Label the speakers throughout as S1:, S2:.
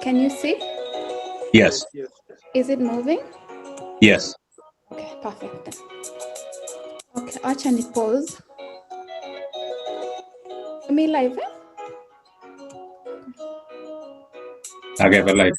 S1: Can you see?
S2: Yes.
S3: Yes.
S1: Is it moving?
S2: Yes.
S1: Okay, perfect then. Okay, acha ni pause. Mi live, eh?
S2: Okay, but live.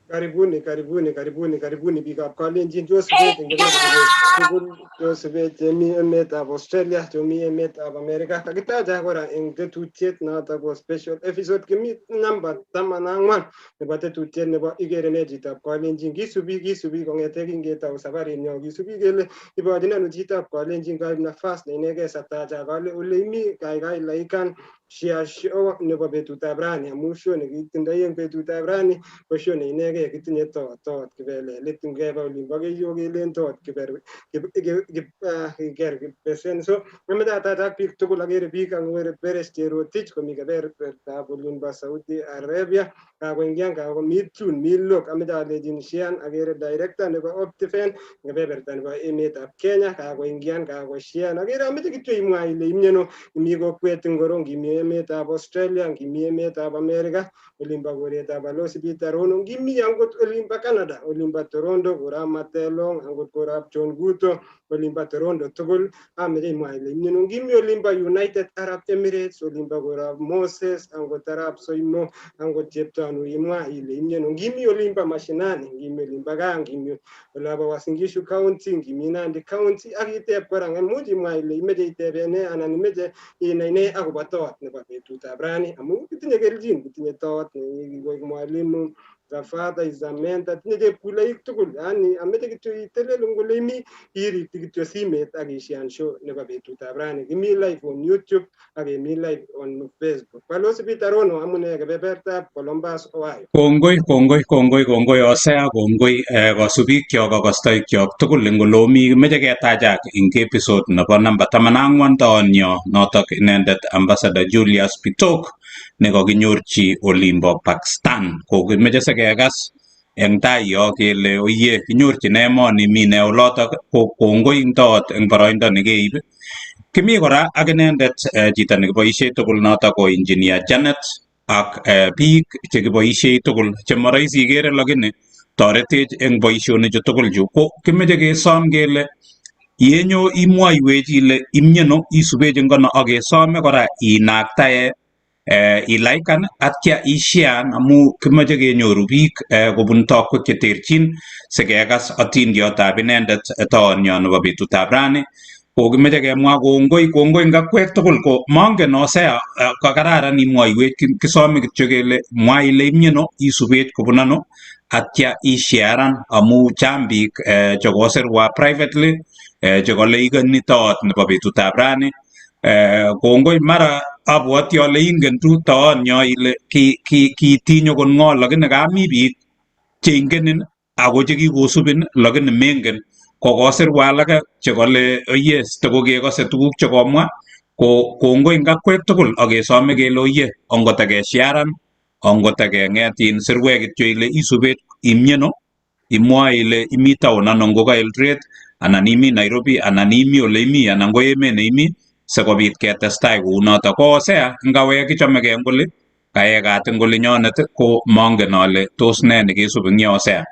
S3: Karibuni, karibuni, karibuni, karibuni biikab Kalenjin chosubet eng kebeberwek tugul chosubet chemi emetab Australia, chemi emetab America. Kakitacha kora eng tetutiet noto ko special episode kimi namba 14 nebo tetutiet nebo ikere ne chitab Kalenjin. Kisubi kisubi kong'ete kingetou safarinyo kisubi kele ibochin ano chitab Kalenjin kaib nafas ne inegei satacha kale ole imi kaikai laikan share show nebo betutab rani amu show nekitindoi eng betutab rani ko show ne inegei kitinye tot kibelelit ngeba olimbo Keiyo kelen tot kiber kiker kibesen. So ameche atachak biik tugul akere biik ang'were Peres Cherotich komi kebebertab olimbo Saudi Arabia kakoingian kakomi tune mi look ameche alechin shian akere director nebo Optiven kebeberta nebo emetab Kenya kakoingian kakoshian akere ameche kityo imwa ile imieno imi kokwet ngoro ngimi emetab Australia ngimi emetab America olimbo koretab Balozi Peter Rono ngimi angot Angot olimbo Canada, olimbo Toronto, korab Matelong, angot korab John Guto, olimbo Toronto tugul ameche imwa ile imyeno. Ngimi olimbo United Arab Emirates, olimbo korab Moses, angot arap Soimo, angot Cheptanu imwa ile imyeno. Ngimi olimbo mashinani, ngimi olimbo gaa, ngimi olabo Uasin Gishu County, ngimi Nandi County, ak iteb kora imuch imwa ile imeche iteben nee anan imeche inai nee akobo toot nebo betutab rani amu kitinye kelchin, kitinye toot nekikoik mwalimu, the father is a mentor, tinye chepkuloik tugul, yani ameche kityo itelel eng ole imi irikyi kityo simet ak ishian show nebo betutab rani. Kimi live on YouTube ak kemi live on Facebook. Balozi Peter Rono, amune kebebertab Columbus, Ohio.
S2: Kongoi, kongoi, kongoi, kongoi Hosea, kongoi kasubikyok ak kastoikyok tugul eng ole omi. Kimeche ketachak eng episode nebo namba 14 toonyo notok inendet Ambassador Julius Bitok nekakinyorchi olimbo Pakistan. Ko kimeche sikekas eng tai yo kele oye kinyorchin emoni mi ne olotok ko kongoi eng toot eng boroindo nekeib. Kimi kora ak inendet chito nekiboisie tugul notok ko Engineer Janet ak biik chekiboisie tugul chemoroisi ikere lakini toretech eng boisionichu tugul chu ko kimeche kesom kele yenyo imwoiwech ile imyeno isubech eng kono ak kesome kora inaktae ilaikan atya ishean amu kimoche kenyoru biik kobun tokwek cheterchin sikekas atindiotab inendet toonyo nebo betutab rani ko kimeche kemwa kongoi kongoi eng akwek tugul ko mongen Hosea kakararan imwoiwech kisome kityo kele mwa ile imyeno isubech kobun ano atya ishearan amu chang biik chekosirwa privately chekole ikoni toot nebo betutab rani kongoi mara abwoti ale ingen tu toonyo ile kitinyo kon ng'o lakini kami biik cheingenin ako chekikosubin lakini mengen kokosirwa alake chekole oye tokokekose tuguk chekomwa ko kongoi eng akwek tugul ak kesome kele oye ongotakesharan ongotakeng'et sirwek kityo ile isubech imyeno imwoe ile imi town ano ngo ka Eldoret anan imi Nairobi anan imi ole imi anan ko emet neimi sikobit ketestai kounotok ko Hosea ngawek kichomegei eng oli kaekat eng olinyonet ko mongen ale tos nee nekesub eng yo Hosea.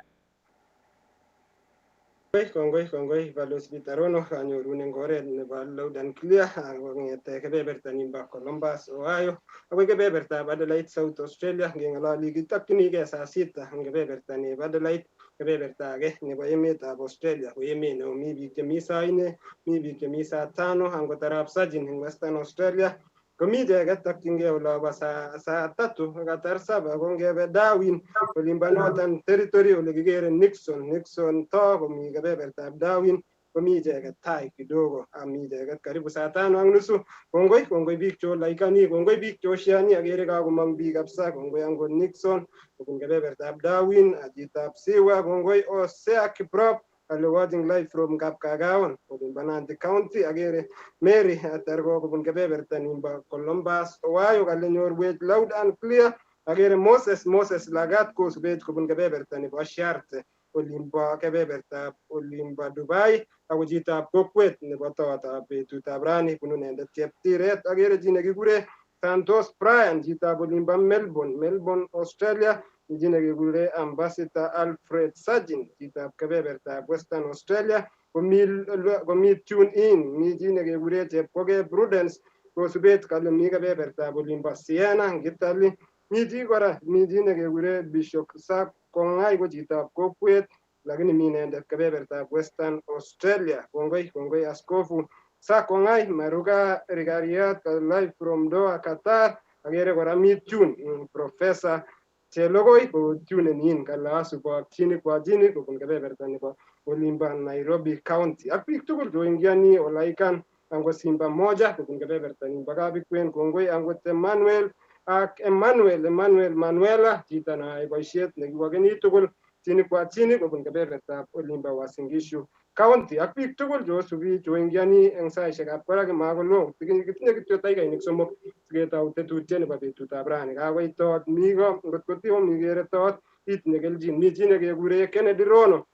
S3: Kongoi, kongoi, Balozi Peter Rono, kanyorun eng oret nebo loud and clear kong'ete kebeberta nimbo Columbus, Ohio akoi kebebertab Adelaide, South Australia. Ngeng'ololi kitokchinigei saa sita eng kebeberta nebo Adelaide, kebeberta age nebo emetab Australia ko emet neo. Mi biik chemi saa 4, mi biik chemi saa 5, angot arap Sajin eng Western Australia komi icheket tokchingei olobo saa 3:07. Ko ngebe Darwin olimbo Northern Territory ole kikere Nixon, Nixon to komi kebebertab Darwin komi icheket tai kidogo, ami icheket karibu saa 5:30. Kongoi, kongoi biik cholaikani, kongoi biik choshiani, akere kakomong biik kabisa. Kongoi angot Nixon kobun kebebertab Darwin, chitab Siwa, kongoi Hosea Kiprop ale watching live from Kapkagaon olimbo Nandi County. Akere Mary Atargo kobun kebeberta nimbo Columbus, Ohio kale nyorwech loud and clear. Akere Moses, Moses Lagat kosubech kobun kebeberta nebo Sharte olimbo kebebertab olimbo Dubai ako chitab kokwet nebo tootab betutab rani bunu inendet Cheptiret. Akere chi nekikure Santos Brian chitab olimbo Melbourne, Melbourne, Australia. Chi nekikure Ambassador Alfred Sajin chitab kebebertab Western Australia komi tune in. Mi chi nekekure Chepkoge Prudence kosubet kale mi kebebertab olimbo Siena eng Italy. Mi chi kora, mi chi nekekure Bishop Sak Kongai ko chitab kokwet lakini mi inendet kebebertab Western Australia. Kongoi, kongoi Askofu Sak Kongai. Maruga Rigariat live from Doha, Qatar. Akere kora mi tune Professor Chelogoi ko tunen in kale asubokchini kwa chini kobun kebeberta nebo olimbo Nairobi County ak biik tugul choingiani olaikan angot Simba moja kobun kebeberta nimbo Kabikwen. Kongoi angot Emmanuel ak Emmanuel, Emmanuel Manuela chito neyoe boisiet nekiwokeni tugul chini kwa chini kobun kebebertab olimbo Uasin Gishu County ak biik tugul chosubi choingiani eng saishekab kora kimakolo kitinye kityo takikainik 3 siketou tetutiet nebo betutab rani. Kakoit toot mi ko ngot ko tom ikere toot itinye kelchin. Mi chi nekekure Kennedy Rono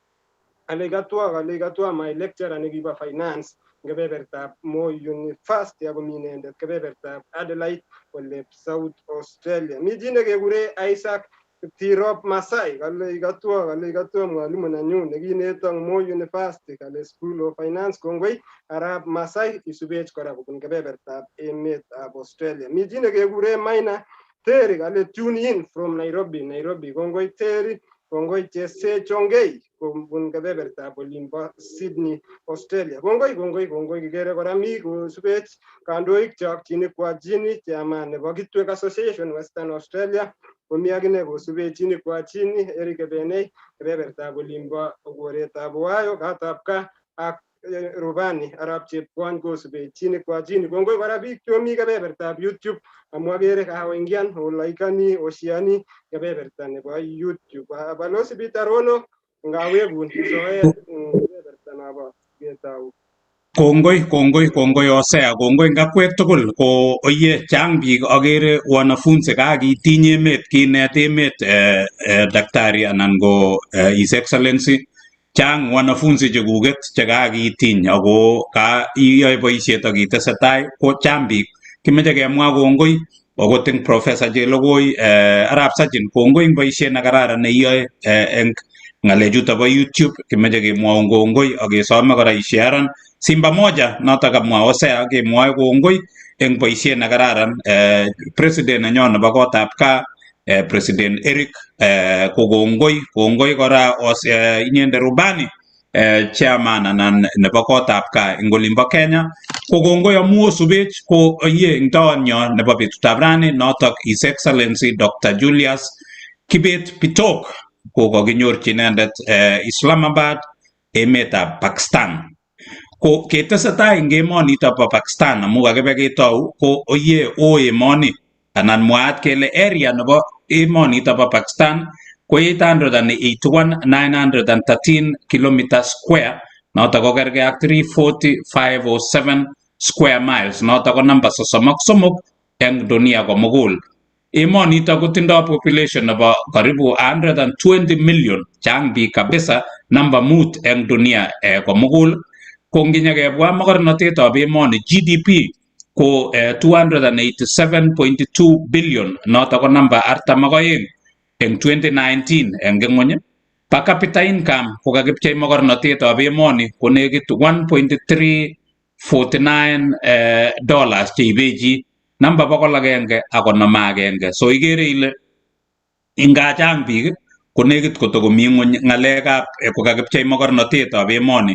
S3: ale katwa kale katwa my lecturer nekibo finance kebebertab Moi University ako mi inendet kebebertab Adelaide ole South Australia. Mi chi nekekure Isaac Tirop Masai kale ikatwo, kale ikatwo mwalimu nenyu nekineton Moi University, kale School of Finance. Kongoi Arap Masai, isubech kora kobun kebebertab emetab Australia. Mi chi nekekuren Maina Terry, kale tune in from Nairobi, Nairobi. Kongoi Terry, kongoi Jesse Chongei kobun kebebertab olimbo Sydney, Australia. Kongoi, kongoi, kongoi. Kikere kora mi kosubech kandoik chok Chinikwa Chini, chairman nebo Kitwek Association Western Australia, komi akine kosubech Chinikwa Chini, Eric Ebenei, kebebertab olimbo koretab Ohio, katab gaa ak Rubani Arap Chepkwony kosubech Chinikwa Chini. Kongoi kora biik chomi kebebertab YouTube amu akere kakoingian olaikani oshiani kebeberta nebo YouTube. Balozi Peter Rono, ngawekun soet kebeberta nobo ketou.
S2: Kongoi, kongoi, kongoi Hosea, kongoi ngakwek tugul ko oye chang biik akere wanafunzi kakitiny emet kinet emet daktari anan ko His Excellency, chang wanafunzi chekuket chekakitiny ako ka iyoe boisiet ak itesetai ko chang biik kimeche kemwa kongoi akot eng Professor Chelogoi, Arap Sajin, kongoi eng boisiet nekararan neiyoe eng ng'alechuto bo YouTube. Kimeche kemwoun kongoi ak kesome kora isharan Simba Moja notok kamwa Hosea, kemwoe kongoi eng boisiet nekararan. President nenyo nebo kotab gaa, President Eric, ko kongoi, kongoi kora inyendet Rubani, chairman anan nebo kotab gaa eng olimbo Kenya, ko kongoi amu osubech. Ko ye eng taonyo nebo betutab rani notok His Excellency Dr. Julius Kibet Bitok ko kakinyorchi inendet Islamabad, emetab Pakistan. Ko ketesetai eng emonito bo Pakistan amu kakibe ketou ko oye o emoni anan mwaat kele area nebo emonito bo Pakistan ko 881,913 kilometer square, notok ko kergei ak 340,507 square miles, notok ko namba 33 eng dunia komugul. Emonito kotindo population nebo karibu 120 million, chang biik kabisa, namba 5 eng dunia komugul. Ko nginyekebwa mogornotetab emoni, GDP ko 287.2 billion, notok ko namba 42 eng 2019 eng ng'wony. Per capita income ko kakipchei mogornotetab emoni ko nekit 1.349 dollars cheibe chi, namba 151. So ikere ile inga chang biik ko nekit kotokomi ng'wony ng'alekab kokakipchei mogornotetab emoni.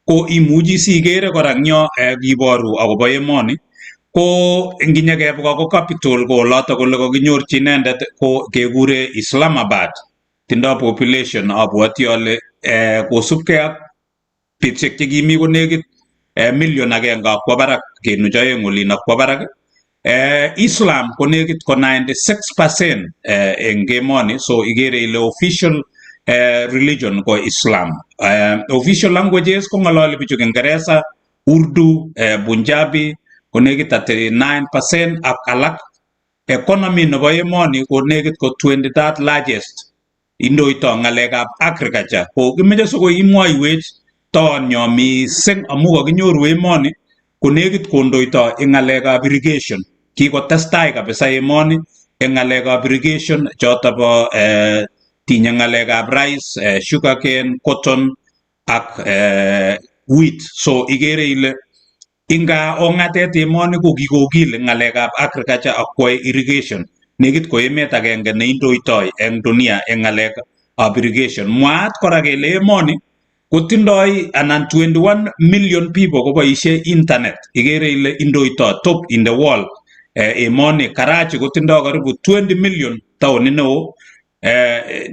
S2: Ko imuchi sikere kora eng yo kiboru akobo emoni ko nginyekebwa ko capital ko olotok ole kakinyorchi inendet ko kekure Islamabad. Tindo population abwoti ale kosubkei ak betusiek chekimi ko nekit million agenge akwo barak kenuch 2 olin akwo barak. Islam ko nekit ko 96% eng emoni, so ikere ile official religion ko Islam. Official languages ko ng'ololi bichu Kiingereza, Urdu, Punjabi ko nekit 39% ak alak. Economy nebo emoni ko nekit ko 23rd largest, indoito ng'alekab agriculture. Ko kimeche sikoi imwoiwech toonyo mising amu kakinyoru emoni ko nekit kondoito eng ng'alekab irrigation. Kikotestai kabisa emoni eng ng'alekab irrigation choto bo tinye ng'alekab rice, sugarcane, cotton ak wheat. So ikere ile inga ong'atet emoni ko kikokil eng ng'alekab agriculture ak kwoe irrigation. Nekit ko emet agenge neindoitoi eng dunia eng ng'alekab irrigation. Mwaat kora kele emoni kotindoi anan 21 million people koboisie internet. Ikere ile indoito top in the world emoni. Karachi kotindoi karibu 20 million, taonit neo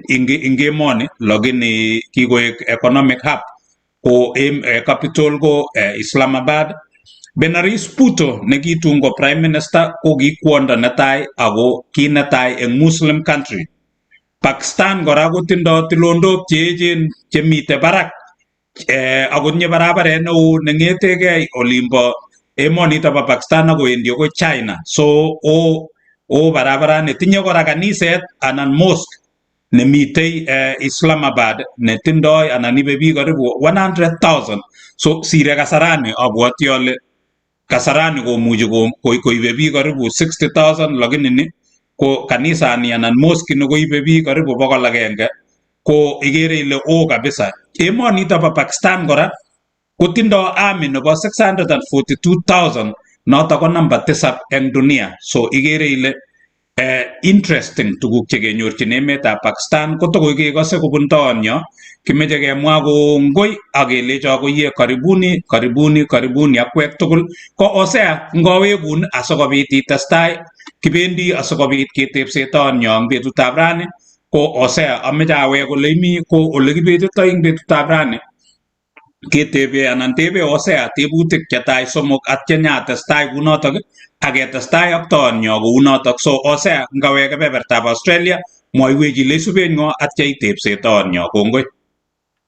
S2: ing emoni, lakini kikoek economic hub. Ko capital ko Islamabad. Benazir Bhutto nekitun ko prime minister ko ki kwondo netai ako ki netai eng Muslim country. Pakistan kora kotindo tulondok cheechen chemite barak akotinye barabaret neo neng'etegei olimbo emonito bo Pakistan akowendi akoi China. So o barabarani. Tinye kora kaniset anan mosque nemitei Islamabad netindoi anan ibe biik karibu 100,000. So sire Kasarani, abwoti ale Kasarani komuchi koibe biik karibu 60,000, lakini ni Ko kanisani anan mosque ni koibe biik karibu 100 ko ikere ile oo kabisa. Emonito bo Pakistan kora kotindo army nebo 642,000 noto ko namba 7 eng dunia. So ikere ile interesting tuguk chekenyorchin emetab Pakistan kotokoi kekose kobun toonyo kimeche kemwa kongoi ak kelecho koye karibuni karibuni karibuni akwek tugul ko Hosea ngowekun asikobit itestai kibendi asikobit ketepse toonyo eng betutab rani ko Hosea ameche awek ole imi ko ole kibetitoi eng betutab rani ketebe anan tebe Hosea tebutik chetai somok atya nyatestai kunotok aketestai ak toonyo kounotok. So Hosea ngawek kebebertab Australia mwoiwech ile isubech ng'o atya itepse toonyo kongoi.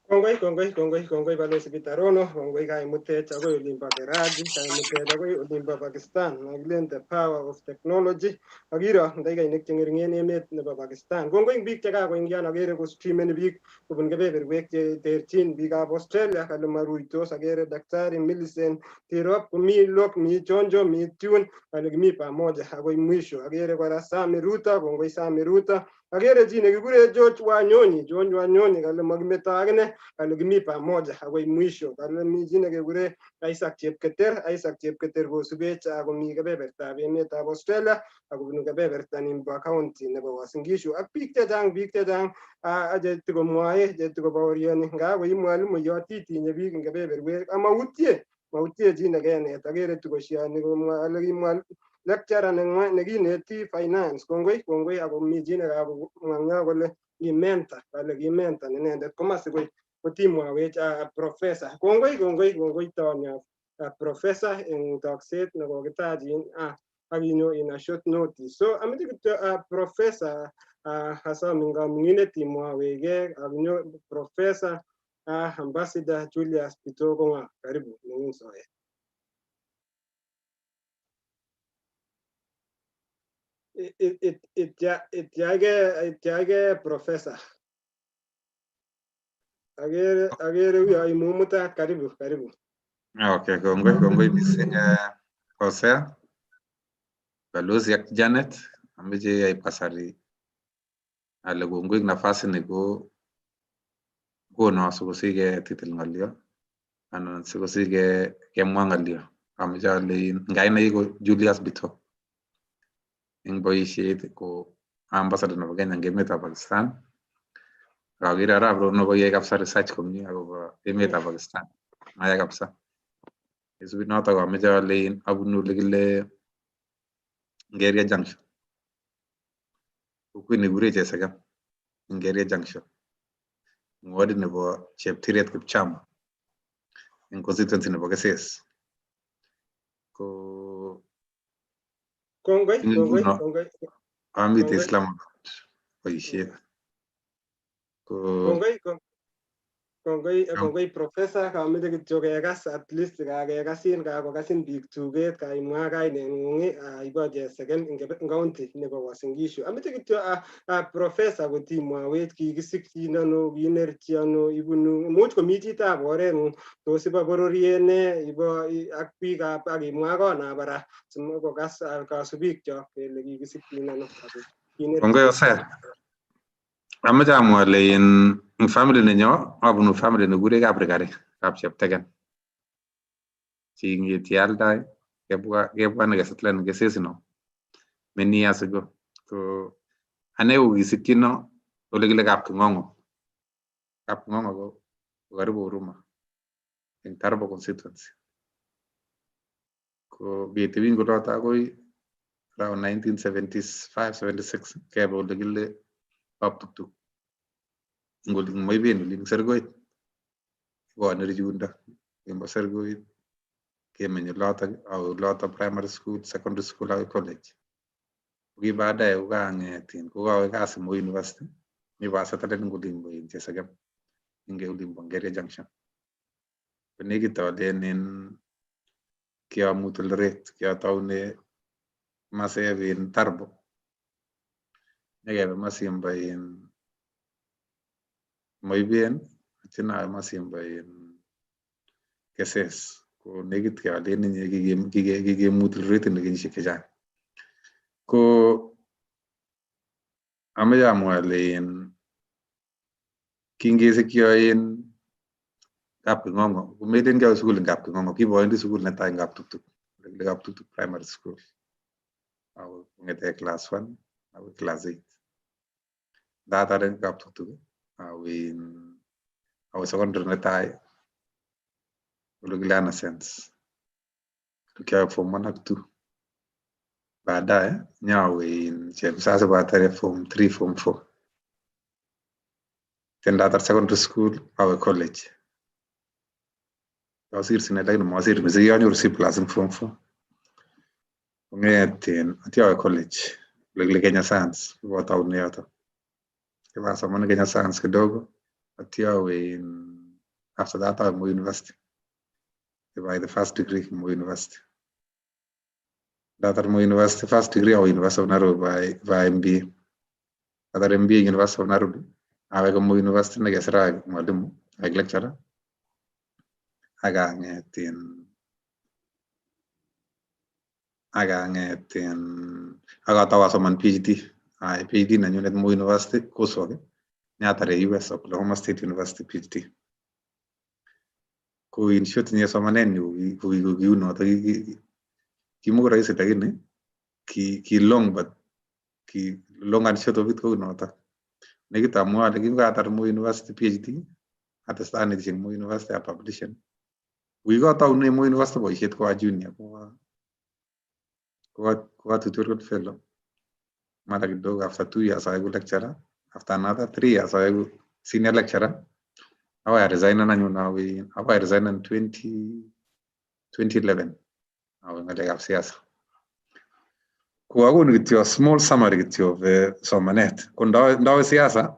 S3: Kongoi, kongoi, kongoi, kongoi Balozi Peter Rono, kongoi kaimutech akoi olimbo Karachi, kaimutech akoi olimbo Pakistan. Nakilen the power of technology. Akiro dakikainik cheng'eringen emet nebo Pakistan. Kongoi eng biik chekakoingian akere kostreameni biik kobun kebeberwek cheterchin biikab Australia kale maruitos akere Daktari Millicent Tirop komi Lok, mi Chonjo, mi Tune kale kimi pamoja akoi mwisho. Akere kora Sami Ruto, kongoi Sami Ruto. Akere chi nekikure George Wanyonyi, George Wanyonyi kale makimeto akine kale kimi pamoja akoi mwisho. Kale mi chi nekekure Isaac Chepketer, Isaac Chepketer kosubech akomi kebebertab emetab Australia akobunu kebeberta nimbo county nebo Uasin Gishu ak biik chechang biik chechang chetikomwoe chetikobaorioni nga koi mwalimuyot itinye biik eng kebeberwek amautie mautie chi nekenet akere tikoshiani komwa ale kimwa lecturer neng'wa nekineti finance kongoi kongoi ako mi chi nekakomwa kole ki mentor kale ki mentor inendet komasi kotimwawech professor kongoi kongoi kongoi tonyo professor eng tokset nekokitachin ak inyo in a short notice. So ameche kityo professor asomin kamung'inet imwawechgei ak inyo professor ambassador Julius Bitok Kong'o karibu neng'ung soet. Ityake professor. Akere akere uyo imumutat karibu karibu.
S4: Okay, kongoi kongoi mising Hosea, Balozi ak Janet, ameche aib kasari ale kongoi eng nafasi ni ko kono sikosich ketitil ng'olyo anan sikosich kemwa ng'olyo. Ameche ale eng kainaik ko Julius Bitok. Eng boisiet ko ambassador nebo Kenya eng emetab Pakistan. Akakere arap Rono koyae kabisa research komie akobo emetab Pakistan. Maya kabisa. Isubit notok ameche ale abunu ole kile Ngeria Junction. Kokwet nekikure Chesekem, Ngeria Junction. Eng wardit nebo Cheptiret Kipchama eng constituency nebo Keses. Ko
S3: Kongoi kongoi kongoi.
S4: Amite Islamabad boisiet. Ko
S3: Kongoi kongoi kongoi professor kameche kityo kekas at least kakekasin kakokasin biik tuget kaimwa kaineng'ung ibo Cheseken eng county nebo Uasin Gishu. Ameche kityo professor kotimwawech kikisikchin ano kinerchi ano ibunu imuch komi chitab oreng'ung tos ibo bororiet ne ibo ak biikab ak imwa konabara simokokas kasubikyok kele kikisikchin ano.
S4: Kongoi Hosea. Ameche amwa ale eng family nenyo abunu family nekikure Kaprikari, Kapchepteken. Ching'eti aldai kebwa kebwa nekesettlen Keses ino many years ago. Ko ane ko kikisikchino ole kile Kapking'ong'o. Kapking'ong'o ko karibu Huruma eng Tarbo constituency. Ko ketebi eng oloto akoi around 1975 76 kebe ole kile Kaptuktuk eng olin Moiben olin Sergoit. Koanerchi yundo olimbo Sergoit kemeny olotok awe olotok primary school, secondary school akoi college. Ko ki baadaye kokang'et kokawe kasi Moi University nibasettlen eng olimbo Chesekem eng olimbo Ngeria Junction. Ko nekit alen in kiamut Eldoret kiataune masep in Tarbo nyekebe Masimba in Moiben atya awe Masimba in Keses. Ko nekit alen inye kikemut Eldoret ini kenyisiek chechang. Ko Ameche amwa ale kingesikyo en Kapking'ong'o komelen kiawe sukul en Kapking'ong'o, kibowendi sukul netai en Kaptuktuk, ole Kaptuktuk Primary School. Awe kong'ete class one akoi class eight. Ndatar en Kaptuktuk awe awe secondary netai ole kile Anasens. Kiawe form one ak two. Baadaye nyawe Chepsas ibatare form three, form four. Then ndatar secondary school awe college. Asir sine lakini masir mising kianyoru C+ en form four. Kong'et atya awe college ole kile Kenya Science ibotoune yoto. Ibasoman Kenya Science kidogo atya awe after that awe Moi University. Ibai the first degree Moi University. Ndatar Moi University first degree awe University of Nairobi by MBA. Atar MBA University of Nairobi aweke Moi University nekesira aek mwalimu aek lecturer ak ang'et ak ang'et ak atou asoman PhD. Ayai PhD nenyunet Moi University coursework nyatar en US Oklahoma State University PhD. Ko in short inye somanenyu ko kiunoto, kimoko rahisi lakini ki long, but ki long and short of it kounoto. Nekit amwoe ale kingatar Moi University PhD atestai anetishe en Moi University apublishen. Ko kikatoune Moi University boisiet ko a junior, ko a tutorial fellow. Mara kidogo after 2 years aeku lecturer, after another 3 years aeku senior lecturer. Akoi aresignan anyun awe, akoi aresignan 2011 awe ng'alekab siasa. Ko akonu kityo small summary kityo of somanet. Ko ndawe siasa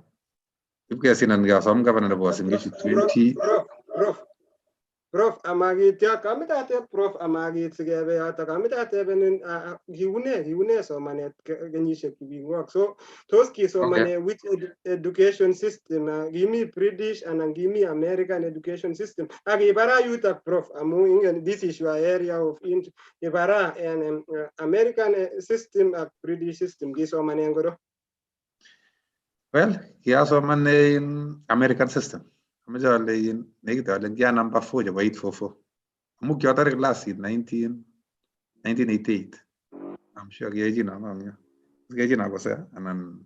S4: ipkesindan asom governor nebo Uasin Gishu 20
S3: Prof, amakityo kameche ateb Prof, amakit sikebe yoto kameche atebenin kiune somanet kenyisiek chukingwok. So tos kisomane which education system? Kimi British anan kimi American education system? Ak ibara yutok, Prof, amu ingen this is your area of interest. Ibara en American system ak British system kisomane ngoro?
S4: Well, kiasoman in American system. Ameche ale nekit ale kia number four chebo 844. Amu kiatare klasit 19 1988. I'm sure kiechin ang'ong'yo. Kiechin akosea anan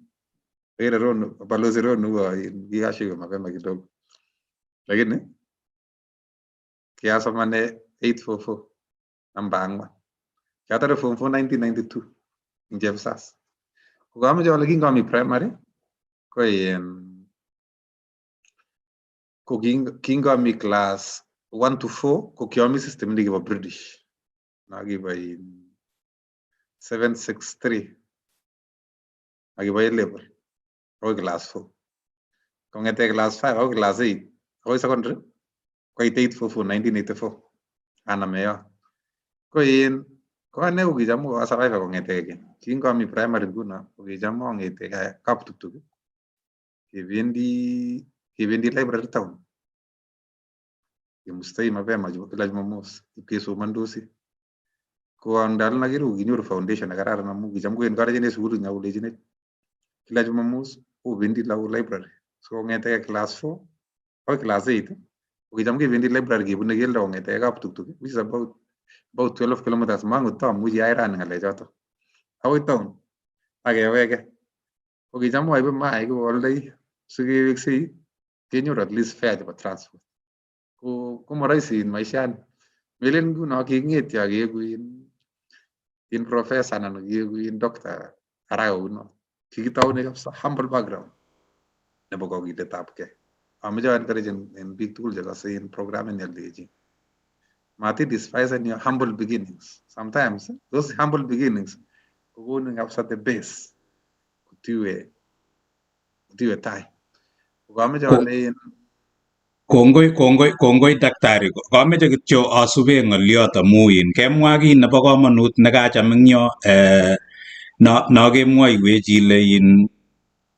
S4: kere Rono, balozi Rono huwa kikashuka mapema kidogo. Lakini kiasomane 844 namba ang'wan. Kiatare form 4 1992 ing Chepsas. Ko kameche ale kingami primary ko ko kingami class 1 to 4 ko kiami system nekibo British. Nakibo 763 akibo A level akoi class 4. Kong'ete class 5 akoi class 8 akoi secondary koit 844 1984 aname yon. Ko ko ane ko kicham ko survivor kong'ete keny. Kingami primary nguno ko kicham ang'ete Kaptuktuk kebendi library town. Kemustoi mapema kila Jumamos ipkesomondosi. Ko andalen akere ko kinyoru foundation nekararan amu kicham koencourageni sukulit nyo kolechinech kila Jumamos obendi lagok library. So kong'eteke class 4 akoi class 8 ko kicham kebendi library kebune keldo kong'eteke Kaptuktuk, which is about 12 kilometers, mangot tamuchi ayai rani ng'alechoto, akoi town ak keweke. Ko kicham oibe maik oaldoi sikeweksei kenyoru at least fare chebo transport. Ko komoroisi maishani. Melen nguno king'etyo keeku professor anan kieku doctor haraka kouno. Kikitoune kabisa humble background nebo kokiletabgei. Amoche aencourage en biik tugul chekose en program ini alechi mati despise your humble beginnings. Sometimes those humble beginnings kokonin kabisa the base kotiwe tai. Ko kamoche ale
S2: Kongoi, kongoi, kongoi daktari. Kameche kityo asube ng'oliot amu kemwa kiy nebo komonut nekacham eng yo no no kemwoiwech ile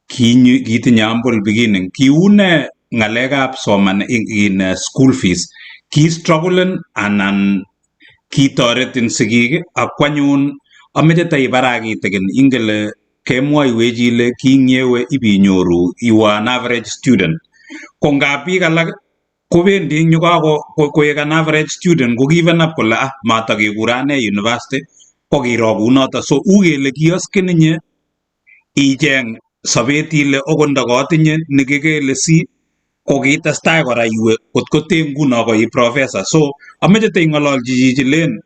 S2: kitinye humble beginning. Kiune ng'alekab soman in school fees? Ki strugglen anan kitoretin sigik? Ak kwanyun ameche taibaraa kitikin, ingele Kemwoiwech ile kingyewe ibinyoru you were an average student. Ko ngap biik alak kobendi eng yu koek an average student ko given up kole ah matakekure ane university ko kiroo kounoto. So u kele kiaskin inye icheng sobet ile okot ndakatinye nekikele C ko kitestai kora iwe kot ko te nguno ko i professor. So ameche teing'ololchi chichi len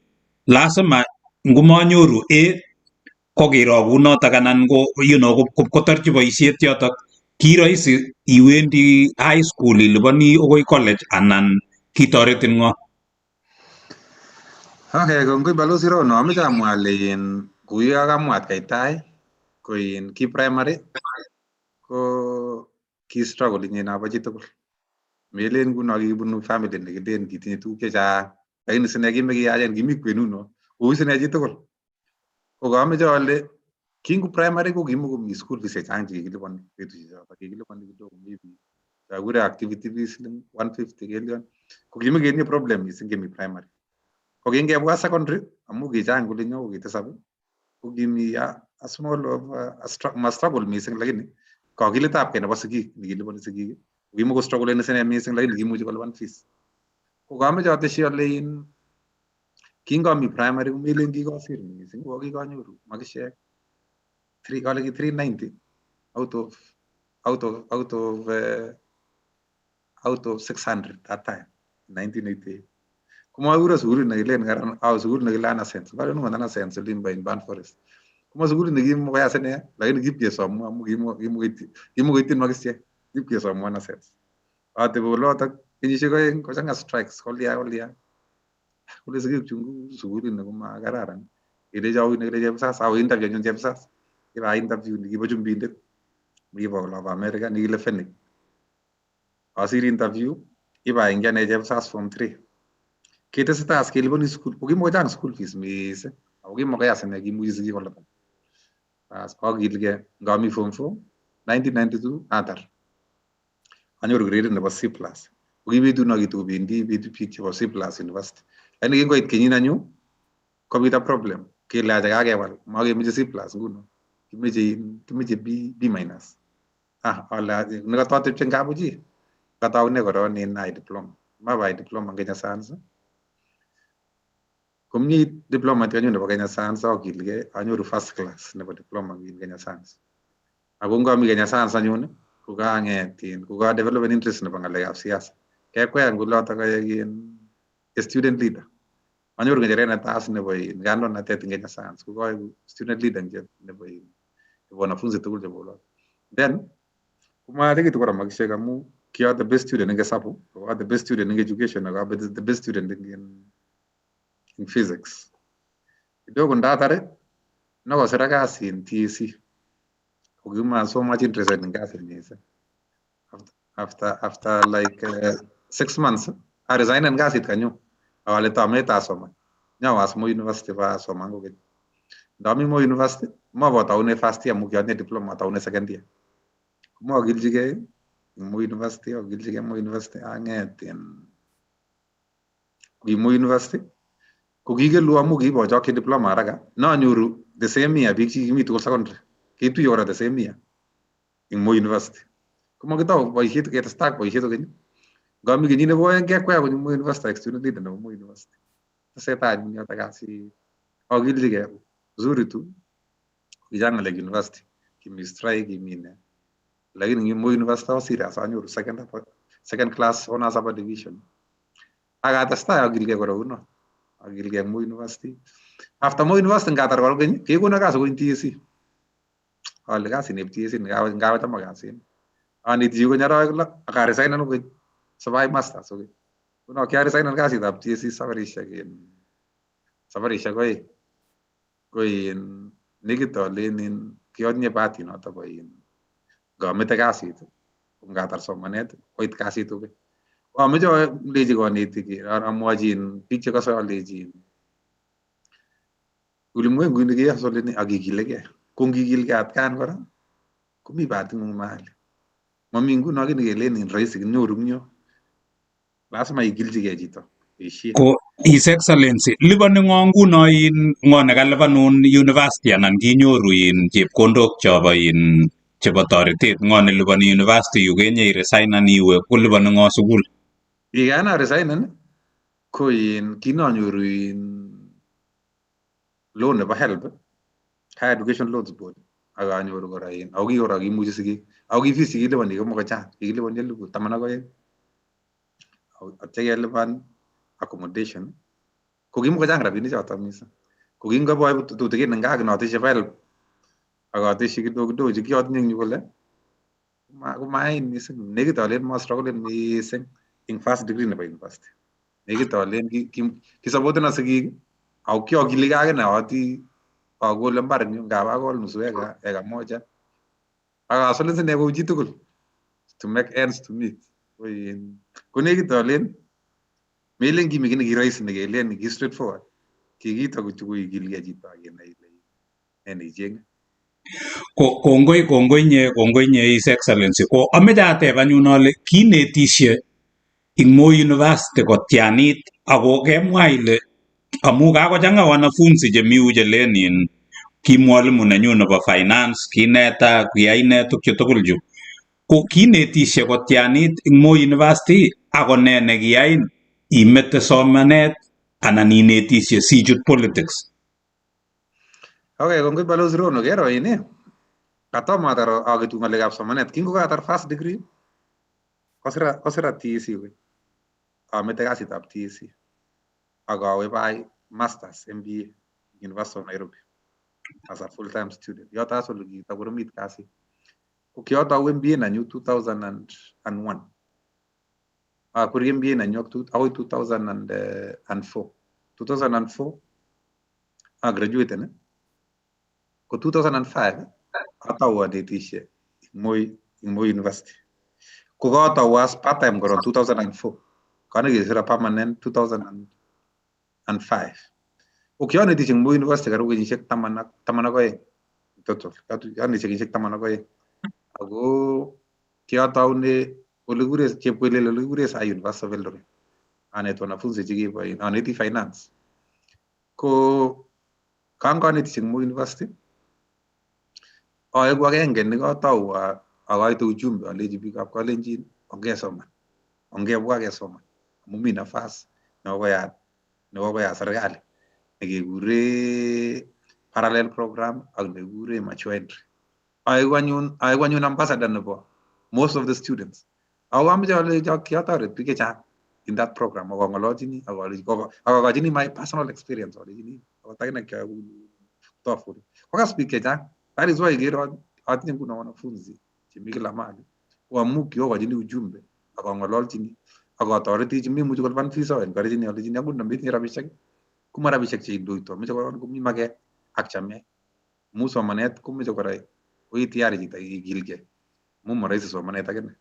S2: lazima ngumanyoru A ko kiroo kounotok anan ko you know kotorchi boisiet yotok ki rahisi iwendi high school iliponi akoi college anan kitoretin ng'o?
S4: Okay, kongoi Balozi Rono, ameche amwa ale in kou ye kakamwa atkai tai ko in ki primary ko ki struggle inye nobo chitugul. Melen nguno kikibunu family nekilen kitinye tuguk chechang, lakini sine kimekiyachen kimi kwenut no, kou sine chitugul. Ko kameche ale kingu primary ko kimukomi school fees chechang chekikiliponi betusiechoto, kikiliponi kidogo maybe chakure activity fees siling 150 kelion. Ko kimeketinye problem missing kimi primary. Ko kingebwa secondary amu kichang kolinyo ko kitisap ko kimi a small of a ma struggle missing lakini kakiletabgei nebo sigik nekiliponi sigik ko kimuko sine missing lakini kimuchi kolipan fees. Ko kameche ateshi ale in kingami primary komelen kikosir missing ko kikanyoru makishek 3 kale ki 390 out of 600 that time 1988. Komakure sukulit nekilen karan au sukulit nekile Anasens, kale nungo Anasens olimbo in Burnt Forest. Koma sukulit nekimokoya sine lakini kipkesomwa amu kimukoityin makisiek kipkesomwa Anasens. Atebi olotok kenyisiek 2 kochang'a strikes kolya kolya. Kole sigik chu sukulit ni komakararan. Kelecho aui nekile Chepsas awe interview anyun Chepsas. Kiba interview nikibo chumbindet nikibo olobo America nekile Fenix. Asir interview ibaingian Chepsas form 3. Ketesetai as keliponi school ko kimokochang school fees missing ako kimokoya sine kimuchi sigik kolipan. Bas akilgei ngami form 4 1992 atar. Anyoru gradit nebo C+. Ko ki betut no kitokobendi biik chebo C+ university. Lakini kingoit kenyit nenyu kobit a problem kele acha kakewal makemeche C+ nguno kimeche B B minus. Ah ale nekatotepche eng kapuchi kataune koron in high diploma. Maba high diploma Kenya Science. Komii diploma kanyu nebo Kenya Science akilgei anyoru first class nebo diploma in Kenya Science. Ako ngami Kenya Science anyun ko kaang'et in ko ka develop an interest nebo ng'alekab siasa. Kekwean koulotok aek in a student leader. Anyoru ng'echeret netai nebo in kandoinatet eng Kenya Science ko kaeku student leader nebo in nebo wanafunzi tugul chebo oloto. Then komayachekitu kora makisiek amu kia the best student eng hesabu, ko the best student eng education, ako the best student in physics. Kidogo ndatar nokosira kasi en TSC. Ko kima so much interested in kasit missing. After like 6 months I resign en kasit kanyu. Akale tamet asoman. Nyawas Moi University ba asoman kokeny. Ndami Moi University mabotaune first year amu kiatinye diploma ataune second year. Komokilchigei eng Moi University, akilchigei Moi University ang'et in ki Moi University ko kikelu amu kibochokchi diploma haraka nanyoru the same year biik chekikimi tugul secondary ketuiye kora the same year eng Moi University. Komakitou boisiet ketestai ak boisiet kokeny. Ngami kenyit nebo 2 kekwea konyo Moi University aek student leader nebo Moi University. Tesetai anyun yotok kasit akilchigei uzuri tu kichang ng'alek university kimi strike kimi ne lakini eng Moi University awa serious anyoru second class honors upper division ak atestai akilgei kora kounoto akilgei eng Moi University. After Moi University ngatar kora kokeny kekono kasi kony TSC. Ale kasit neb TSC ngawachama kasini. Aneti kony arawek 6 ak aresignan kokeny sibai masters kokeny. Nguno kiaresignan kasitab TSC sabarisiek 2. Ko in nekit alen in kiatinye bahati noto bo in ngamete kasit ko ngatar somanet koit kasit kokeny. Ko ameche alechi konetik amwochi biik chekose alechi ulimwengu ini kehasoleni ak kikilegei. Ko ngikilgei atkan kora komi bahating'ung mahali. Mami nguno kiy nekelen in rahisi kinyoru eng yo. Lazima ikilchigei chito. Boisiet.
S2: Ko His Excellency, liponi ng'o nguno in ng'o nekalipanun university anan kinyoru in chepkondok chobo in chebo toretet ng'o neliponi university yu kenye iresignan iwe koliponi ng'o sukul?
S4: Ye kana resignen ko in kinanyoru in loan nebo HELB, Higher Education Loans Board, ak anyoru kora in ako ki kora kimuchi sigik ako ki fees chekiliponi komakochang, kikiliponi 12,000 atya kelipan accommodation ko kimakochang rabinik choto mising. Ko kingobwa tutikin eng gaa kinoteshi chebo HELB ak ateshi kidogo kidogo che kiotinye eng yu kole komain mising, nekit alen mastrugglen mising eng first degree nebo university. Nekit alen kisupportena sigik ako kiokiligei akine aoti akole mbar eng yu ngap akol nusu eka, eka moja ak ahustlen sine kou chitugul to make ends to meet. Ko in ko nekit alen melen kimi kiy neki rahisi nekelen ki straight forward. Kikito kityo koikilgei chito ak inai ile ne neichenge.
S2: Ko kongoi kongoi nye kongoi nye His Excellency. Ko ameche ateb anyun ale kinetishe ing Moi University kotyanit ako kemwa ile amu kakochang'a wanafunzi chemi yu chelen in ki mwalimu nenyu nebo finance kineta kiyai ne tukchu tugul chu. Ko kinetishe kotyanit ing Moi University ako ne nekiyain imete somanet anan inetishe sichut politics?
S4: Okay, kongoi Balozi Rono, kero ini katomo atar aketu ng'alekab somanet, kingokatar first degree kosira TSC koi. Amete kasitab TSC ak awe bai masters MBA University of Nairobi as a full time student. Yoto as ole kitakoromit kasit. Ko kiatou MBA nenyu 2001. Akwerie MBA nenyu akoi 2004. 2004 agraduaten. Ko 2005 atou anetishe ing Moi University. Ko katou as part time koron 2004. Kanekesira permanent 2005. Ko kianetishe ing Moi University karibu kenyisiek 12 total. Kianetishe kenyisiek 12. Ako kiataune ole kikure Chepkoilel ole kikure sai University of Eldoret. Anet wanafunzi chekibo aneti finance. Ko kanganetishe ing Moi University aeku agenge nekatou akoite ujumbe alechi biikab Kalenjin ongesoman, ongebwa kesoman amu mi nafas nekokoyat serikali nekekure parallel program ak nekikure mature entry. Aeku anyun ambassador nebo most of the students. Ako amoche ale kiatoret biik chechang in that program ak ang'ololchini ak akochini my personal experience alechini akot akine kiayoe kouni tough. Kokas biik chechang. That is why ikere atinye nguno wanafunzi chemi kila mahali ko amu kiokochini ujumbe ak ang'ololchini ak atoreti chememuchi kolipan fees aencourageni alechini akot ndametinye rabisiek koma rabisiek cheindoito, moche koron komi maket ak chamet amu somanet komoche kora koi tayari chito ikilgei amu marahisi somanet akine.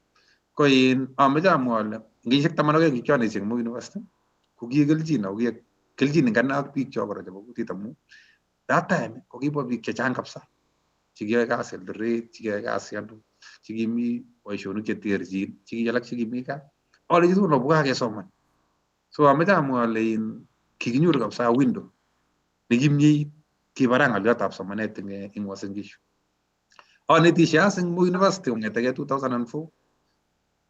S4: Ko in amoche amwa ale eng kenyisiek 12 che kianetishe eng Moi University ko ki kelchin ako ki kelchin eng ane ak biik chok kora chebo kutit amu that time ko kibwa biik chechang kabisa chekiyoe kasi Eldoret, chekiyoe kasi ano, chekimi boisionik cheterchin, cheki alak chekimi gaa. Alechi tugul obwa kesoman. So amoche amwa ale in kikinyoru kabisa window nekimieit kibaraa ng'olyotab somanet eng Uasin Gishu. Anetishe as eng Moi University kong'etegei 2004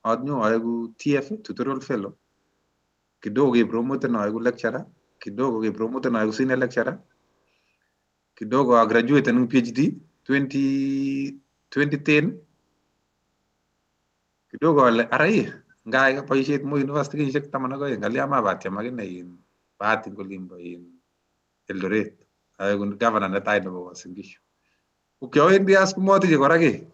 S4: anyo aeku TF, tutorial fellow, kidogo kepromoten aeku lecturer, kidogo kepromoten aeku senior lecturer, kidogo agraduaten eng PhD 20 2010. Kidogo ale ara ii ngai boisiet Moi University kenyisiek 12 kalya mabatiem akine in bahati eng olimbo in Eldoret aeku governor netai nebo Uasin Gishu. Ko kiawendi as komotinye kora kiy,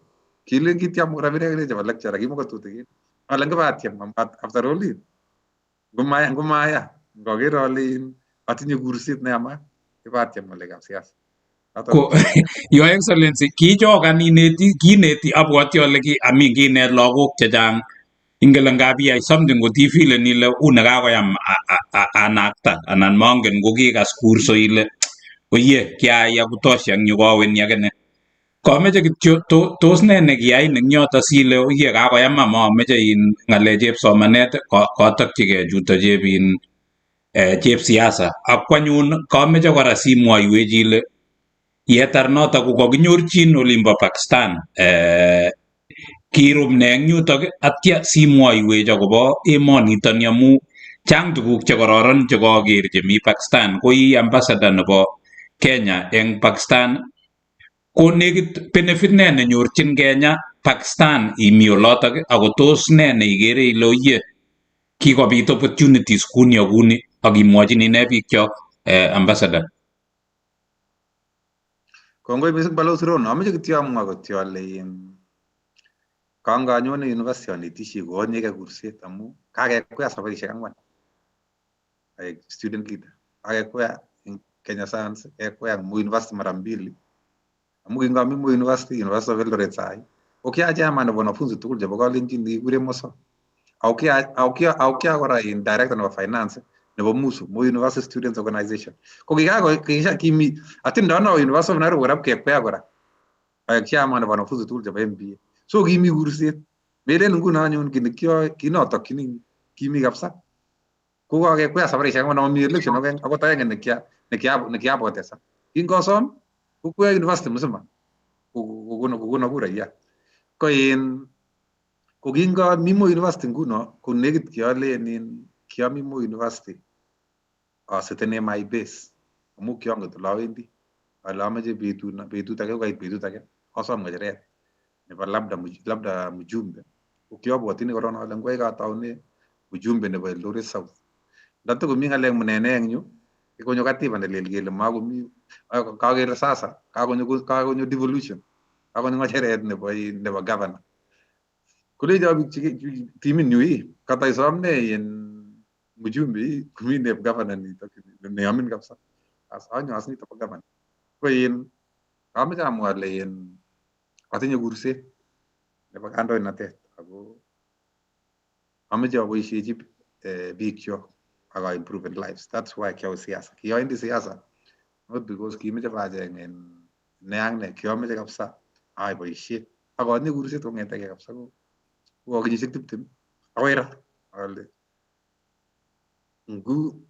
S4: kilen kityam rabinik akine chebo lecturer kimoko tutikin ale ngibatiem after all in ngomaya ngoker ale in atinye kurset neyamat ibatiem ng'alekab siasa.
S2: Ko Your Excellency, kichokan ineti kineti abwoti ale ki amin kinet lagok chechang ingele ngap iyai something ngot ifeelen ile u nekakoyam anakta anan mongen ngo kikas kurso ile oye kiayai ya kutosha eng yu koweni akine kameche kityo tos ne nekiyain eng yoto sile oye kakoyama mameche in ng'alechep somanet kotokchigei chuto chep in. Chepsiasa. Ak anyun kameche kora simwoiwech ile yetar notok kokakinyorchin olimbo Pakistan, kirub ne eng yutok atya simwoiwech akobo emonitoni amu chang tuguk chekororon chekoker chemi Pakistan. Ko ii ambassador nebo Kenya eng Pakistan, ko nekit benefit ne nenyorchin Kenya Pakistan imi olotok, ako tos ne neikere ile oye kikobit opportunities kuni ak kuni, ak imwochini ne biikchok, ambassador?
S4: Kongoi missing, Balozi Rono. Amoche kityo amwa kityo ale kanganyone university anetisie koanyeke kurset amu kakekwea safarishek ang'wan aek student leader. Kakekwea eng Kenya Science, kekwea eng Moi University mara mbili. Amu kingami Moi University, University of Eldoret sai, ko kia chairman nebo wanafunzi tugul chebo Kalenjin nekikure Moso. Ako kia kora in director nebo finance nebo MUSO, Moi University Students Organization. Ko kikako kisha kimi atindono University of Nairobi kora kekwea kora aek chairman nebo wanafunzi tugul chebo MBA. So kimi kurset. Melen nguno anyun kit nekioe kinotokchini kimi kabisa. Ko kakekwea safarishek ang'wan amami election akot agenge nekiapotesa. Kingosom kokwea university mzima kokono kuraiyat. Ko in ko kingami Moi University nguno ko nekit kialen in kiami Moi University asetene my base amu kianget ole awendi ale ameche betut age kokait betut age asom ng'echeret nebo labda mjumbe. Ko kiabwotini korong ale ngwai kataune mjumbe nebo Eldoret South. Ndatokomi ng'alek munene eng yu konyo katiba nelel kele makomi kakele sasa kakonyo devolution, kakonyo ng'echeret nebo governor. Kolecho biik timit nyu ii kataisom ne in mjumbe ii komi neb governor nitok neamin kabisa. As anyo as nito bo governor. Ko in amoche amwa ale in atinye kurset nebo kandoinatet ako amoche aboishechi biikchok ak a improve lives. That's why kiawe siasa. Kiawendi siasa not because kimeche bacheng en ne ak ne, kiameche kabisa ayai boisiet ak atinye kurset kong'etegei kabisa ko kenyisiek 20 akoi ra ale ngu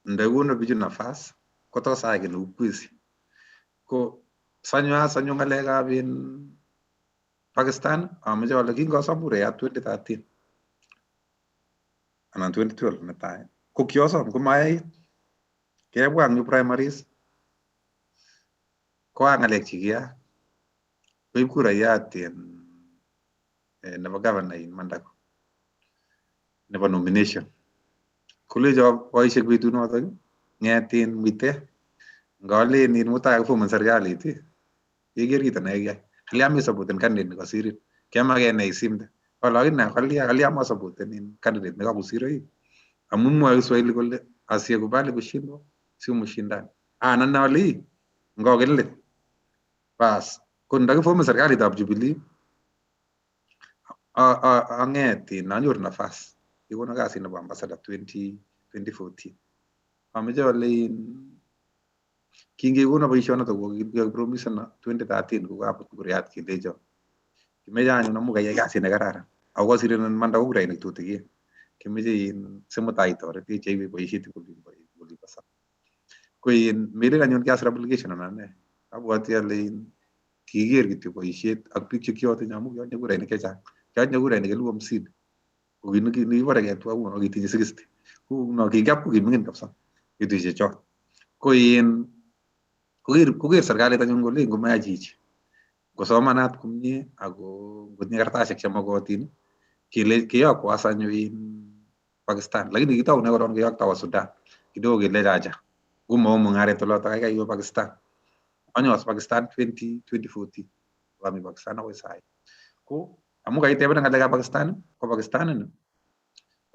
S4: ndakono bichu nafas kotos ayai kiy neu kwesi. Ko sanyo as anyo ng'alekab in Pakistan amoche ale kingosom kurayat 2013 anan 2012 netai ko kiosom komayait. Kebwa eng yu primaries koa ng'alek chekiyaak koib kurayat in nebo governor in Mandago nebo nomination. Kolecho boisiek betunotok ng'etin muite ngalen in mutai kakifomen serikalit keker kito nekikiyai. Kalya mesapoten candidate nekasirin kemaken isimde. Ale akine kalya kalya masapoten in candidate nekakosir ii amu mwoe Kiswahili kole asiyekubali kushindwa sio mshindani. Anan ale ii ngoken let. Bas ko ndakifomen serikalitab Jubilee ang'et in anyoru nafas kikono kasit nebo ambassador 2014. Amoche ale in kingekono boisionotok ko kikipromisena 2013 kokabut kuriat kelecho kimeche anyun amu kaiyai kasit nekararan ako kasirin Manda ko kurainik tutikin kimeche in simutai itoretech cheiwech boisiet eng olimbo South. Ko in melen anyun kiasir application anan ne, abwoti ale in kikiker kityo boisiet ak biik chekiotinye amu kiotinye kurainik chechang, kiotinye kurainik 50,000 ko kit nekibore ketwa nguno kitinye 60 ko kigap ko kiming'in kabisa betusiek chot. Ko in koker serikalit anyun kole ngomayai chichi ngosomanat komie ako ngotinye kartasisiek chemokotin kele keyokwo as anyo in Pakistan, lakini kitoune korong keyokto Sudan kidogo kele acha ngomao mung'aret olotok kaikai iwe Pakistan. Anyo as Pakistan 2014 akami Pakistan akoi sai. Ko amu kaitebena ng'alekab Pakistan, ko Pakistan ini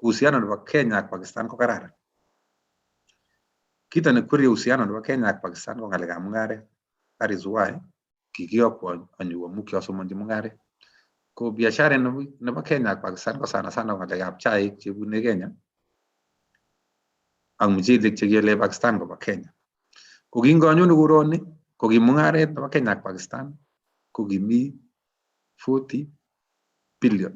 S4: uhusiano nebo Kenya ak Pakistan ko kararan. Kito nekwerie uhusiano nebo Kenya ak Pakistan ko ng'alekab mung'aret. That is why kikiyokwo anyo amu kiosomonchi mung'aret. Ko biashara nebo Kenya ak Pakistan ko sana sana ko ng'alekab chaik chebune Kenya ak muchelek chekiole Pakistan koba Kenya. Ko kinganyone koroni ko ki mung'aret nebo Kenya ak Pakistan ko kimi 40 billion.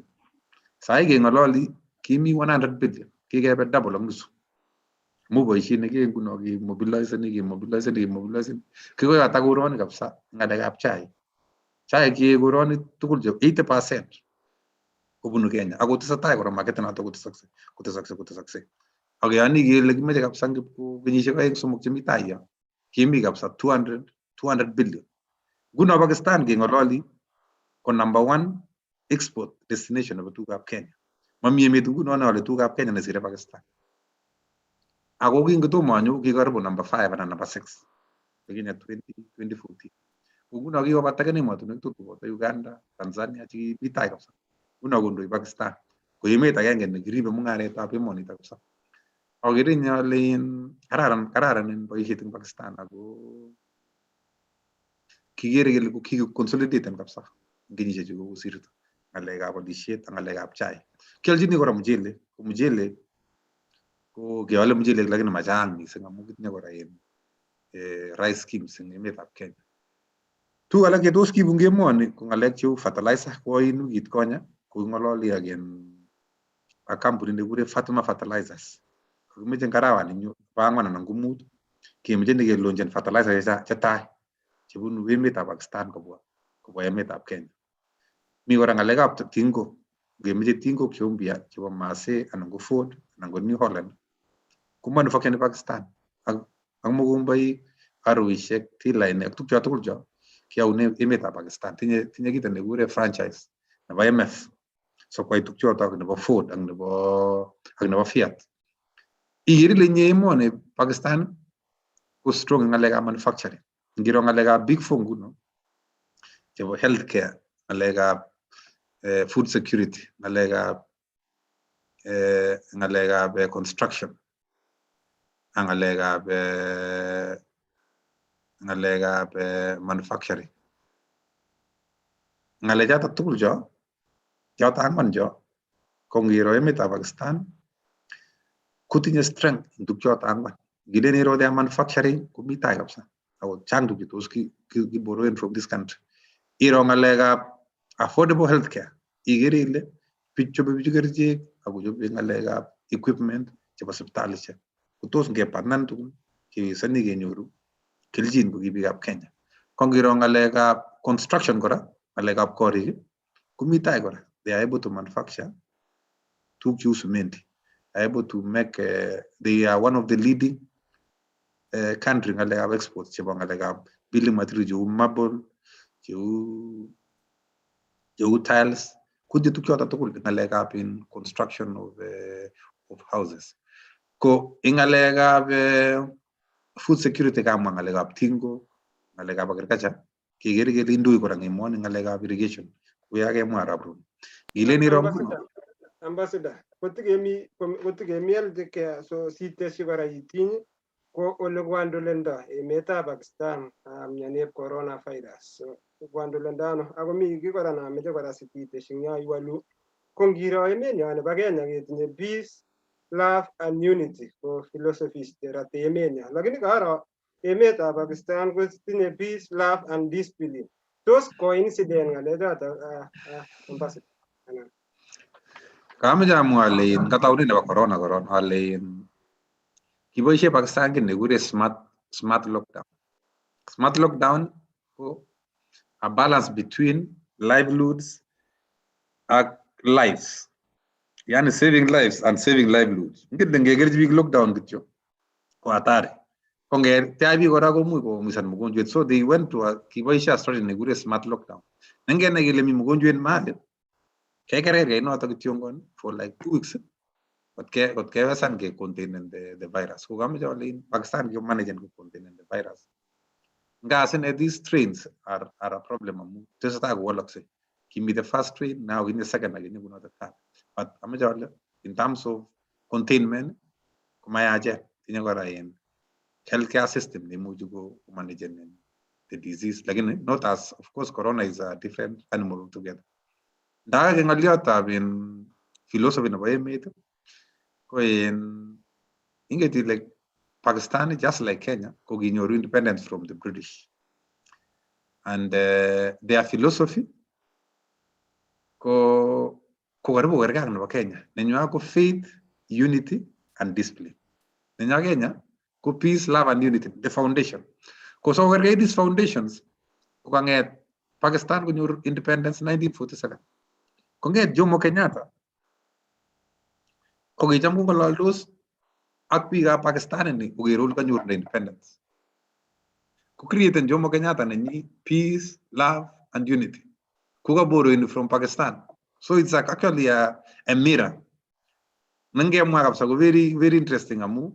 S4: Sai keng'ololi kimi 100 billion, kikebe double ak nusu. Amu boisiet nekiyoe nguno kemobiliseni kemobiliseni kemobiliseni kikoyata koroni kabisa ng'alekab chaik. Chaik cheyee koroni tugul che 80% kobunu Kenya ako tesetai kora market noto kotesokse kotesokse kotesokse. Ak keyoni kele kimoche kabisa kenyisiek oeng somok chemi tai yo kemi kabisa 200 billion. Nguno Pakistan keng'ololi ko number one export destination nebo tugukab Kenya. Mami emet nguno neole tugukab Kenya nesire Pakistan. Ako kingotomo anyo ki karibu number 5 anan number 6 Kenya 2014. Ko nguno kikobataken emotinwek tugul koboto Uganda, Tanzania chekimi tai kabisa. Nguno kondoi Pakistan ko emet agenge nekiribe mung'aretab emonito kabisa. Akere inye ale in kararan kararan in boisiet eng Pakistan ako kikere kele kikoconsolidaten kabisa eng kenyisiechu kokosirto ng'alekab olisiet ak ng'alekab chaik. Kiolchini kora muchelek, ko muchelek ko keole muchelek lakini machang mising amu kitinye kora in rice schemes eng emetab Kenya. Tuguk alak che tos kiibu eng emoni ko ng'alek cheu fertilizer ko in wikit konye koking'ololi ak in ak kampunit nekikure Fatima Fertilizers. Kokimeche eng arawani nebo ang'wan anan ko mut kemeche nyekelaunchen fertilizer chetai chebunu emetab Pakistan kobwa kobwa emetab Kenya. Mi kora ng'alekab tingok, ngemeche tingok cheu mpya chebo Massey anan ko Ford anan ko New Holland ko manufacture Pakistan ak ak mokomboik, arrowishek, tilainik ak tuguk tugul cho kiyaune emetab Pakistan. Tinye tinye kito nekikure franchise nebo MF so kwai tugchotok nebo Ford ak nebo Fiat. Ikere ile inye emoni Pakistan ko strong eng ng'alekab manufacturing. Ngiro ng'alekab big four nguno chebo healthcare, ng'alekab food security, ng'alekab construction ak ng'alekab manufacturing. Ng'alechotok tugul cho choto ang'wan cho ko ngiro emetab Pakistan kotinye strength eng tukchoto ang'wan. Ngilen iro their manufacturing komi tai kabisa ako chang tuk chetos kiborrowen from this country. Iro ng'alekab affordable healthcare ikere ile chobe bichu kerichek akochobe ng'alekab equipment chebo sipitalishek. Kotos ngepartnan tugul kewesoni kenyoru kelchin ko ki biikab Kenya. Ko ngiro ng'alekab construction kora, ng'alekab korik komi tai kora. They are able to manufacture tuguk cheu cementi. Are able to make they are one of the leading country ng'alekab exports chebo ng'alekab building material cheu marble, cheu tiles, kotinye tuguk choto tugul ng'alekab in construction of houses. Ko eng ng'alekab food security kamwa ng'alekab tingok, ng'alekab agriculture, kekere kele indoi kora eng emoni ng'alekab irrigation kuya kemwa arap Ruto. Ngilen iro nguno
S3: Ambassador, kotikemi healthcare so sitesyi kora itiny ko ole kohandlendo emetab Pakistan mianib coronavirus. So kohandlendo ano ako mi kiy kora nameche kora sititesyi eng yo iwalu ko ngiro emenyo nebo Kenya ketinye peace, love and unity ko philosophies cherate emenyo, lakini karo emetab Pakistan kotinye peace, love and discipline. Tos coincident ng'alechoto, Ambassador? Anan
S4: Kameche amwa ale in kataunet nebo corona koron ale in kiboisie Pakistan kiy nekikure smart lockdown. Smart lockdown ko a balance between livelihoods ak lives. Yani saving lives and saving livelihoods. Ngen ile ngekerchi biik lockdown kityo ko hatari. Ko ngetyach biik kora komuch koumisan mogonjwet. So they went to a kiboisie a strategy nekikure smart lockdown. Nengenai kele mi mogonjwet mahali kekerergei noto kityongon for like 2 weeks kot kewesan ke containen the virus. Ko kameche ale in Pakistan ko managen ko containen the virus. Nga sine these strains are a problem amu tesetai kowalakse. Kimi the first strain, now in the second again nguno the third. But ameche ale in terms of containment komayachen tinye kora in healthcare system neimuchi ko managen the disease, lakini not as, of course, corona is a different animal altogether. Ndakake ng'oliotab in philosophy nebo emet ko in inget ile Pakistan, just like Kenya, ko kinyoru independence from the British and their philosophy ko karibu kokergei ak nebo Kenya. Nenywa ko faith, unity and discipline. Nenyo Kenya ko peace, love and unity, the foundation. Ko so kokerkeit these foundations ko kang'et Pakistan konyor independence 1947. Kong'et Jomo Kenyatta ko kicham kong'ololdos ak biikab Pakistan ini koker ole kanyorunda independence. Ko createn Jomo Kenyatta nenyi peace, love and unity. Ko kaborrowing from Pakistan. So it's like actually a mirror. Nengemwa kabisa ko very very interesting amu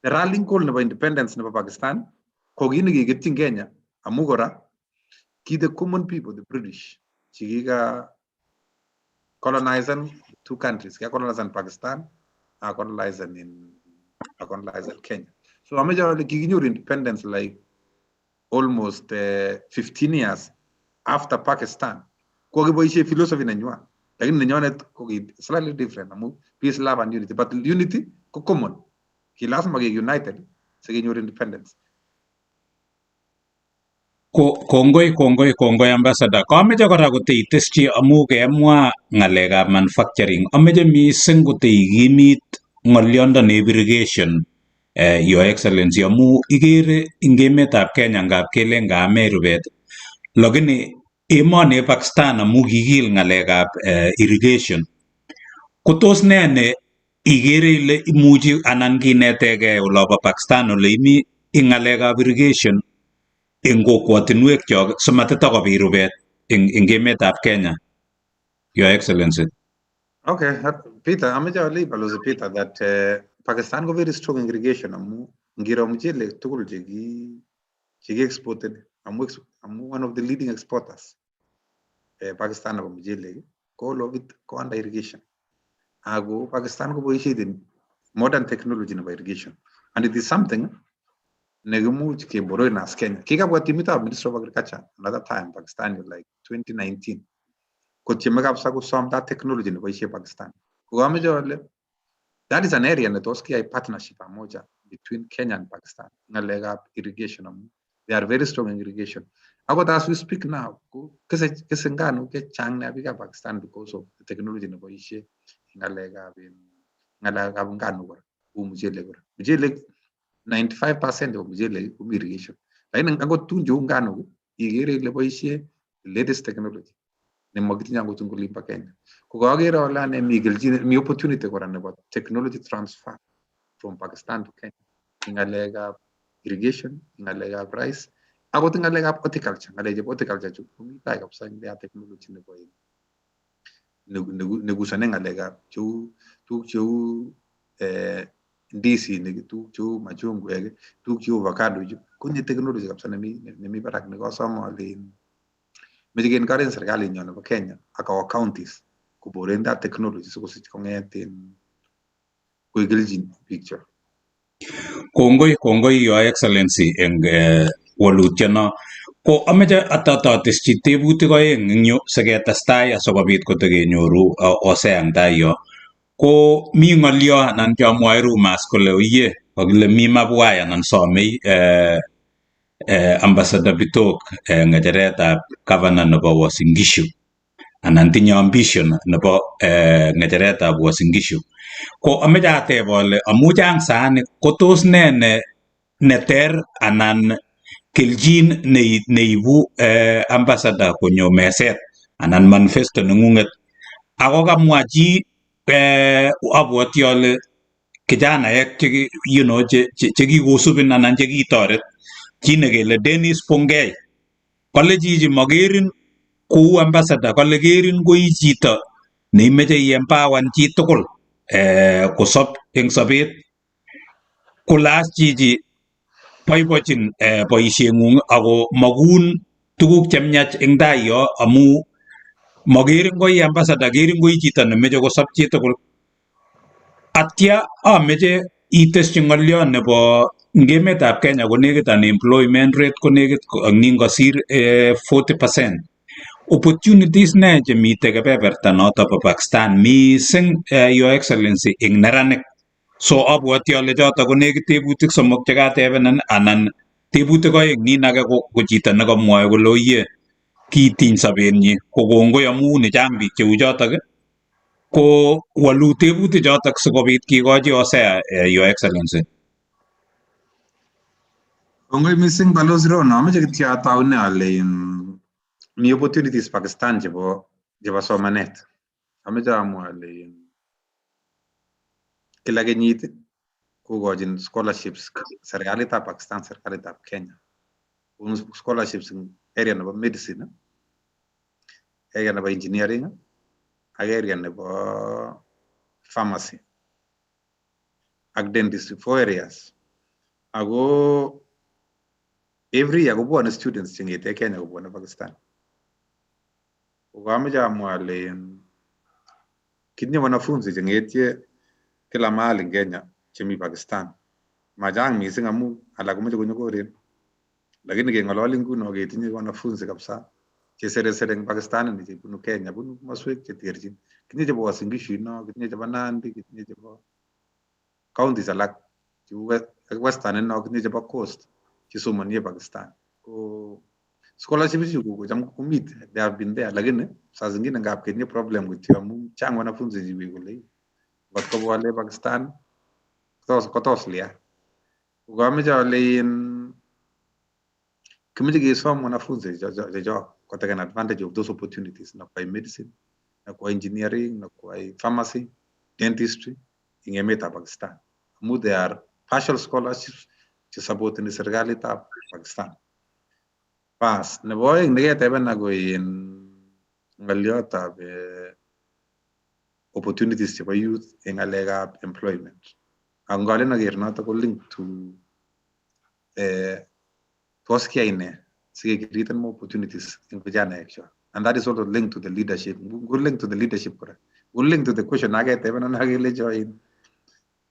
S4: the rallying call nebo independence nebo Pakistan ko kit nekiketyin Kenya amu kora ki the common people, the British, chekika colonizen two countries, ka colonizen Pakistan ak colonizen in ak colonizen Kenya. So ameche ale kikinyoru independence like almost 15 years after Pakistan. Ko kiboisie philosophy nenywa. Lakini nenyonet ko ki slightly different amu peace, love and unity. But unity ko common. Ki lazima keek united sikenyor independence.
S2: Ko kongoi kongoi kongoi ambassador. Kameche kora koteiteschi amu kemwa ng'alekab manufacturing. Ameche mising koteikimit ng'oliondo neib irrigation Your Excellency amu ikere eng emetab Kenya ngap kelen kaamech rubet lakini emoni Pakistan amu kikil ng'alekab irrigation ko tos nee ne ikere ile imuchi anan kinetegei olobo Pakistan ole imi eng ng'alekab irrigation eng kokwotinwek chok simatitokobit rubet eng emetab Kenya, Your Excellency?
S4: Okay, Peter, ameche alei Balozi Peter that Pakistan ko very strong in irrigation amu ngiro muchelek tugul cheki exported amu one of the leading exporters Pakistan nebo muchelek ko all of it ko under irrigation. Ako Pakistan koboisie the modern technology nebo irrigation and it is something nekimuch keborrowen as Kenya. Kikabwa timitab Ministry of Agriculture another time Pakistan like 2019 kotyeme kabisa kosom that technology neboisie Pakistan. Ko kameche ale that is an area netos kiyai partnership pamoja between Kenya and Pakistan ng'alekab irrigation amu they are very strong in irrigation. Akot as we speak now ko kese nganuk chechang nea biikab Pakistan because of the technology neboisie ng'alekab nganuk kora kou muchelek kora. Muchelek 95% nebo muchelek komi irrigation. Lakini akot tugun cheu nganuk ikere ile boisie latest technology nemokitinye akot eng olimbo Kenya. Ko kakere ale ane mi kelchin, mi opportunity kora nebo technology transfer from Pakistan to Kenya eng ng'alekab irrigation, eng ng'alekab rice, akot eng ng'alekab horticulture, ng'alek chebo horticulture chu komi tai kabisa eng their technology nebo negusone ng'alekab cheu tuguk cheu ndisinik, tuguk cheu machungwek, tuguk cheu avocado chu kotinye technology kabisa nemi barak nekosome ale meche ke-encourage serikalinyo nebo Kenya ak our counties koborrowen that technology sikosich kong'et in koek kelchin biikchok.
S2: Kongoi kongoi Your Excellency eng walutyono. Ko ameche atateschi tebutik oeng eng yu siketestai asikobit kotokenyoru Hosea eng tai yo. Ko mi ng'olyo anan chomwoe rumors kole oiye kakile mi mabwai anan somei Ambassador Bitok ng'echeretab governor nebo Uasin Gishu anan tinye ambition nebo ng'echeretab Uasin Gishu. Ko ameche ateb ale amu chang saanik ko tos nee ne neter anan kelchin neibu ambassador konyo meset anan manifesto neng'ung'et ako kamwa chi abwoti ale kijanaek che chekikosubin anan chekitoret chi nekele Dennis Bungei kale chichi makerin kou ambassador kale kerin ko i chito neimeche i-empower chitugul kosob eng sobet kole as chichi boibochin boisieng'ung ako makun tuguk chemiach eng tai yo amu makerin ko i ambassador kerin ko i chito nemeche kosob chitugul. Atya ameche iteschi ng'olyo nebo eng emetab Kenya konekit unemployment rate konekit nin kosir 40%. Opportunities ne chemite kebeberta noto bo Pakistan mising Your Excellency eng neranik. So abwoti ale choto ko nekit tebutik somok chekatebenin anan tebutik oeng nin age ko chito nekamwoe kole oiye kitiny sobenyi ko kongoi amu ni chang biik cheu chotok. Ko walu tebutik chotok sikobit kikochi Hosea, Your Excellency.
S4: Kongoi mising Balozi Rono, amoche kityo ataune ale mi opportunities Pakistan chebo somanet. Amoche amwa ale kila kenyit kokochin scholarships serikalitab Pakistan, serikalitab Kenya. Konu scholarships eng area nebo medicine, area nebo engineering ak area nebo pharmacy ak dentistry, four areas. Ako every year kobwone students cheng'ete Kenya kobwone Pakistan. Ko kamoche amwa ale kitinye wanafunzi cheng'etie kila mahali en Kenya chemi Pakistan. Machang mising amu alak komoche konyokoren. Lakini keng'ololi nguno ketinye wanafunzi kabisa cheseresere eng Pakistan ini chebunu Kenya, bunu komoswek cheterchin. Kitinye chebo Uasin Gishu ino, kitinye chebo Nandi, kitinye chebo counties alak cheu Western ino, kitinye chebo Coast chesomonie Pakistan. Ko scholarship ichu kocham komite, they have been there, lakini saa zingine ngap ketinye problem kityo amu chang wanafunzi chiwi kole ngot kobwa ale Pakistan kotos lia. Ko kamoche ale kimoche kesom wanafunzi chechok koteken advantage of those opportunities nakwai medicine, nakwai engineering, nakwai pharmacy, dentistry eng emetab Pakistan. Amu they are partial scholarships chesupporteni serikalitab Pakistan. Bas, nebo oeng neketebena ko in ng'oliotab opportunities chebo youth eng ng'alekab employment. Ak ngalen aker noto ko link to tos kiyai nee sikecreaten more opportunities eng vijanaek cho. And that is also linked to the leadership. Go link to the leadership kora. Go link to the question aketebena akelecho in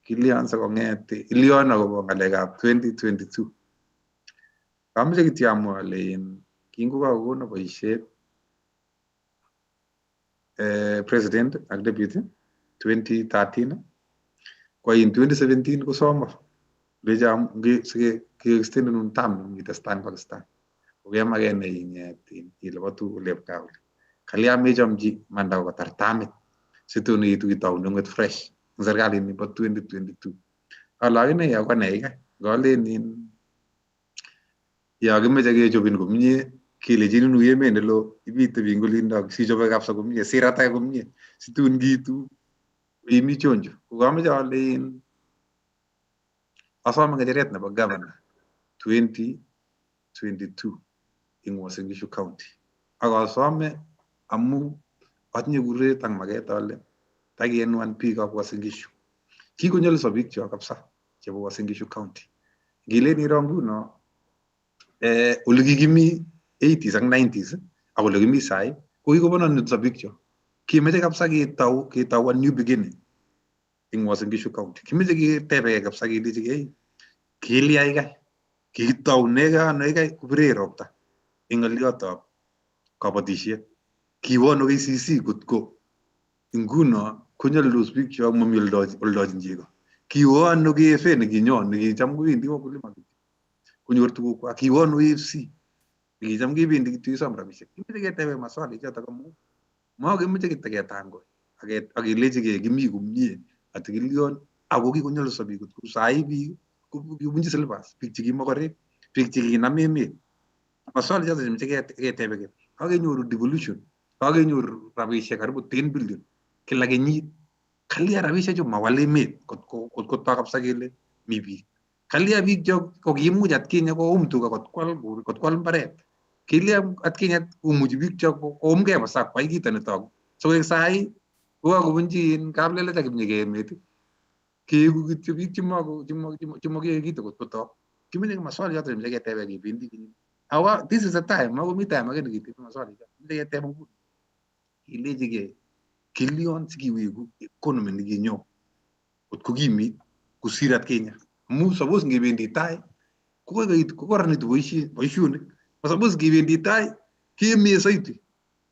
S4: kilion sikong'et ilion akobo ng'alekab 2022. Kamoche kityo amwa ale kingokakokono boisiet president ak deputy 2013 ko in 2017 kosomo lecho sike extendenun term itestai eng Pakistan. Kokemaken ing'et ilobatu olep gaa oli. Kalya mechomchi manda kotar tamit situn iitu itou neng'et fresh eng serikalit nibo 2022. Ale akine ako ane kai ngalen yo kimoche kechobin komie kelechinin ui emet nelo ibitebi eng olindo sichobe kabisa komie siratake komie situn kiitu imi chonjo. Ko kamoche ale asome ng'echeret nebo governor 2022 eng Uasin Gishu County. Ak asome amu atinye kuret ak maket ale takienwan biikab Uasin Gishu. Kikonyolso biikchok kabisa chebo Uasin Gishu County. Ngilen iro nguno ole kikimi 80s ak 90s ak ole kimi sai ko kikobononso biikchok. Kimeche kabisa ketou a new beginning eng Uasin Gishu County. Kimeche ketebekei kabisa kelechigei kilya kai kikitounegei ano kai kopirech ropta eng ng'oliotab kabatisiet. Kiwo ano KCC kotko nguno konyolildos biikchok mami oldochin chego. Kiwo ano KFA nekinyon nekicham kowendi wakulima kityo konyor tugukwak. Kiwo ano AFC nekicham kebendi kityo isom rabisiek. Kimeche ketebe maswali chotok amu makemoche kityo ketangoi ak kelechigei kimi komie ati kilion ako kikonyolso biik kotko sai biik kobunchi slippers biik chekimokorek biik chekinam emet. Maswali chotok chemoche ketebekei. Kakenyoru devolution, kakenyoru rabisiek karibu 10 billion kila kenyit. Kalya rabisiechu mawal emet kotko tok kabisa kele mi biik. Kalya biik chok kokiimuch atkinye koum tuga kotkwal mbaret. Kilya atkinye komuchi biik chok koumgei kabisa kwai kito netogu. Sikoik sai kokakobunchi kaplelach ak kipnyige emet keeku kityo biik chemokiyoe kito kotkotok. Kimeche maswali chotok chemoche ketebe kebendi kenyit. Awa this is the time, makomi time ake neketebe maswali chotok. Kimeche keteb nguni. Kelechigei kilion sikiweku economy nekinyo kotko kimit kosir atkinye. Amu suppose ngebendi tai kokoikoitu kokororonitu boisionik. Ma suppose ngebendi tai kemie zaidi.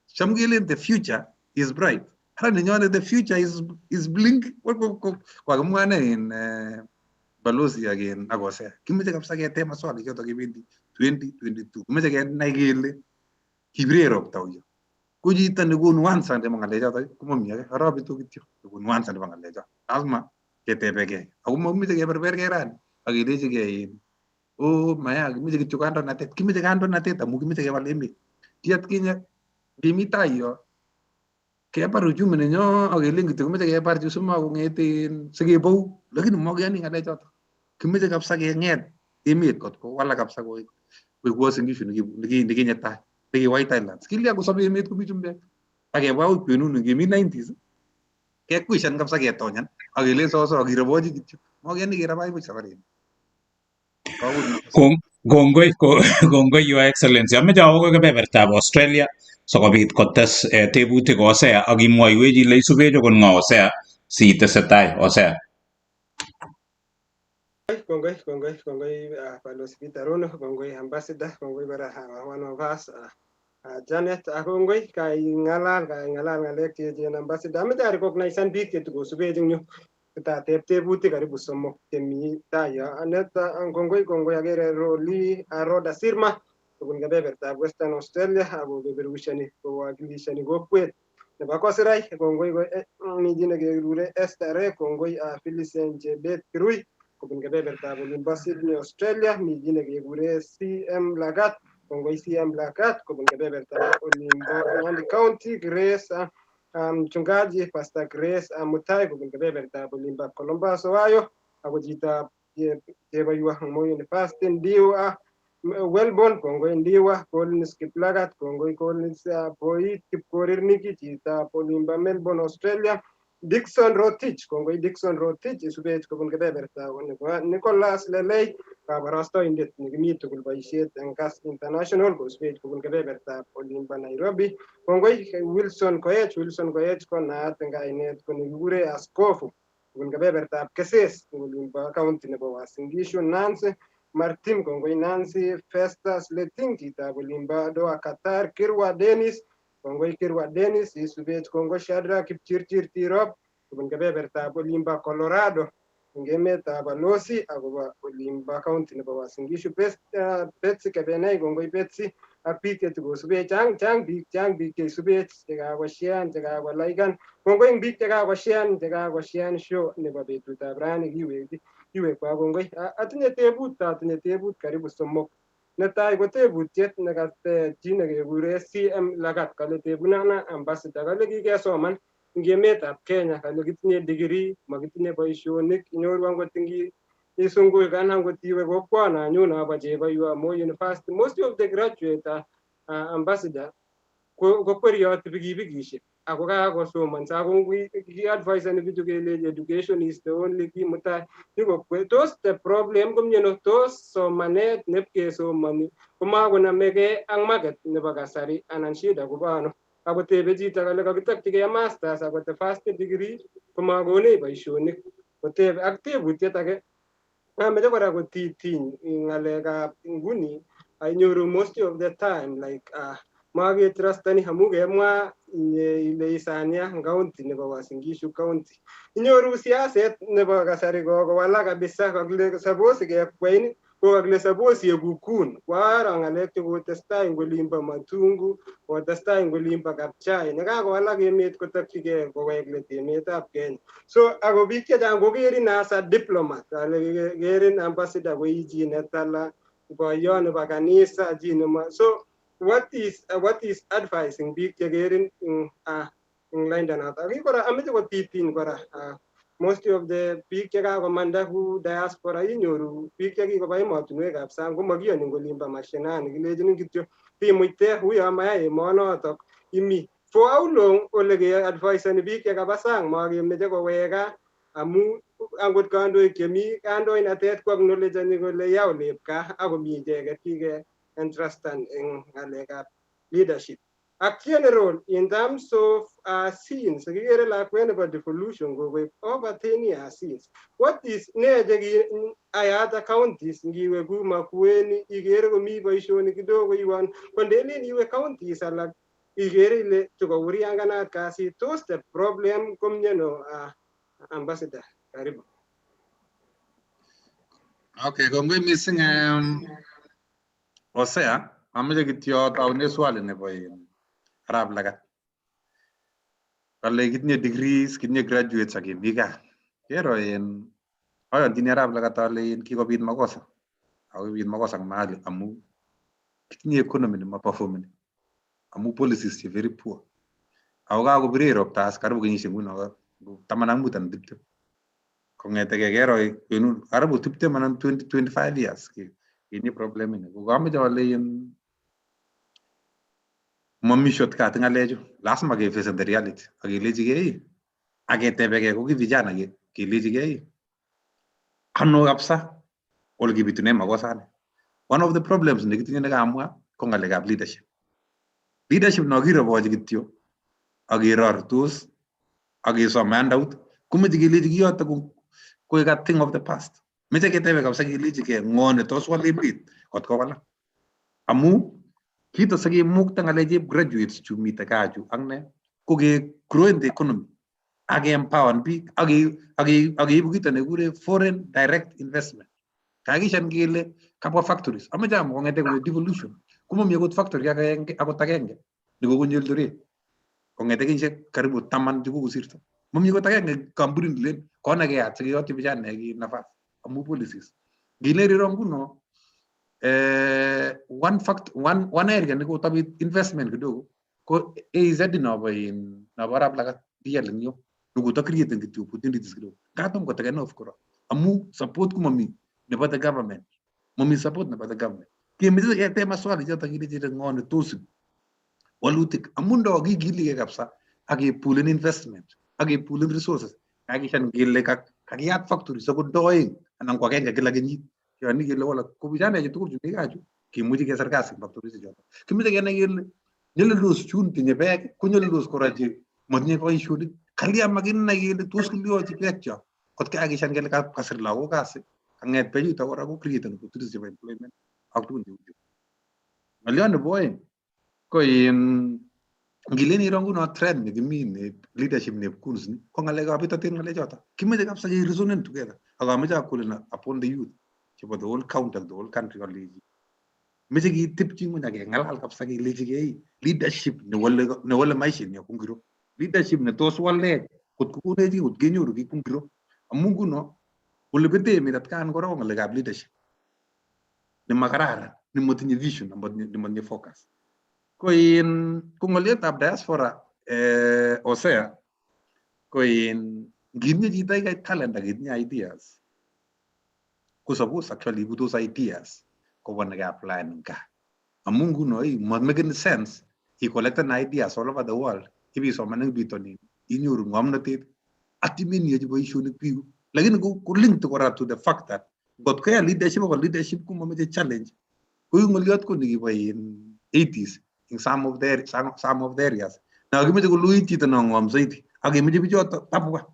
S4: Cham kelen the future is bright. Ara nenyonet the future is blink. Kokakimwa ne in balozi ak in ak Hosea. Kimoche kabisa keteb maswali chotok kebendi 2022. Kimoche kenai kele kibirech ropta auyo. Ko chito nekonu answer nebo ng'alechotok komami age, arap Bitok kityo nekonu answer nebo ng'alechot. Lazima ketebekei ako makimeche keberberkei rani ak kelechigei oh maya kimeche kityo kandoinatet, kimeche kandoinatet amu kimeche kewal emet. Ki atkinye kimi tai yo kebar uchumi nenyo ak kelen kityo kimeche kebar chu simakong'et in sikebou, lakini makiyoni ng'alechotok. Kimeche kabisa keng'et emet kot kowalak kabisa koik koik Uasin Gishu nekinye tai neki White Islands. Kilya kosobe emet komi chumbek ak kebwa akoi kwenuni kimi 90s kekwishan kabisa ketonyan ak kelen soso ak kirebochi kityo. Makiyoni kerabach buch safarini.
S2: Kongoi, kongoi, Your Excellency. Ameche awo akoi kebebertab Australia sikobit kotes tebutik Hosea ak imwoiwech ile isubech okot ng'o, Hosea, sitesetai, Hosea.
S3: Kongoi, kongoi, kongoi, Balozi Peter Rono, kongoi Ambassador, kongoi kora one of us, Janet, kongoi kaing'alal ng'alek cheechen, Ambassador. Ameche arecognisan biik chetukosubech eng yu. Kitateb tebutik karibu somok chemi tai yo. Neta, kongoi, kongoi, akere Roli Roda Sirma kobun kebebertab Western Australia ako keperushani kowakilishani kokwet nebo Kosirai. Kongoi mi chi nekekure Esther Re, kongoi Phyllis Chebet Kirui kobun kebebertab olimbo Sydney, Australia. Mi chi nekekure CM Lagat, kongoi CM Lagat kobun kebebertab olimbo Nandi County. Grace, mchungaji Pastor Grace Mutai kobun kebebertab olimbo Columbus, Ohio, ako chitab Cheboywa Moi University. Ndiwa Welborn, kongoi Ndiwa. Collins Kiplagat, kongoi Collins. Boit Kipkorir Niki, chitab olimbo Melbourne, Australia. Dixon Rotich, kongoi Dixon Rotich, isubech kobun kebeberta nebo Nicholas Lelei, kabarastoindet nekimi tugul boisiet eng Gas International, kosubech kobun kebebertab olimbo Nairobi. Kongoi Wilson Koech, Wilson Koech ko naat eng kainet ko nekikure Askofu, kobun kebebertab Keses eng olimbo county nebo Uasin Gishu. Nancy Martin, kongoi Nancy. Festus Leting, chitab olimbo Doha, Qatar. Kirwa Dennis, kongoi Kirwa Dennis, isubech. Kongoi Shadrack Kipchirchir Tirop kobun kebebertab olimbo Colorado eng emetab Alosi akobo olimbo county nebo Uasin Gishu. Betsy Kebenei, kongoi Betsy, ak biik chetukosubech. Chang, chang biik, chang biik cheisubech, chekakoshean, chekakolaikan. Kongoi eng biik chekakoshean, chekakoshean show nebo betutab rani. Kiwek kiwekwa kongoi. Atinye tebut karibu somok. Netai ko tebutiet nekate chi nekekure CM Lagat. Kale tebunana Ambassador, kale kikesoman eng emetab Kenya, kale kitinye degree, makitinye boisionik. Inyoru angot ingi isungukan, angot iwe kokwananyun abo Cheboywa Moi University, most of the graduate, Ambassador, kokwerioti pikipikishek ako kakosomanso ako kiadvisani bichu kelechi education is the only key mutai nikokwe. Tos the problem komiano? Tos somanet nepkesomoni komakonomegei ak market nebo kasari anan shida kobo ano? Akotebe chito kale kakitokchigei masters ako the first degree komakonech boisionik. Kotebe ak tebutiet age ameche kora kotitiny ng'alekab nguni. Inyoru most of the time like maketrustani amu kemwa inye ile Isania county nebo Uasin Gishu County. Inyoru siaset nebo kasari kokowalak kabisa. Kakile suppose kekwein, ko kakile suppose iegu goon. Kwaro ng'alek chekotestai eng olimbo Matungu, kotestai eng olimbo Kapchai. Nekakowalak emet kotokchigei kowek let emetab Kenya. So ako biik chechang kokerin as a diplomat, ale kerin Ambassador ko i chi netala, boyot nebo kanisa, chi nema. So what is advising biik chekerin ing lainda noto? Ak kora ameche kotitiny kora most of the biik chekakomanda ku diaspora, inyoru biik chekikoba emotinwekab sang komakiyoni eng olimbo mashinani, kilechinin kityo timuite uyo maya emonotok imi. For how long ole keadvisani biik chekaba sang makemeche kowek gaa amu angot kandoik chemi kandoinatet ko acknowledgeni kole ya olep gaa akomi icheket kike entrustan eng ng'alekab leadership ak general in terms of scenes? Kikere lakwet nebo devolution kokoib over 10 years since. What is ne cheki ayata counties? Ngiwe ku Makueni ikere komi boisionik kidogo iwan kondelin iwe counties alak ikere ile tukourianganat kasit. Tos the problem komiano, Ambassador? Karibu.
S4: Okay, kongoi missing, Hosea, ameche kityo taune swali nebo arap Lagat. Kale kitinye degrees, kitinye graduates ak kemi gaa. Kero en ayonchini arap Lagat ale in kikobit makosa. Ako kikobit makosa eng mahali amu kitinye economy nemaperformeni amu policies che very poor. Ako kakobirech ropta as karibu kenyisiek nguno 15 anan 20. Kong'etegei kero kwenut karibu 20 anan 20, 25 years ketinye problem ini. Ko kameche ale in mami shortcut ng'alechu, lazima kefacen the reality ak kelechigei ak ketebegei ko ki vijana kelechigei ano kabisa ole kibitune makosani. One of the problems nekitinye nekamwa ko ng'alekab leadership. Leadership no kirobochi kityo ak kerortos ak kesom handout komeche kelechi kiyoto koek a thing of the past. Meche ketebe kabisa kelechigei ng'o netos wal emet kot kowalak. Amu kito sikimukta ng'alechep graduates chu mite gaa chu ak ne ko ke grow the economy ak keempower biik ak keibu kito nekikure foreign direct investment. Kakishan kele kabwa factories. Amache amwa kong'ete konyo devolution komomi akot factory agenge akot agenge nekokonyo Eldoret kong'ete kenyisiek karibu 10 chekokosirto. Momi akot agenge kampunit nelen kone keyat sikeyotyi vijanaek nafas amu policies. Ngilen iro nguno one fact one area nekotobit investment kidogo ko AZ nobo in nobo arap Lagat DL eng yo nekoto creating kityo opportunities kidogo. Katom koteken off kora amu support komomi nebo the government. Momi support nebo the government. Kemeche keteb maswali choto kele ng'o netos ib walutik amu ndokikiligei kabisa ak kepulen investment ak kepulen resources kakishan kele kakiyat factories akot ndo oeng anan ko agenge kila kenyit kiyoni kele wala ko vijanaechu tugul chu mi gaa chu kimuchi kesir kasi eng factories choto. Kimeche kenai kele nyolildos chun tinye beek ko nyolildos kora che motinye boisionik. Kalya makinai kele tos kilyochi beek cho kot kakishan kele kasir lagok kasi kang'et bechuto kora ko create opportunities chebo employment ak tugun cheu chu. Ng'oliot nebo oeng ko in ngilen iro nguno trend nekimi ne leadership neb goons ni ko ng'alekab bitotin ng'alechoto. Kimeche kabisa ke reasoning together ak ameche akolen upon the youth chebo the whole county and the whole country alechi meche ketepchi ng'weny ak keng'alal kabisa kelechigei leadership newole maishenyo ko ngiro, leadership netos walech kot kokonech kiy kot kenyoru kiy ko ngiro. Amu nguno ole bete emet atkan kora ko ng'alekab leadership nemakararan nemotinye vision nemotinye focus. Ko in ko ng'oliotab diaspora Hosea ko in ngitinye chito talent ak itinye ideas ko suppose actually ibu those ideas kobwa neke-applyan eng gaa. Amu nguno makeni sense i-collecten ideas all over the world ibisoman eng bitonin inyoru ng'omnotet atimen iyochi boisionik biik lakini ko linked kora to the fact that ngot koya leadership ako leadership komomeche challenge koiku ng'oliot ko nikibo in 80s in some of the areas na kimeche koloit chito no ng'om zaidi ak kemeche bichoto tabwa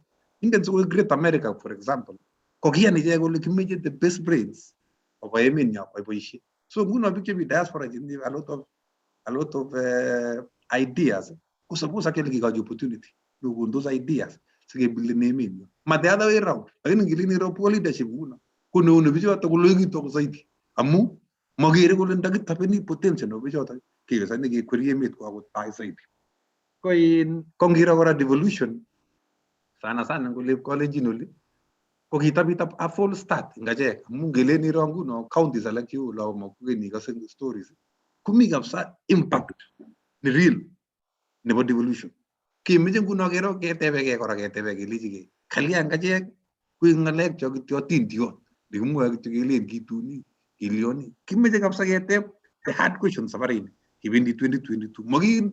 S4: ingen sikoik Great America for example ko kiyan ichek kole kimeche the best brains kobwa emenyo kwai boisiet. So nguno biik chemi diaspora chetinye a lot of ideas ko suppose actually kikochi opportunity kokon those ideas sikebuilden emenyo ma the other way round. Lakini ngilen iro poor leadership nguno ko neone bichoto koloekitu akot zaidi amu makere kole ndakitapeni potential nebo bichoto kekesani kekweri emet kwa akot tai zaidi. Ko in ko ngiro kora devolution sana sana eng olep Kalenjin oli ko kitabit a false start eng achek amu ngelen iro nguno counties alak cheu olobo Makueni ikose stories komi kabisa impact ne real nebo devolution. Kemeche nguno kero ketebekei kora ketebe kelechigei kalya eng achek koek ng'alek cho kityo atindiot nekimwoe kityo kelen kituni kilioni. Kimeche kabisa keteb the hard questions safarini kibendi 2022 makin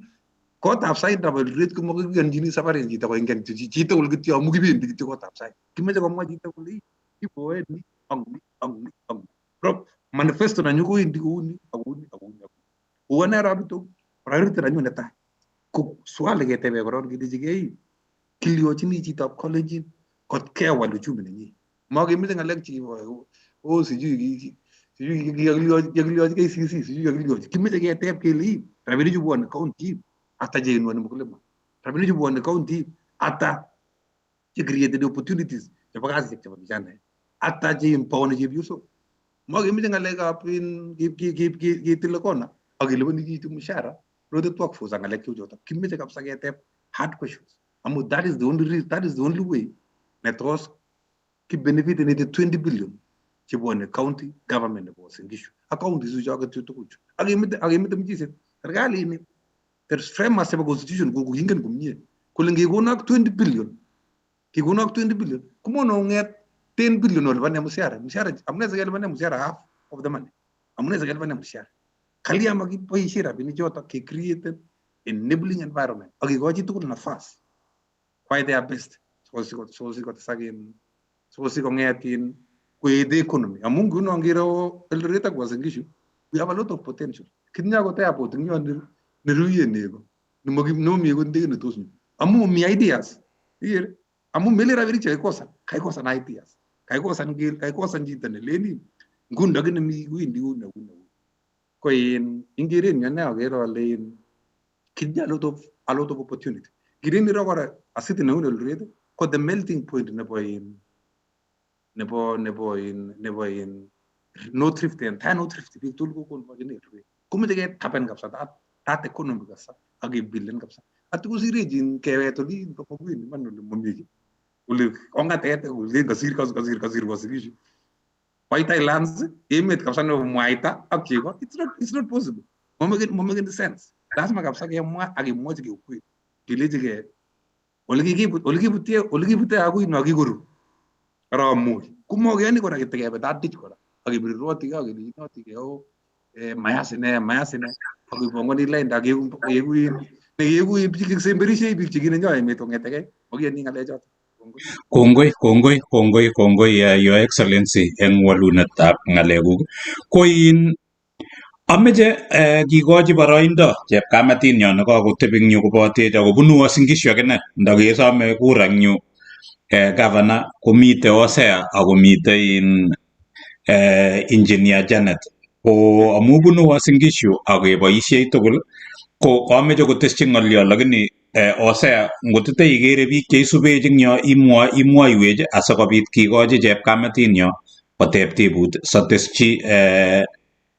S4: kotab sait nebo Eldoret komakiyonchini safarini chito koingen chitugul kityo amu kibendi kityo kotab sait. Kimeche komwa chito kole kiboe ni ak ni ak ni ak ni. Manifesto nanyu kowendi kouni ak kouni ak kouni ak kouni. Kou ane arap Ruto priority nanyu netai ko swali ketebe korok kelechigei kilyochini chitab Kalenjin kot kewal uchumi nenyi. Makemeche ng'alek chekibo oh sijui sijui kikilyochi KCC sijui kakilyochi. Kimeche keteb kele ii rabinichu bwone county ata cheinuani mkulima, rabinichu bwone county ata che created opportunities chebo kasisiek chebo vijanaek, ata che empowani chepyosok. Makemeche ng'alekab ketile kona ak keliponi chito mshahara rotet workforce ak ng'alek cheu chotok. Kimeche kabisa keteb hard questions. Amu that is the only reason, that is the only way netos kibenefiten the 20 billion chebwone county government nebo Uasin Gishu ak counties ichoket chu tugul chu. Ak akemete mchiset serkalini the framers chebo constitution ko kingen komie kole ngekonok 20 billion, kikonok 20 billion komono nget 10 billion olipane mshahara. Mshahara amune sikelipane mshahara half of the money? Amune sikelipane mshahara? Kalya makiboishe rabinik chotok ke created enabling environment ak kikochi tugul nafas kwai their best sikotesak in sikong'et in koet economy. Amun nguno ngiro Eldoret ak Uasin Gishu, we have a lot of potential. Kitinye akot airport eng yon neruye nego nemomi akot ndege netos nyo amu mi ideas. Ikere amu melen rabinik chekikosan, kaikosan ideas, kaikosan kaikosan chito nelen nguni lakini mi wendi kou na kou. Ko in ing kerenyu ane akere ale in kitinye a lot of opportunity. Ngireni kora a city neu Eldoret ko the melting point nebo in nebo nebo in nebo in North Rift, entire North Rift, biik tugul ko converge Eldoret. Komoche ketapen kabisa that economy kabisa ak kebuilden kabisa. Atukosirech in kewet olin bo Makueni iman ole momi kiy. Ole ong'atet olen kasir kasir kasir Uasin Gishu. White Highlands emet kabisa nebo mwaita ak chego, it's not possible. Momeken sense. Lazima kabisa kemwa ak kemwochige ukweli. Kelechige ole kikibutie agui no kikoru arap Moi. Komokeyoni kora kitekebe that ditch kora ak kebirurotige ak kelechinotige oh mayas ine, mayas ine, ak kepongoni lainda ak keku in nekeku biik chesemberishei, biik chekinenyo emet kong'etegei makiyoni ng'alechoto.
S2: Kongoi, kongoi, kongoi, kongoi, Your Excellency, eng walunetab ng'alekuk. Ko in ameche kikochi boroindo chepkamatinyo nekakotebi eng yu kobotech akobunu Uasin Gishu akine ndakesome kura eng yu governor komite Hosea akomite in Engineer Janet ko amu bunu Uasin Gishu akeboisiei tugul ko kameche kotesyi ng'olyo, lakini Hosea ngotite ikere biik cheisubech eng yo imwa imwoiwech asikobit kikochi chepkamatinyo koteb tebut sotesyi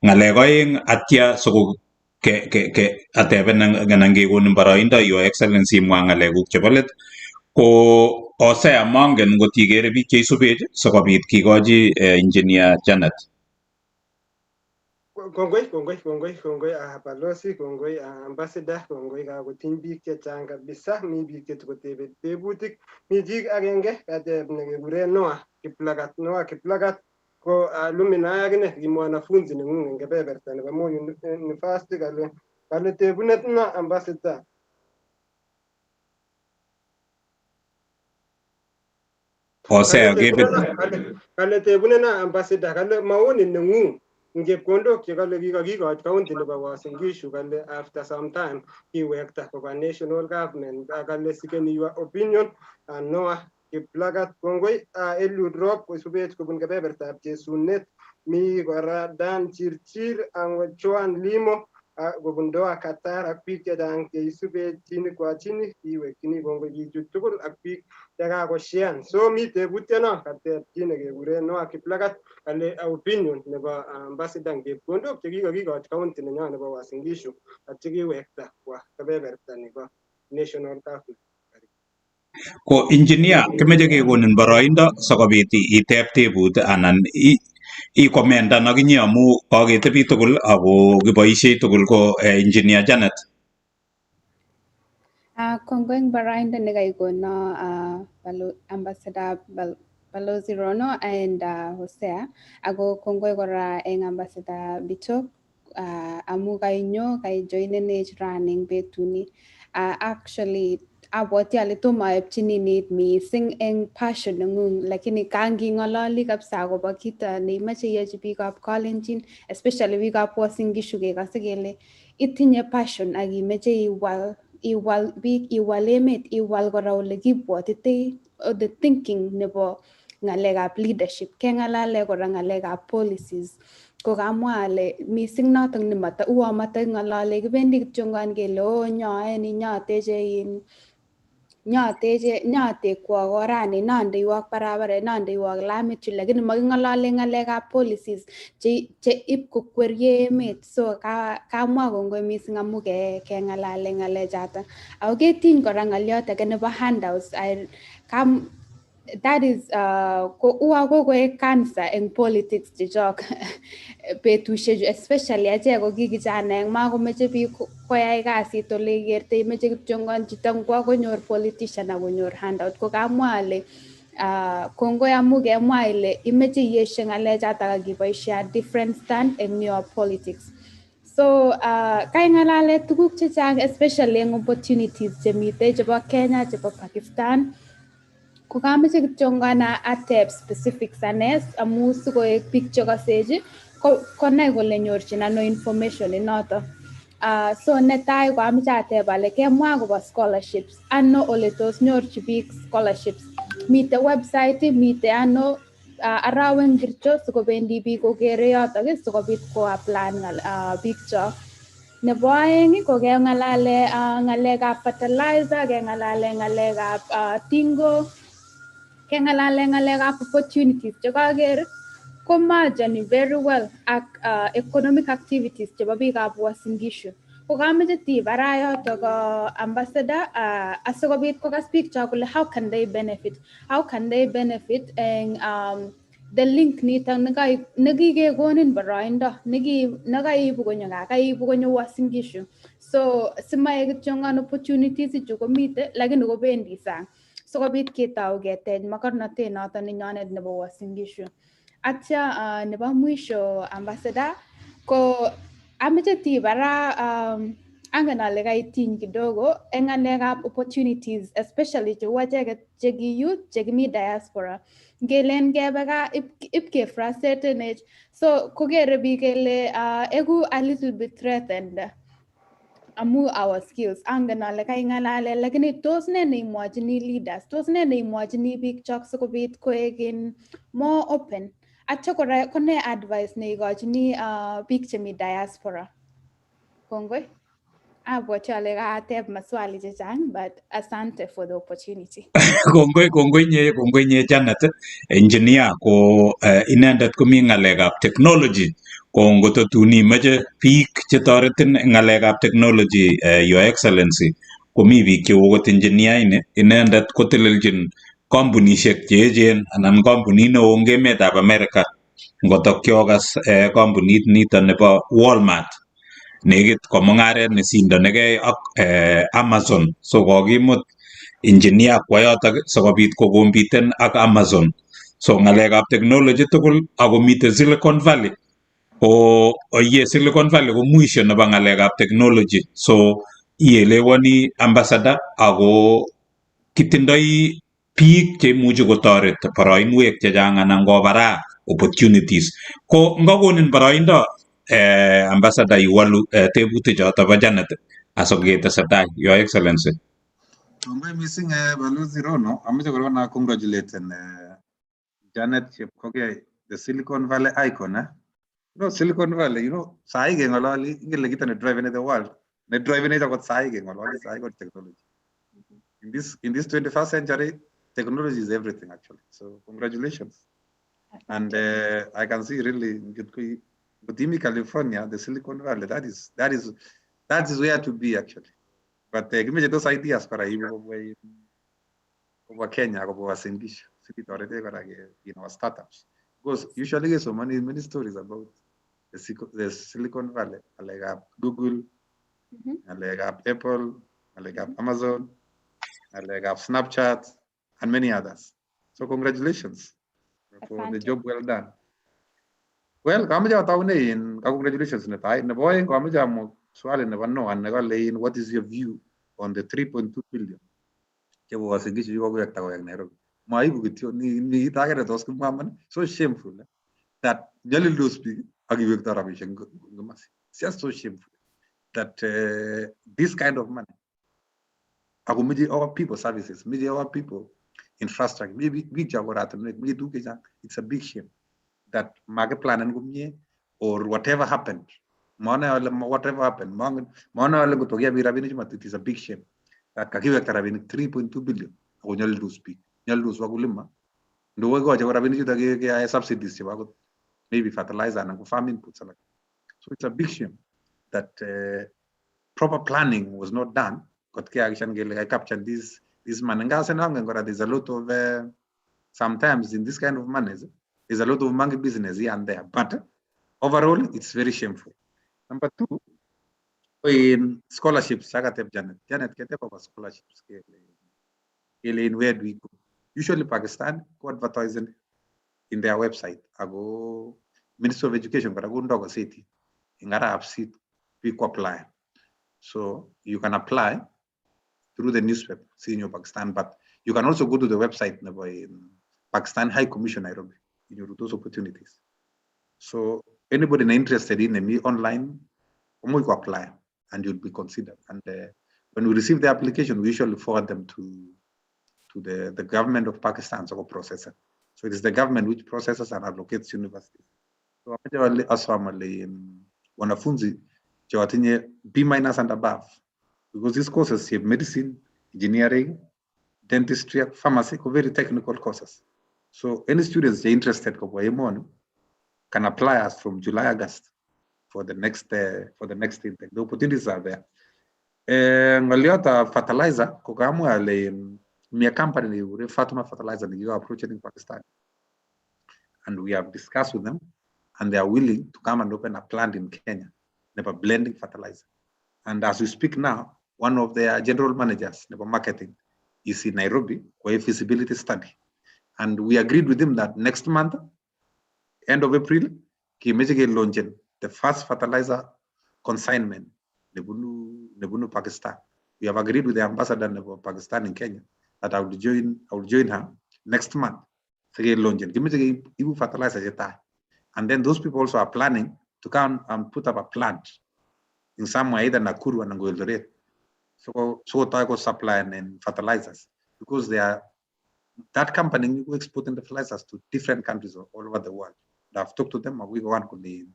S2: ng'alek oeng atya siko ke ke ke ateben anan kekonin boroindo, Your Excellency, imwa ng'alekuk chebo let. Ko Hosea, mongen ngot ikere biik cheisubech sikobit kikochi Engineer Janet.
S3: Kongoi, kongoi, kongoi, kongoi balozi, kongoi ambassador, kongoi. Kakotiny biik chechang kabisa. Mi biik chetukotebe tebutik. Mi chik agenge kateb nekekuren Noah Kiplagat. Noah Kiplagat ko alumni akine, ki mwanafunzi neng'ung eng kebeberta nebo Moi University. Kale tebunet na ambassador.
S2: Hosea kebet.
S3: Kale tebunet na ambassador, kale maoni neng'ung eng chepkondok chekale kikakikoch county nebo Uasin Gishu, kale after some time kiwekta koba national government. Kale sikeni your opinion. Noah Kiplagat, kongoi. Eliud Rop kosubech kobun kebebertab Chesunet. Mi kora Dan Chirchir ak Joan Limo kobun Doha, Qatar, ak biik chechang cheisubech chini kwa chini. Kiwekchini kongoi bichu tugul ak biik chekakoshean. So mi tebutyono kateb chi nekekuren Noah Kiplagat, kale opinion nebo ambassador eng chepkondok chekikakikoch county nenyo nebo Uasin Gishu ak chekiwekta kwa kebeberta nebo national government.
S2: Ko engineer, kimeche kekonin boroindo sikobit iteb tebut anan ikomendan akinye amu kaketebi tugul ako kiboisiei tugul. Ko Engineer Janet.
S1: Kongoi eng boroindo nekaikono Ambassador Balozi Rono and Hosea, ako kongoi kora eng Ambassador Bitok amu kainyo kaijoinenech rani eng betuni. Actually abwati ale tomo aepchini nit mising eng passion nengung, lakini kanging'ololi kabisa akobo kito neimache iyochi biikab Kalenjin, especially biikab Uasin Gishu, kekase kele itinye passion ak imeche iwal biik, iwal emet, iwal kora ole kibwotitei, the thinking nebo ng'alekab leadership, keng'alale kora ng'alekab policies. Ko kamwa ale mising notok nemata uo matoking'olole, kibendi kityongon kele o nyoen nyoteche in Nyoteche nyotekwok orani, nondeiwok barabara, nondeiwok lamit chu, lakini moking'olole ng'alekab policies che ip kokwerie emet. So kamwa kongoi mising amu keng'alale ng'alechato. Ako ketiny kora ng'olyot age nebo handouts. Kam that is ko ua kokoek cancer eng politics chechok betushechu, especially achek ko ki kijanaek, makomeche biik koyai kasit ole ikertoi, meche kityongon chito ngwo konyor politician akonyor handout. Ko kamwa ale kongoi amu kemwa ile imeche ieshe ng'alechatak ak iboishe a different stand eng your politics. So kaing'alale tuguk chechang, especially eng opportunities chemitei chebo Kenya, chebo Pakistan. Ko kameche kityongan atep specifics ane amu sikoek biik chekasechi konai kole nyorchin ano information inoto. So netai ko ameche atep ale kemwa akobo scholarships, ano ole tos nyorchi biik scholarships? Mite website, mite ano, arawek ngircho sikobendi biik kokere yotok sikobit koapply biik cho? Nebo aeng ko keng'alale ng'alekab fertilizer, keng'alale ng'alekab tingo, keng'alale ng'alekab opportunities chekaker komergeni very well ak economic activities chebo biikab Uasin Gishu. Ko kameche tibara yotok, ambassador, asikobit kokas biik cho kole how can they benefit, how can they benefit eng the link nitok nekikekonin boroindo nekaibu konyo gaa, kaibu konyo Uasin Gishu. So simaek kityongon opportunities ichu komite lakini kobendi sang, sikobit ketou ketech mokornotet noto nenyonet nebo Uasin Gishu. Atya nebo mwisho, ambassador, ko ameche tibara, angen ale kaitiny kidogo eng ng'alekab opportunities, especially cheu acheket cheki youth chekimi diaspora. Ngelen kebe gaa ip kefrustratenech, so kokere biik kele eku a little bit threatened amu our skills. Angen ale kaing'alale, lakini tos ne neimwochini leaders, tos ne neimwochini biik chok sikobit koek in more open? Atya kora ko ne advice neikochini biik chemi diaspora? Kongoi. Abwoti ale kaateb maswali chechang, but asante for the opportunity.
S2: Kongoi, kongoi nye, kongoi nye Janet. Engineer ko inendet komi ng'alekab technology. Ko ngoto tun imoche biik chetoretin eng ng'alekab technology, Your Excellency, komi biik cheu okot engineer ini. Inendet koteleljin kampunishek cheechen anan kampunit neo eng emetab America. Ngoto kiokas kampunit nito nebo Walmart, nekit ko mung'aret nesindonigei ak Amazon. So kokimut engineer kwo yotok sikobit kocompeten ak Amazon. So ng'alekab technology tugul akomite Silicon Valley. Ko oye Silicon Valley ko mwisho nebo ng'alekab technology. So ielewani, ambassador, ako kitindoi biik cheimuchi kotoret boroinwek chechang anan kobaraa opportunities. Ko ngakonin boroindo, ambassador, iwalu tebutik choto bo Janet asiketesetai, Your Excellency.
S4: Kongoi mising, Balozi Rono. Amoche korong a congratulate Janet Chepkogei, the Silicon Valley icon. Eh? You know, Silicon Valley, sahi keng'ololi, ingele kito ne driving the world, ne driving akot sahi keng'ololi, sahi ko technology. In this 21st century, technology is everything actually. So congratulations. And I can see really ngot California, the Silicon Valley, that is where to be actually. But kimeche those ideas kora ibu kobwa Kenya, kobwa Uasin Gishu, sikitoretech kora in our startups. Because usually there's so many many stories about the Silicon Valley, ng'alekab Google, ng'alekab Apple, ng'alekab Amazon, ng'alekab Snapchat, and many others. So congratulations for the
S1: Asante.
S4: job well done. Well, kamoche ataune in ka congratulations netai. Nebo oeng kamoche amwa swali nebo Noah nekale in what is your view on the 3.2 billion chebo Uasin Gishu chekokowekta kowek Nairobi. Maibu kityo ni kit age netos kimwa amun so shameful that nyalildos biik ak iwekto rabisiek eng komasi. It's just so shameful that this kind of money ako meche our people services, meche our people infrastructure, meche biik chok oratinwek, meche tuguk chechang. It's a big shame that makiplanen komie or whatever happened. Monoe ale whatever happened, mongen, monoe ale ngot kiabi rabinichu, but it is a big shame. That kakiwekta rabinik 3.2 billion ako nyalildos biik, nyalildos wakulima. Ndo kochi rabinik chuto keyae subsidies chebo akot maybe fertilizer anan ko farm inputs alak. So it's a big shame that proper planning was not done. Kot kehakikishan kele kakicapture this money. Ingawa angen kora there's a lot of sometimes in this kind of monies there's a lot of monkey business here and there, but overall it's very shameful. Number two, in scholarships, chakatep Janet. Janet ketep about scholarships kele in where do we go? Usually Pakistan ko advertising in their website. Ago Ministry of Education kora kondo gazeti eng arap sit biik ko apply. So you can apply through the newspaper, Senior Pakistan, but you can also go to the website nebo in Pakistan High Commission Nairobi. Inyoru those opportunities. So anybody interested in me online, komuch ko apply and you'll be considered. And when we receive the application, we usually forward them to the government of Pakistan, so process it. So it is the government which processes and allocates universities. So amache ale asom ale wanafunzi chewatinye B minus and above, because these courses have medicine, engineering, dentistry, ak pharmacy, ko very technical courses. So any students che interested kobwa emoni can apply as from July, August for the next intake. The opportunities are there. Ng'oliotab fertilizer ko kamwa ale mi a company nekikure Fatima Fertilizer nekiko approach in Pakistan. And we have discussed with them and they are willing to come and open a plant in Kenya, nebo blending fertilizer. And as we speak now, one of their general managers, nebo marketing, is in Nairobi for a feasibility study. And we agreed with him that next month, end of April, kimeche kelaunchen the first fertilizer consignment nebunu Pakistan. We have agreed with the ambassador nebo Pakistan in Kenya that I will join her next month. Sikelaunchen. Kimeche keibu fertilizer chetai. And then those people also are planning to come and put up a plant in somewhere either Nakuru and Eldoret. So so supply and fertilizers because they are that company who exporting the fertilizers to different countries all over the world. I've talked to them and we go on kole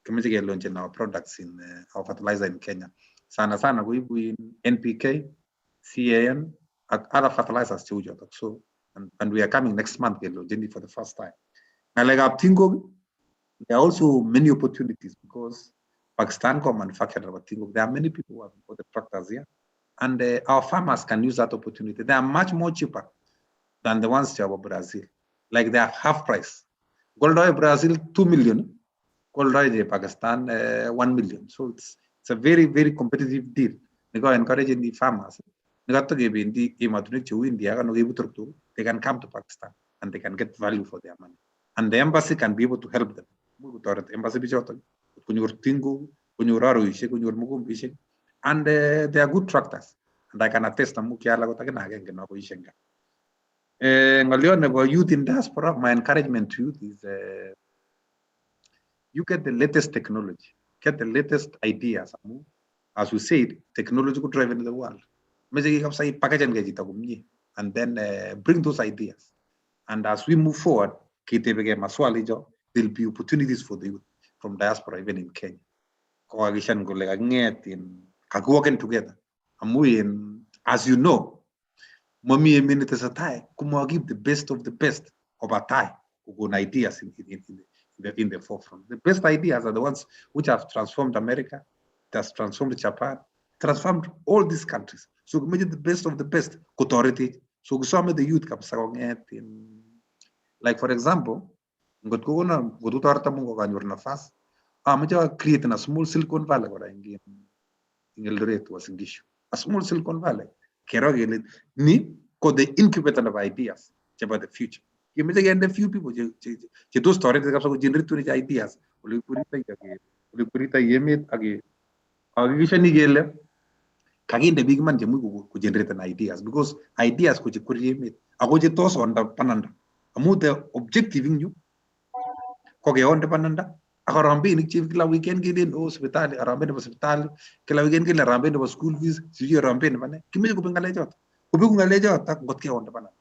S4: kimeche kelaunchen our products in our fertilizer in Kenya. Sana sana koibu in NPK, CAN, ak other fertilizers cheu chotok. So and we are coming next month kelauncheni for the first time. Ngalekab tingok, there are also many opportunities because Pakistan ko manufacturer of tingok. There are many people who have imported tractors here, and our farmers can use that opportunity. They are much more cheaper than the ones to Brazil. Like they are half price. Koaldoi Brazil 2 million, koaldoi Pakistan 1 million. So it's a very, very competitive deal. Neko encouraging the farmers. Nekatokebendi emotinwek cheu India ak ano keibu toroktok, they can come to Pakistan and they can get value for their money. And the embassy can be able to help them. Imuch kotoret embassy bichotok konyor tingok, konyor aroishek, konyor mogombeshek, and they are good tractors. And I can attest amu kial akot akine agenge noboishe eng gaa. Ng'oliot nebo youth in diaspora, my encouragement to youth is you get the latest technology, get the latest ideas. Amu, as we said, technology could drive into the world. Meche kabisa ipackagen chito komie and then bring those ideas. And as we move forward, ketebeke maswali cho, there'll be opportunities for the youth from diaspora even in Kenya. Kokakishan kole kaking'et in kakiworken together. Amu in, as you know, mami emet netesetai komakip the best of the best koba tai kokon ideas in the forefront. The best ideas are the ones which have transformed America, it has transformed Japan, transformed all these countries. So kimeche the best of the best kotoretech. So kisome the youth kabisa kong'et in like, for example, ngot kokonon, ngot kotoreton Mungu akanyor nafas, amoche create a small Silicon Valley kora eng Eldoret, Uasin Gishu. A small Silicon Valley. Kero kele ni ko the incubator of ideas chebo the future. Kimeche kende few people che tos toretech kabisa kogenerate ideas ole kikweritoi emet ak hakikishani kele kakinde biik iman chemuch kogenerate ideas, because ideas ko chekwerie emet ako che tos onda bananda, amu the objective ing yu ko keonde bananda ak harambenik che kila weekend kelen oh sipitali, harambee nebo sipitali, kila weekend kele harambee nebo school fees, sijui harambee nebo ne. Kimeche kobek ng'alechoto, kobeku ng'alechoto ngot keonde bananda.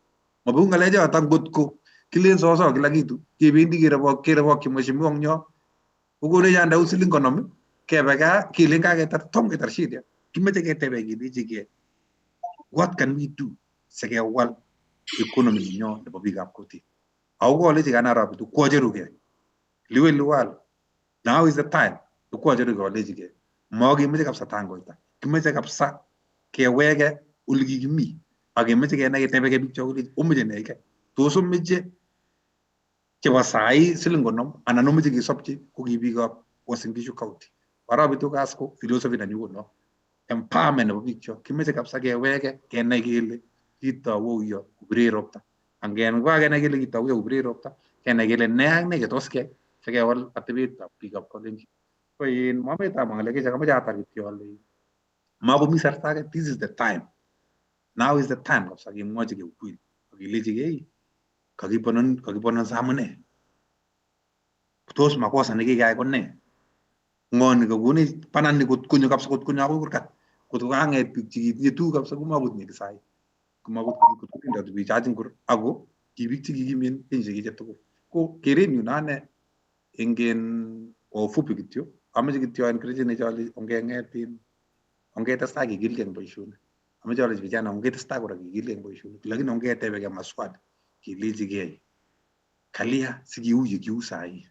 S4: Mabeku ng'alechoto ngot ko kilen soso kila kitu kebendi kerebokyi mheshimiwa nyo kokonech handout siling 50, kebe gaa kelen kaketar, tom ketar shida. Kimeche ketebe kelechigei What can we do sikewal economy nenyo nebo biikab kutit? Ako kolechi kana arap Bitok kwocherugei, liwe liwalo. Now is the time kwocherugei olechigei makemoche kabisa tangoita, kimoche kabisa keweke ole kikimi ak kemoche kenai ketebeke biik chok kole omoche nee ke tos omoche chebo sai siling 50 anan omoche kesobchi ko ki biikab Uasin Gishu County. Arap Bitok kas ko philosophy nenyu ko no empowerment nebo biik chok, kimoche kabisa keweke kenai kele kitou auyo kopirech ropta, angen kokakenai kele kitou auyo kopirech ropta, kenai kele nee ak nee chetos keyai sikewal atebetab biikab Kalenjin. Ko in momeche amwa ng'alek chechang, amoche atar kityo ale makomi sarta age, this is the time. Now is the time kabisa kemwochigei ukweli ak kelechigei kakibonon kakibonon amune. Tos makosa nekikeyai ko nee? Ng'o nekakonech banani kot konyo kabisa kot konyo akoi kurkat? Kot ko kang'et biik chekitinye tuguk kabisa komakotinye kisai. Komakotindoi biik chaching kur ako ki biik chekikimen kenyisiek tugul. Ko kerenyun ane ingen kwa ufupi kityo, amoche kityo encourage ale ongeng'et in ongetestai kikilgei eng boisionik. Amoche alechi vijana ongetestai kora kikilgei eng boisionik, lakini ongetebekei maswali kelechigei kalia sikiu ye kiu sahi?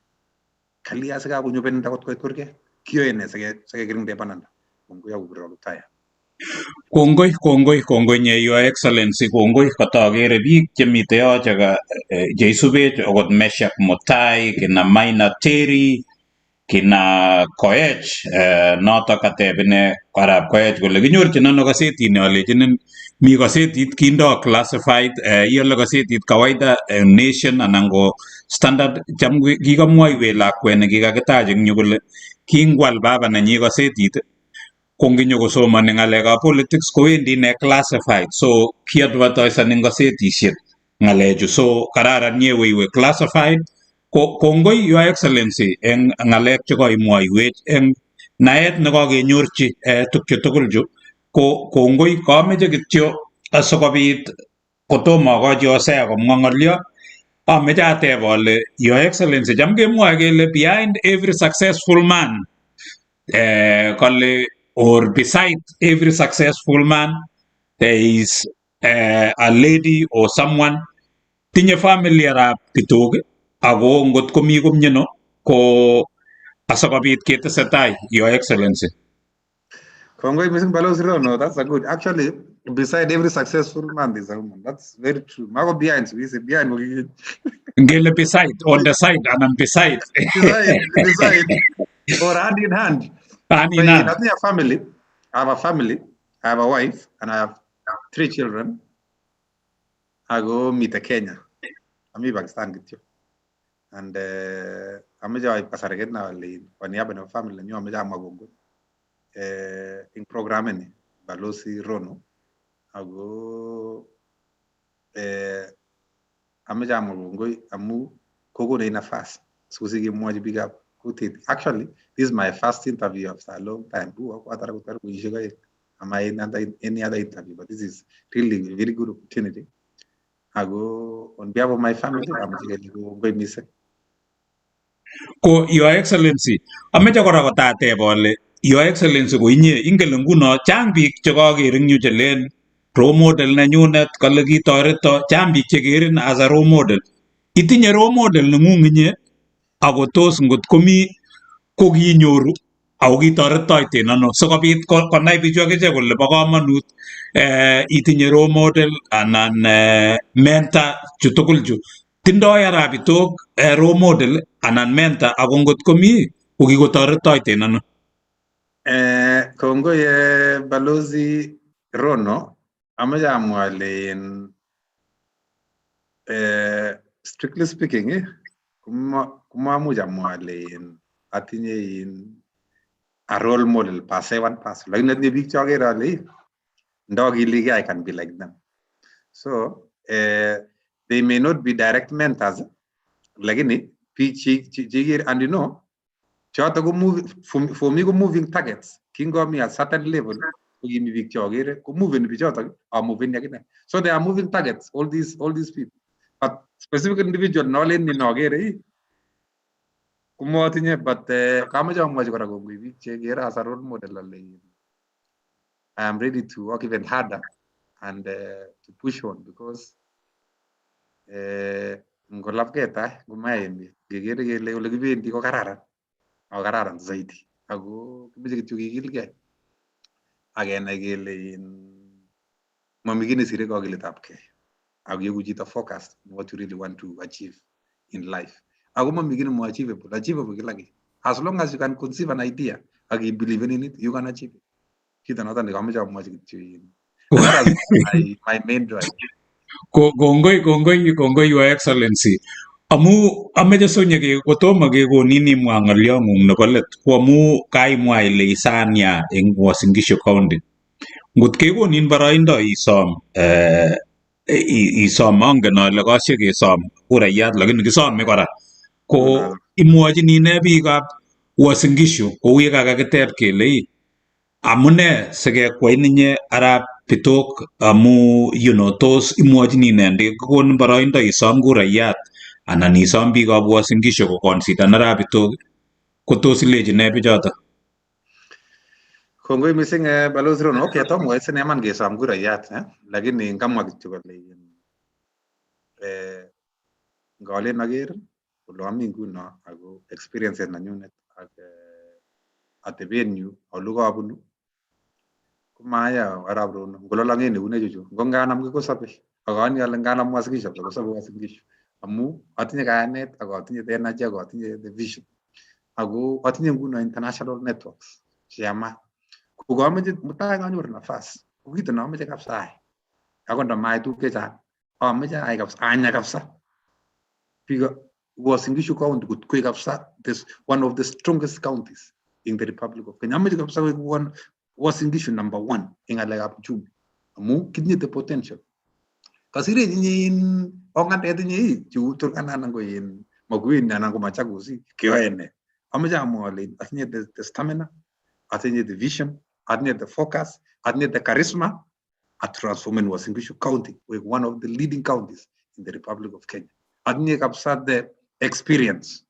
S4: Kalia sikakonyo bananda kot koit kurget? Kiyoe nee sikekirinde bananda? Kongoi akobirok Kiptayat.
S2: Kongoi, kongoi, kongoi nye Your Excellency, kongoi katokere biik chemite yo cheka cheisubech okot Meshak Mutai, kina Maina Terry, kina Koech, notok kateb ine arap Koech kole kinyorchin ano kasetini, alechinin mi kasetit kindo classified, iole kasetit kawaida Nation anan ko Standard. Cham kikamwoiwech lakwet nekikakitach eng yu kole kingwal baba nenyi kasetit ko nginyokosomoni ng'alekab politics kowendi ine classified, so kiadvertisani eng kasetisiek ng'alechu, so kararan yewe iwe classified. Ko kongoi Your Excellency eng ng'alek chekoimwoiwech eng naet nekokenyorchi tukchu tugul chu, ko kongoi. Kameche kityo asikobit kotomo akochi Hosea komwa ng'olyo, ameche ateb ale Your Excellency, cham kemwoe kele behind every successful man, kale or beside every successful man there is a lady or someone. Tinye family arap Bitok ako ngot komi komie no ko asikobit ketesetai, Your Excellency.
S4: Kongoi missing Balozi Rono, that's a good. Actually, beside every successful man there's a woman. That's very true. Mako behind, so we say behind.
S2: Ngele beside, on the side anan beside.
S4: Beside, beside, or hand in hand.
S2: Hand in hand.
S4: I have a family. I have a family. I have a wife and I have 3 children. I go meet a Kenya. Ami Pakistan kityo. And ameche aib kasariket na ale kwa niaba nebo family nenyu ameche amwa kongoi eng program ini Balozi Rono ako ameche amwa kongoi amu kokonech nafas sikosich kemwochi biikab kutit. Actually, this is my first interview after a long time. Kwatar kotar kenyisiek 2 ama any other interview, but this is really a very good opportunity. Ako on behalf of my family, ameche kele kongoi missing.
S2: Ko Your Excellency, ameche kora kotateb ale Your Excellency ko inye ingele nguno chang biik chekaker eng yu chelen role model nenyunet kale kitoreto, chang biik chekerin as a role model. Itinye role model neng'ung inye ako tos ngot komi ko kinyoru ako kitoretoiten ano sikobit konai bichu akichek kole bo komonut itinye role model anan mentor chu tugul chu. Tindoi arap Bitok role model anan mentor ako ngot komi ko kikotoretoiten ano?
S4: Kongoi Balozi Rono, amoche amwa ale strictly speaking komamuch amwa ale atinye a role model per se one person, lakini atinye biik chokere ale ndokiligei I can be like them. So they may not be direct mentors, lakini biik chekikere and you know choto ko move for me ko moving targets. Kingomi at certain level ko kimi biik chokere ko moving bichotok amoveni akine. So they are moving targets, all these people. But specific individual nolen ni nokere komotinye, but kamoche amwochi kora kongoi biik chekere as a role model ale I am ready to work even harder. and to push on because ngolapkei tai ngomaya emet kekere kele ole kibendi ko kararan ako kararan zaidi ako kimeche kityo kikilgei ak kenai kele mami kiy nesire kakiletabkei ak ieku chito focused on what you really want to achieve in life. Ako mami kiy nemo achievable, achievable kila kiy. As long as you can conceive an idea ak i believe in it, you can achieve it. Kito noto nekamoche amwochi kityo that has been my main drive.
S2: Kongoi, kongoi, kongoi, Your Excellency. Amu ameche sonye ke kotomo kekonin imwa ng'olyong'ung nebo let ko amu kaimwa ile isania eng Uasin Gishu County. Ngot kekonin boroindo isom isom angen ale kashe kesom kurayat lakini kisome kora ko imwochini ne biikab Uasin Gishu kou ye kakakiteb kele ii amune sikekwein inye arap Bitok amu tos imwochini ne ndikikonin boroindo isom kurayat anan isom biikab Uasin Gishu koconsideran arap Bitok ko tos ilechi ne bichoto?
S4: Kongoi mising Balozi Rono. Okay, tom koit sine iman kesom kurayat lakini ngamwa kityo kole ngalen aker ole ami nguno ako experiences nenyunet ak atebenyu ole kabunu komaya arap Rono ngololong'en eunechuchu ngo nganam kikosobe ak ayani ale nganam Uasin Gishu kosobe Uasin Gishu amu atinye kayanet ak atinye the energy ak atinye the vision ako atinye nguno international networks cheyamat ko kameche mutai kanyoru nafas ko kito neamoche kabisa ayai akot ndamaai tuguk chechang amoche ayai kabisa anya kabisa biik Uasin Gishu County kot koik kabisa this one of the strongest counties in the Republic of Kenya. Amoche kabisa koik one Uasin Gishu number one eng ng'alekab uchumi amu kitinye the potential. Kasirech inye in ong'atet inye ii cheu Turkana anan ko in Makueni anan ko Machakos ii keyoe nee? Amoche amwa ale atinye the stamina, atinye the vision, atinye the focus, atinye the charisma atransformen Uasin Gishu County koik one of the leading counties in the Republic of Kenya. Atinye kabisa the experience.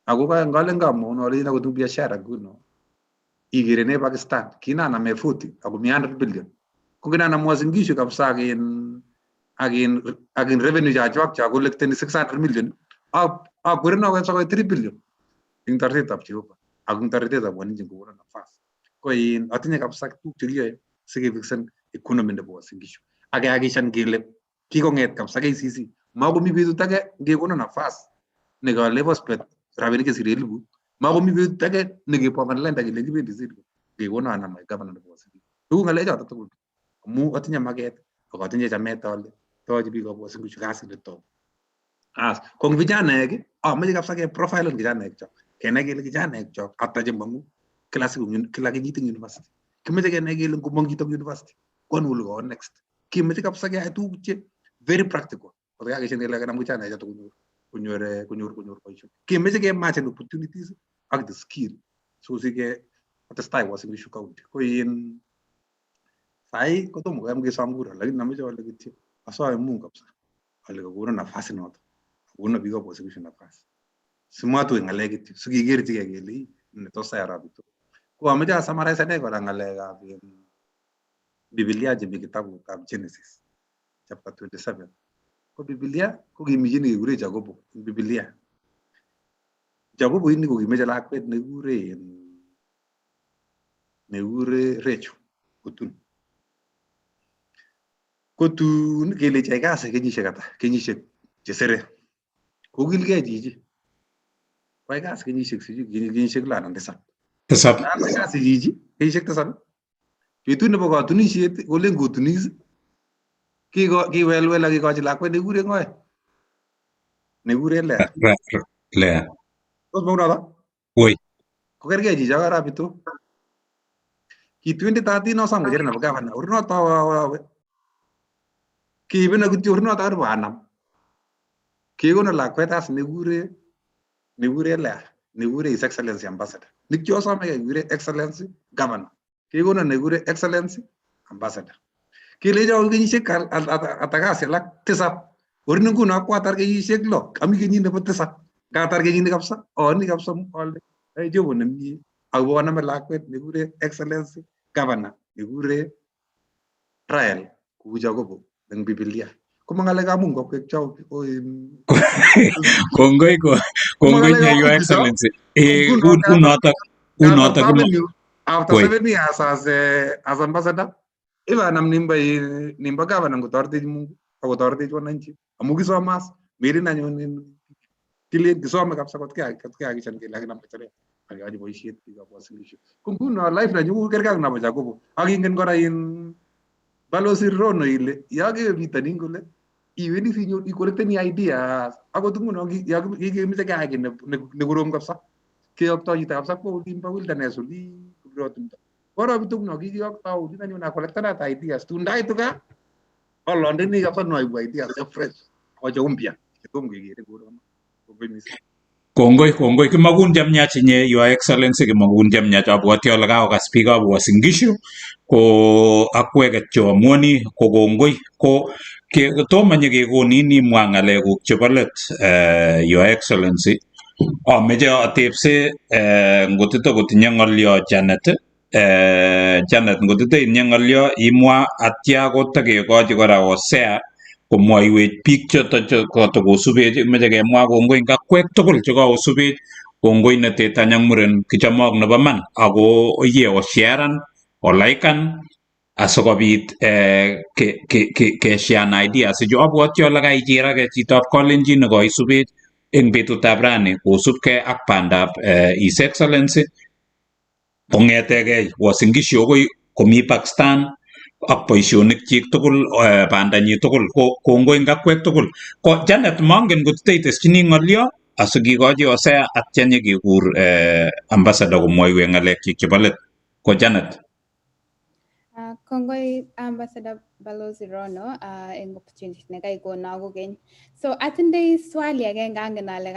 S4: Ako ngalen kamwaun alechin akot eng biashara nguno ikere ne Pakistan kinaname 40 ako mi 100 billion ko kinanam Uasin Gishu kabisa ak in revenue chachwak cha kolekteni 600 million akwereno kabisa koit 3 billion eng toretetab Jehova ak eng toretetab wananchi ngokonon nafas. Ko in atinye kabisa tuguk chekiyoe sikefixen economy nebo Uasin Gishu ak kehakikishan kele kikong'et kabisa KCC makomi betut age ngekonon nafas nekale phosphate rabinik chesire elibut makomi betut age nekepangan lainda kele kibendi zero ngekonon anam aik governor nebo Uasin Gishu. Iku ng'alechoto tugul amu atinye maket ak atinye chamet ale toche biikab Uasin Gishu kasit netou. As ko eng vijanaek amoche kabisa keprofilen kijanaek chok kenai kele kijanaek chok ata chemong'u kila siku kila kenyit eng university. Kimoche kenai kele ngomong chito eng university kwano ole kawo next. Kimoche kabisa keyai tuguk che very practical kot kakishin kele kanam kijanaek choto konyor boisionik. Kemeche kematchen opportunities ak the skill so sike kotestai Uasin Gishu County. Ko in sai kotomo koyam kesom kura lakini amoche ale kityo asoe Mungu kabisa ale kokonon nafasi noto akono biikab Uasin Gishu nafasi simatuik ng'alek kityo sikekerchigei kele ii netos ayai arap Bitok. Ko amoche asummarize ane kora ng'alekab Biblia chemi kitabutab Genesis chapter 27. Ko Biblia ko kimi chi nekekure Jacobo eng Biblia. Jacobo ini kokimeche lakwet nekikure Rachel kotun. Kotun kelechi yai kasi kenyisiek ata? Kenyisiek chesere. Kokilgei chichi. Koyai kasi kenyisiek sijui kenyisiek lo anan tisap.
S2: Tisap.
S4: Koyai kasi chichi kenyisiek tisap. Betut nebo katunisiet kolen kotunis kiwelwel ak kikochi lakwet nekikure ng'o? Nekikure Lea.
S2: Lea.
S4: Tos mau noto?
S2: Woi.
S4: Kokergei chicho ak arap Bitok. Ki 2013 osom ng'echeret nebo governor urinoto awe kiibeno kityo urinoto karibu anam. Kekono lakwet as nekikure Lea, nekikure His Excellency Ambassador. Nikiosome kekure Excellency Governor. Kekono nekikure Excellency Ambassador. Kelecho kenyisiek ata kasi alak tisap. Orin nguno kwatar kenyisiek lo, ami kenyit nebo tisap. Katar kenyini kabisa, aoni kabisa ale Jehova nemie akobo kaname lakwet nekikure Excellency Governor, nekikure Rael Kou Jacobo eng Biblia. Koma ng'alekab Mungu akwek chao
S2: Kongoi ko
S4: Koma
S2: kongoi
S4: ng'alekab
S2: nye your
S4: Mungu chao.
S2: excellency. Eh,
S4: Nguno
S2: unotok
S4: katar
S2: unotok kimo
S4: 7 years, after
S2: koi.
S4: 7 years as ambassador, ibanam nimbo nimbo gavana ngotoretech Mungu akotoretech wananchi amu kisomas melin anyun kilen kisome kabisa kot keakichan kele akinam ng'echeret akeyochi boisiet biikab Uasin Gishu. Ko nguno life nenyu ko kerkei ak nobo Jacobo. Ak ingen kora in Balozi Rono ile yo kewe bitonin kole iwendi sinyoru ikolekteni ideas akot nguno yo kikemeche keyai kiy nekorom kabisa keyoktoi chito kabisa kwo olimbo wilderness olin kobirot tumdo. Koro bituk no kikiyokto olin anyun akolektanat ideas tun ndaitu gaa alondeni kabisa noibu ideas che fresh ako che mpya chetom kekere korono. Kongoi missing.
S2: Kongoi kongoi kimakun chemyach inye your excellency, kimakun chemyach. Abwoti ale kakokas biikab Uasin Gishu ko akweket cheamuani ko kongoi ko tomo nyekekonin imwa ng'alekuk chebo let, your excellency. Ameche atepse ngotito kotinye ng'olyo Janet, Janet ngotito itinye ng'olyo imwa atya kotakekochi kora Hosea komwoiwech biik choto che kotokosubech. Imoche kemwa kongoi eng akwek tugul chekakosubech. Kongoi neteta ak muren kichomok nebo man ako ye osharan olaikan asikobit keshean ideas ichu. Abwoti ale kaichirake chitab kalenjin nekoisubech eng betutab rani kosubkei ak bandab His Excellency kong'etegei Uasin Gishu akoi komi Pakistan ak boisionikchik tugul, bandanyi tugul. Ko kongoi eng akwek tugul. Ko Janet, mongen ngot iteiteschini ng'olyo asikikochi Hosea atya nyekekur ambassador komwoiwech ng'alekchik chebo let. Ko Janet.
S1: Kongoi Ambassador Balozi Rono eng opportunity nekaikono kokeny. So atindoi swali agenge. Angen ale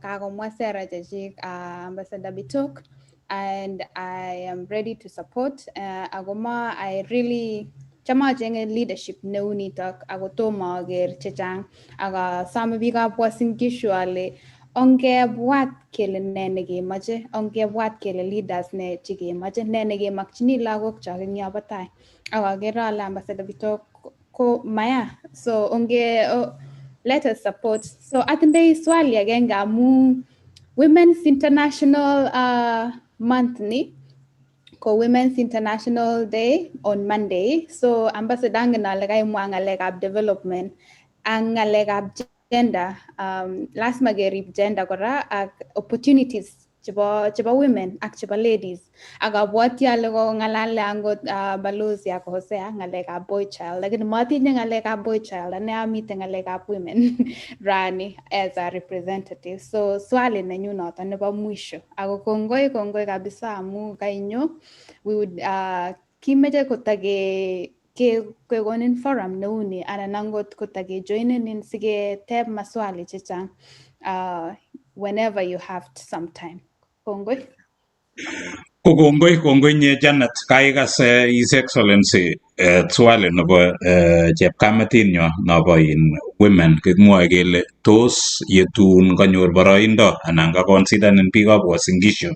S1: kakomwa sera chechik Ambassador Bitok and I am ready to support, ako ma I really cham achenge leadership neu nitok ako tomo aker chechang ak asome biikab Uasin Gishu ale ongebwat kele ne nekemoche, ongebwat kele leaders ne chekemoche, ne nekemokyini lagokchok eng yobo tai. Ak akere ale Ambassador Bitok ko maya, so onge let us support. So atindoi swali agenge amu Women's International Month ni ko Women's International Day on Monday. So Ambassador, angen ale kaimwa ng'alekab development ak ng'alekab gender. Lazima kerib gender kora ak opportunities chebo women ak chebo ladies. Ak abwoti ale kong'alale angot Balozi ak Hosea ng'alekab boy child, lakini matinye ng'alekab boy child, ane amite ng'alekab women rani as a representative. So swali nenyu noto nebo mwisho. Ako kongoi kongoi kabisa amu kainyo. We would kimeche kotake ke kekonin forum neuni anan angot kotakejoinenin siketeb maswali chechang whenever you have some time. Kongoi.
S2: Ko kongoi kongoi nye Janet. Kaikas His Excellency swali nebo chepkametinyo nobo in women. Kikimwoe kele tos yetun kanyor boroindo anan kakonsidanin biikab Uasin Gishu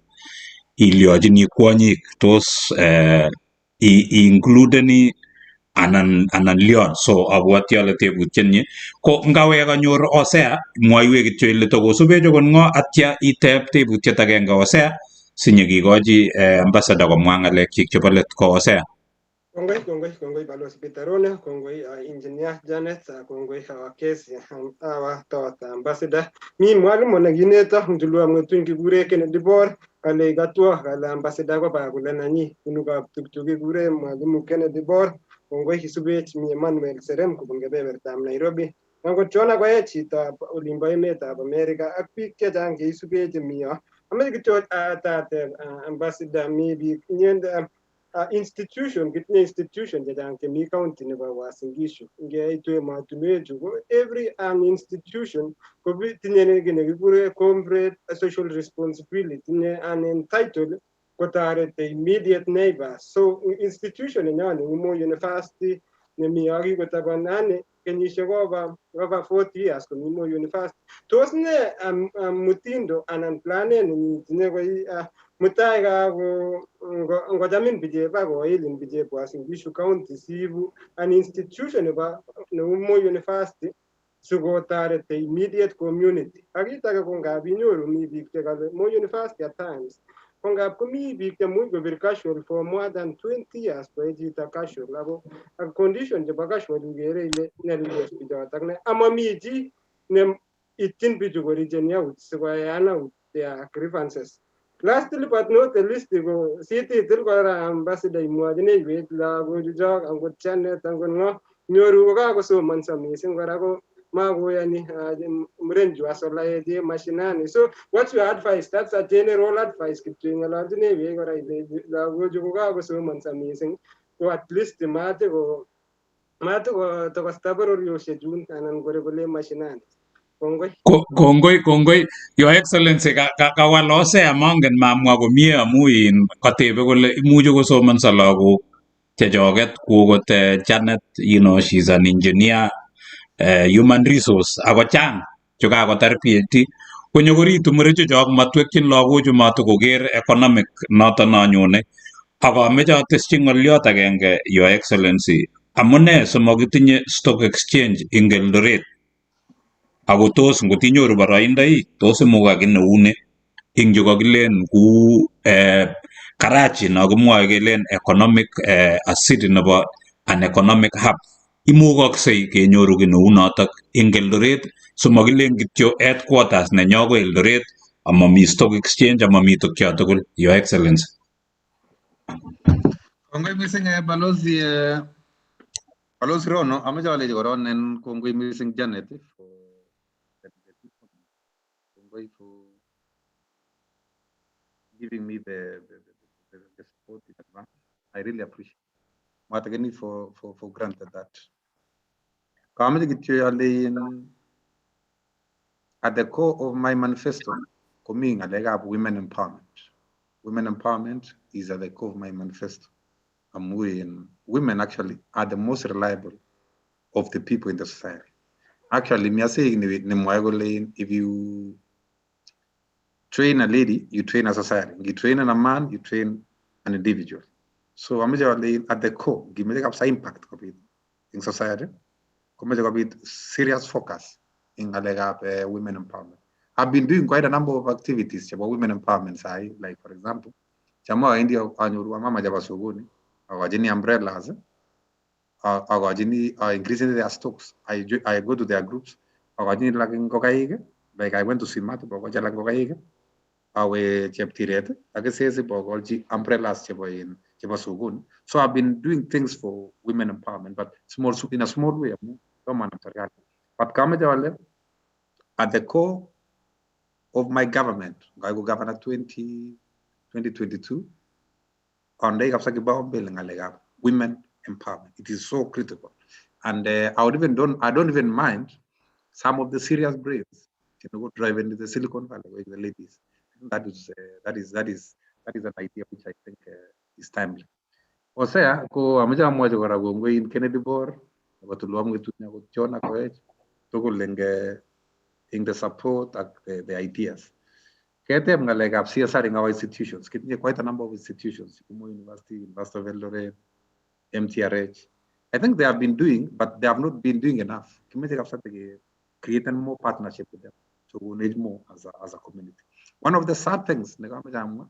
S2: ilyochini kwonyik, tos i-includeni anan lion. So abwoti ale tebutienyi ko ngawek kanyor Hosea. Mwoiwech kityo ile tokosubech okot ng'o atya iteb tebutiet agenge Hosea sinyekikochi ambassador komwa ng'alekchik chebo let. Ko Hosea.
S3: Kongoi, kongoi, kongoi Balozi Peter Rono, kongoi Engineer Janet, kongoi our guest, our thought ambassador. Mi mwalimu nekineto Mjuluo Mwetuny kikure Kennedy Bor kale ikatwo kale ambassador koba kole nanyi bunu Kaptuktuk kikure mwalimu Kennedy Bor. Kongoi isubech. Mi Emmanuel Serem kobun kebebertab Nairobi. Angot Jona koe chitab olimbo emetab America ak biik chechang cheisubech chemi yo. Ameche kityo tateb ambassador mi biik institution, kitinye institution chechang chemi county nebo Uasin Gishu. Ngeitu emotinwechu ko every an institution ko tinye kiy nekikure corporate social responsibility, tinye an entitled kotoret the immediate neighbors. So institution nenyo neu Moi University nemi yo kikotaban yani kenyisiek over 40 years komi Moi University. Tos ne mutindo anan planet nenyi tinye koi Mutai kako ngochamin bichep ak koilin bichep Uasin Gishu County siibu an institution nebo neu Moi University sikotoret the immediate community. Ak kit age ko ngap inyoru mi biik chekale Moi University at times ko ngap komi biik chemuch kobir casual for more than 20 years koe chito casual ako ak condition chebo casual ikere ile nyalildos bichotok ne amami chi ne ityin bichu koreachen out sikoyan out their grievances. Lastly but not the least ko sititil kora ambassador imwochinewech lagochuchok angot Janet angot ng'o nyoru kokakosomonso mising kora ko makoyoni muren chu hustler mashinani. So what's your advice? That's a general advice kityo ing'ololchinewech kora ilechi lagochu kokakosomonso mising ko at least matiko tokosta bororioshe chun anan kore mashinani. Kongoi.
S2: Kongoi, kongoi, Your Excellency. Kawal Hosea, mongen mamwa komie amu in katebe kole imuche kosomonso lagok chechoket kou okot Janet, she's an engineer, human resource, ako chang chekakotar PhD konyo koritu murechuchok matwekyin lagochu matokoker economic noton nonyone. Ak ameche atesyi ng'olyot agenge, Your Excellency, amune simakitinye stock exchange ing Eldoret? Ako tos ngot inyoru boroindo ii, tos imugak kiy neu ni ing yu kakilen kou Karachi no kimwoe kelen economic a city nebo an economic hub. Imukoksei kenyoru kiy neu notok ing Eldoret simakilen kityo headquarters nenyo ko Eldoret amami stock exchange amami tukyo tugul, Your Excellency.
S4: Kongoi mising balozi Rono, amoche alechi koron en kongoi mising Janet for kongoi for giving me the support in advance. I really appreciate. Matakeni for granted that. Kamoche kityo ale in at the core of my manifesto komi ng'alekab women empowerment. Women empowerment is at the core of my manifesto. Amu in women actually are the most reliable of the people in the society. Actually, me saying ni kole if you train a lady, you train a society. You train a man, you train an individual. So amoche ale at the core, ngimeche kabisa impact kobit in society, komeche kobit serious focus in ng'alekab women empowerment. I've been doing quite a number of activities chebo women empowerment sahi, like for example, cham awendi anyoru wamama chebo sokoni, akochini umbrellas, akochini increasing their stocks. I go to their groups, akochini alak ngokaik, like I went to Simat, bokochi alak ngokaik, awe Cheptiret, ak Kisesi bokolchi umbrellas chebo in chebo sokoni. So I've been doing things for women empowerment, but small in a small way, amu tomo anam serikali. But kamoche ale at the core of my government, ngaiku governor 20, 2022, andei kabisa kipaumbele ng'alekab women empowerment. It is so critical. And I don't even mind some of the serious brains go drive into the Silicon Valley with the ladies. That is an idea which I think is timely. Hosea ko amoche amwochi kora kongoi in Kennedy Bor nebo Tulwom Ng'etuny akot John ak Koech tugul eng the support ak the ideas. Keteb ng'alekab CSR in our institutions. Kitinye quite a number of institutions, Moi University, University of Eldoret, MTRH. I think they have been doing, but they have not been doing enough. Kimeche kabisa create more partnership with them. So we need more as a community. One of the sad things nekamoche amwa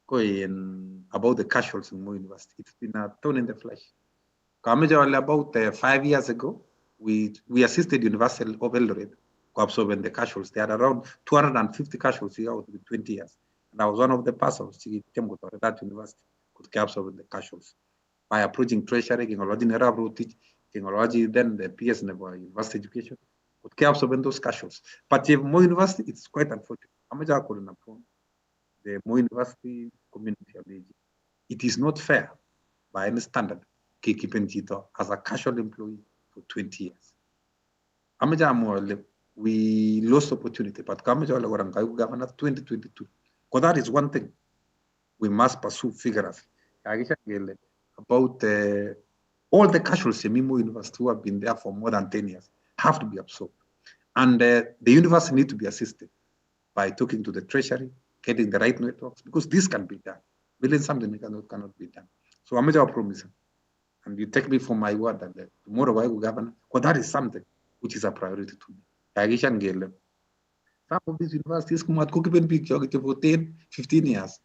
S4: ko in about the casuals in Moi University. It's been a thorn in the flesh. Kamoche ale about 5 years ago, we assisted University of Eldoret to absorb the casuals. They had around 250 casuals here out with 20 years. And I was one of the persons chekityem kotoret that university could absorb the casuals by approaching treasury, keng'ololchi Arap Rotich, keng'ololchi then the PS nebo university education, could absorb those casuals. But if Moi University, it's quite unfortunate. Amoche akorin upon the Moi University community alechi it is not fair by any standard kekeepen chito as a casual employee for 20 years. Amoche amwa ale we lost opportunity, but kamoche ale kora ngaiku governor 2022. Because that is one thing we must pursue vigorously. Kakisha kele about all the casuals in Moi University who have been there for more than 10 years have to be absorbed. And the university need to be assisted by talking to the treasury, getting the right networks, because this can be done. Building something cannot be done. So I'm a promise. And you take me for my word that tomorrow I will governor, because that is something which is a priority to me. Some of these universities come at for 10, 15 years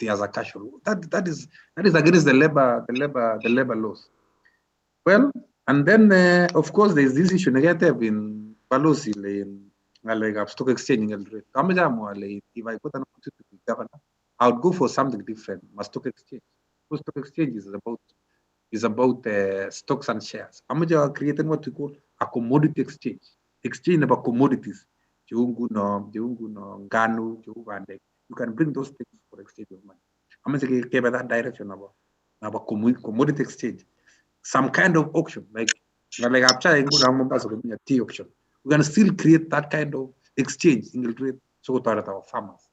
S4: as a casual. That is against the labor laws. Well, and then of course there is this issue negative in Balozi in like stock exchange. If I got an opportunity to be governor, I would go for something different. My stock exchange. Because stock exchange is about stocks and shares. I'm just creating what we call a commodity exchange. Exchange about commodities. You can bring those things for exchange of money. I'm going to give that direction about commodity exchange. Some kind of auction, like a tea auction. We can still create that kind of exchange in the so that our farmers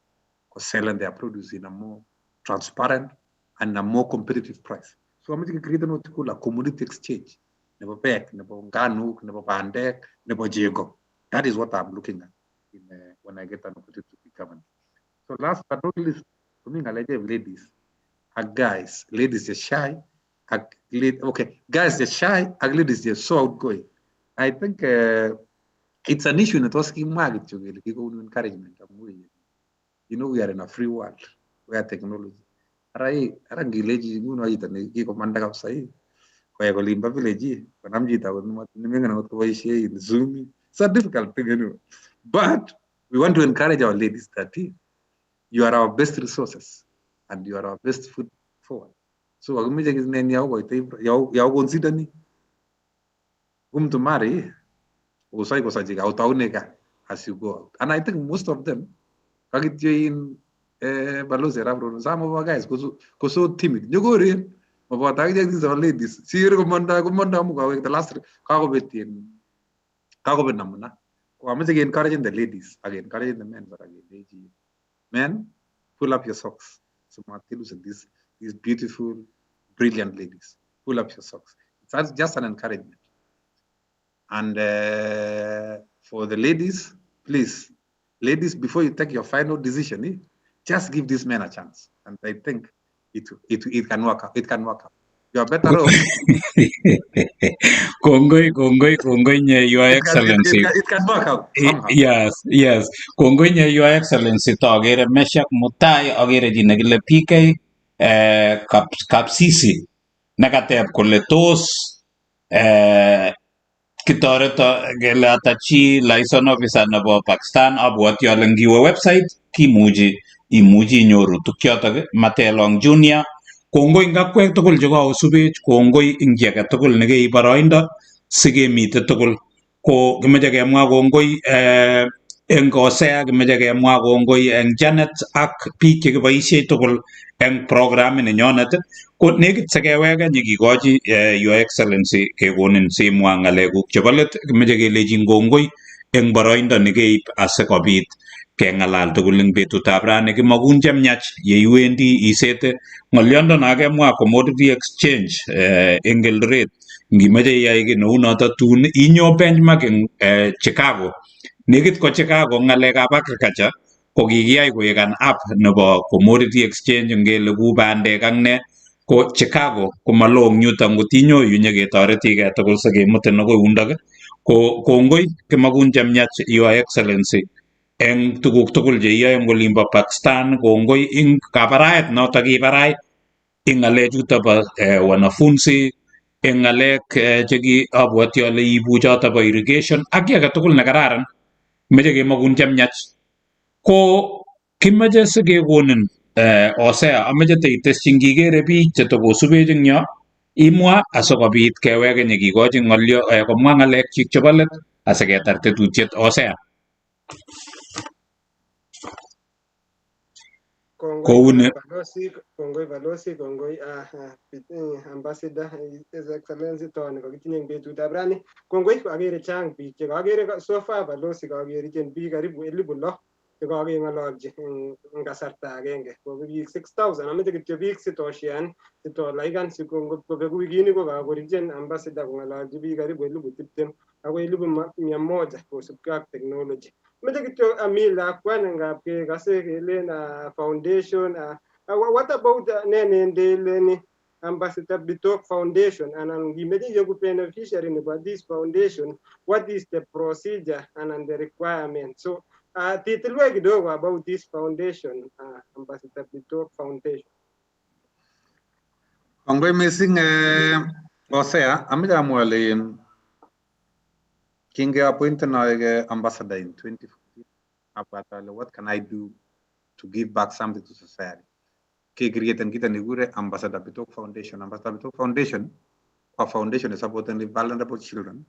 S4: are selling their produce in a more transparent and a more competitive price. So I'm going to create what we call a commodity exchange. Never back, never ngano, never bandek, never jego. That is what I'm looking at in, when I get an opportunity to be governor. So last but not least, for me, I like ladies, guys, ladies are shy. Okay, guys are shy, ladies are so outgoing. I think it's an issue that was encouragement. You know, we are in a free world where technology. Zoom. It's a difficult thing anyway. But we want to encourage our ladies that you are our best resources and you are our best foot forward. So consider to marry as you go out. And I think most of them in some of our guys go so timid. You go in, but ladies. See the last I'm encouraging the ladies, again, encouraging the men, but again, men, pull up your socks. So these beautiful, brilliant ladies, pull up your socks. It's just an encouragement. And for the ladies, please, ladies, before you take your final decision, just give these men a chance. And I think it can work out. It can work out. You are better off.
S2: Kongoi, Your Excellency.
S4: It can work out somehow.
S2: Yes. Kongoi, Your Excellency. To agere Meshak Mutai, agere chi nekile PK, Kapsisi, nekateb kole tos kitoreto kele ata chi liaison officer nebo Pakistan. Abwati ale ngiwe website kimuchi imuchi inyoru tukchotok. Matelong Junior, kongoi eng akwek tugul chekosubech, kongoi eng chi age tugul nekeib boroindo sikemite tugul. Ko kimeche kemwa kongoi eng Hosea, kimeche kemwa kongoi eng Janet ak biik chekiboisie tugul eng programit nenyonet. Ko nekit sikeweke nyikikochi Your Excellency kekonin simwa ng'alekuk chebo let. Kimeche kelechin kongoi eng boroindo nekeib asikobit keng'alal tugul eng betutab rani. Kimakun chemiach yeiwendi isete ng'oliondo nakemwa commodity exchange eng Eldoret. Ngimeche iyai kiy neu noto tun inyo benchmark eng Chicago. Nekit ko Chicago ng'alekab agriculture ko kikiyai koek an app nebo commodity exchange ngele ku bandek ak ne. Ko Chicago komaloo eng yuto, ngot inyo yu nyeketoretigei tugul sikemutin akoi yundok. Ko kongoi kimakun chemiach Your Excellency eng tuguk tugul cheiyoe eng olimbo Pakistan. Kongoi eng kabaraet notok kibarai eng ng'alechuto bo wanafunzi, eng ng'alek cheki abwati ale ibu choto bo irrigation ak kiy age tugul nekararan. Meche kemakun chemiach. Ko kimeche sikekonin Hosea, ameche teitesyi ngikere biik chetokosubech eng yo imwa asikobit keweke nyekikochi ng'olyo komwa ng'alekchik chebo let asiketar tetutiet. Hosea.
S3: Kongoi Balozi, kongoi Ambassador His Excellency Tony kokitinye eng betutab rani. Kongoi agere chang biik chekakere so far Balozi kakerichen biik karibu 6,000 chekakeng'ololchi eng kasarta agenge. Ko biik 6,000. Ameche kityo biik sitoshian sitolaikan sikobek wikini ko kakorichen Ambassador kong'ololchi biik karibu 20,000 akoi 100,000 kosubkei ak technology. Meche kityo ami lakwa nengap kekase kelen foundation. What about ne nendeileni Ambassador Bitok Foundation anan ngimeche iyeku beneficiary nebo this foundation, what is the procedure and the requirement? So titilwe kidogo about this foundation, Ambassador Bitok Foundation.
S4: Kongoi missing Hosea, ameche amwa ale kingeappointen aek ambassador in 2014, abwat ale what can I do to give back something to society. Kecreaten kito nekikure Ambassador Bitok Foundation. Ambassador Bitok Foundation ko a foundation supporting vulnerable children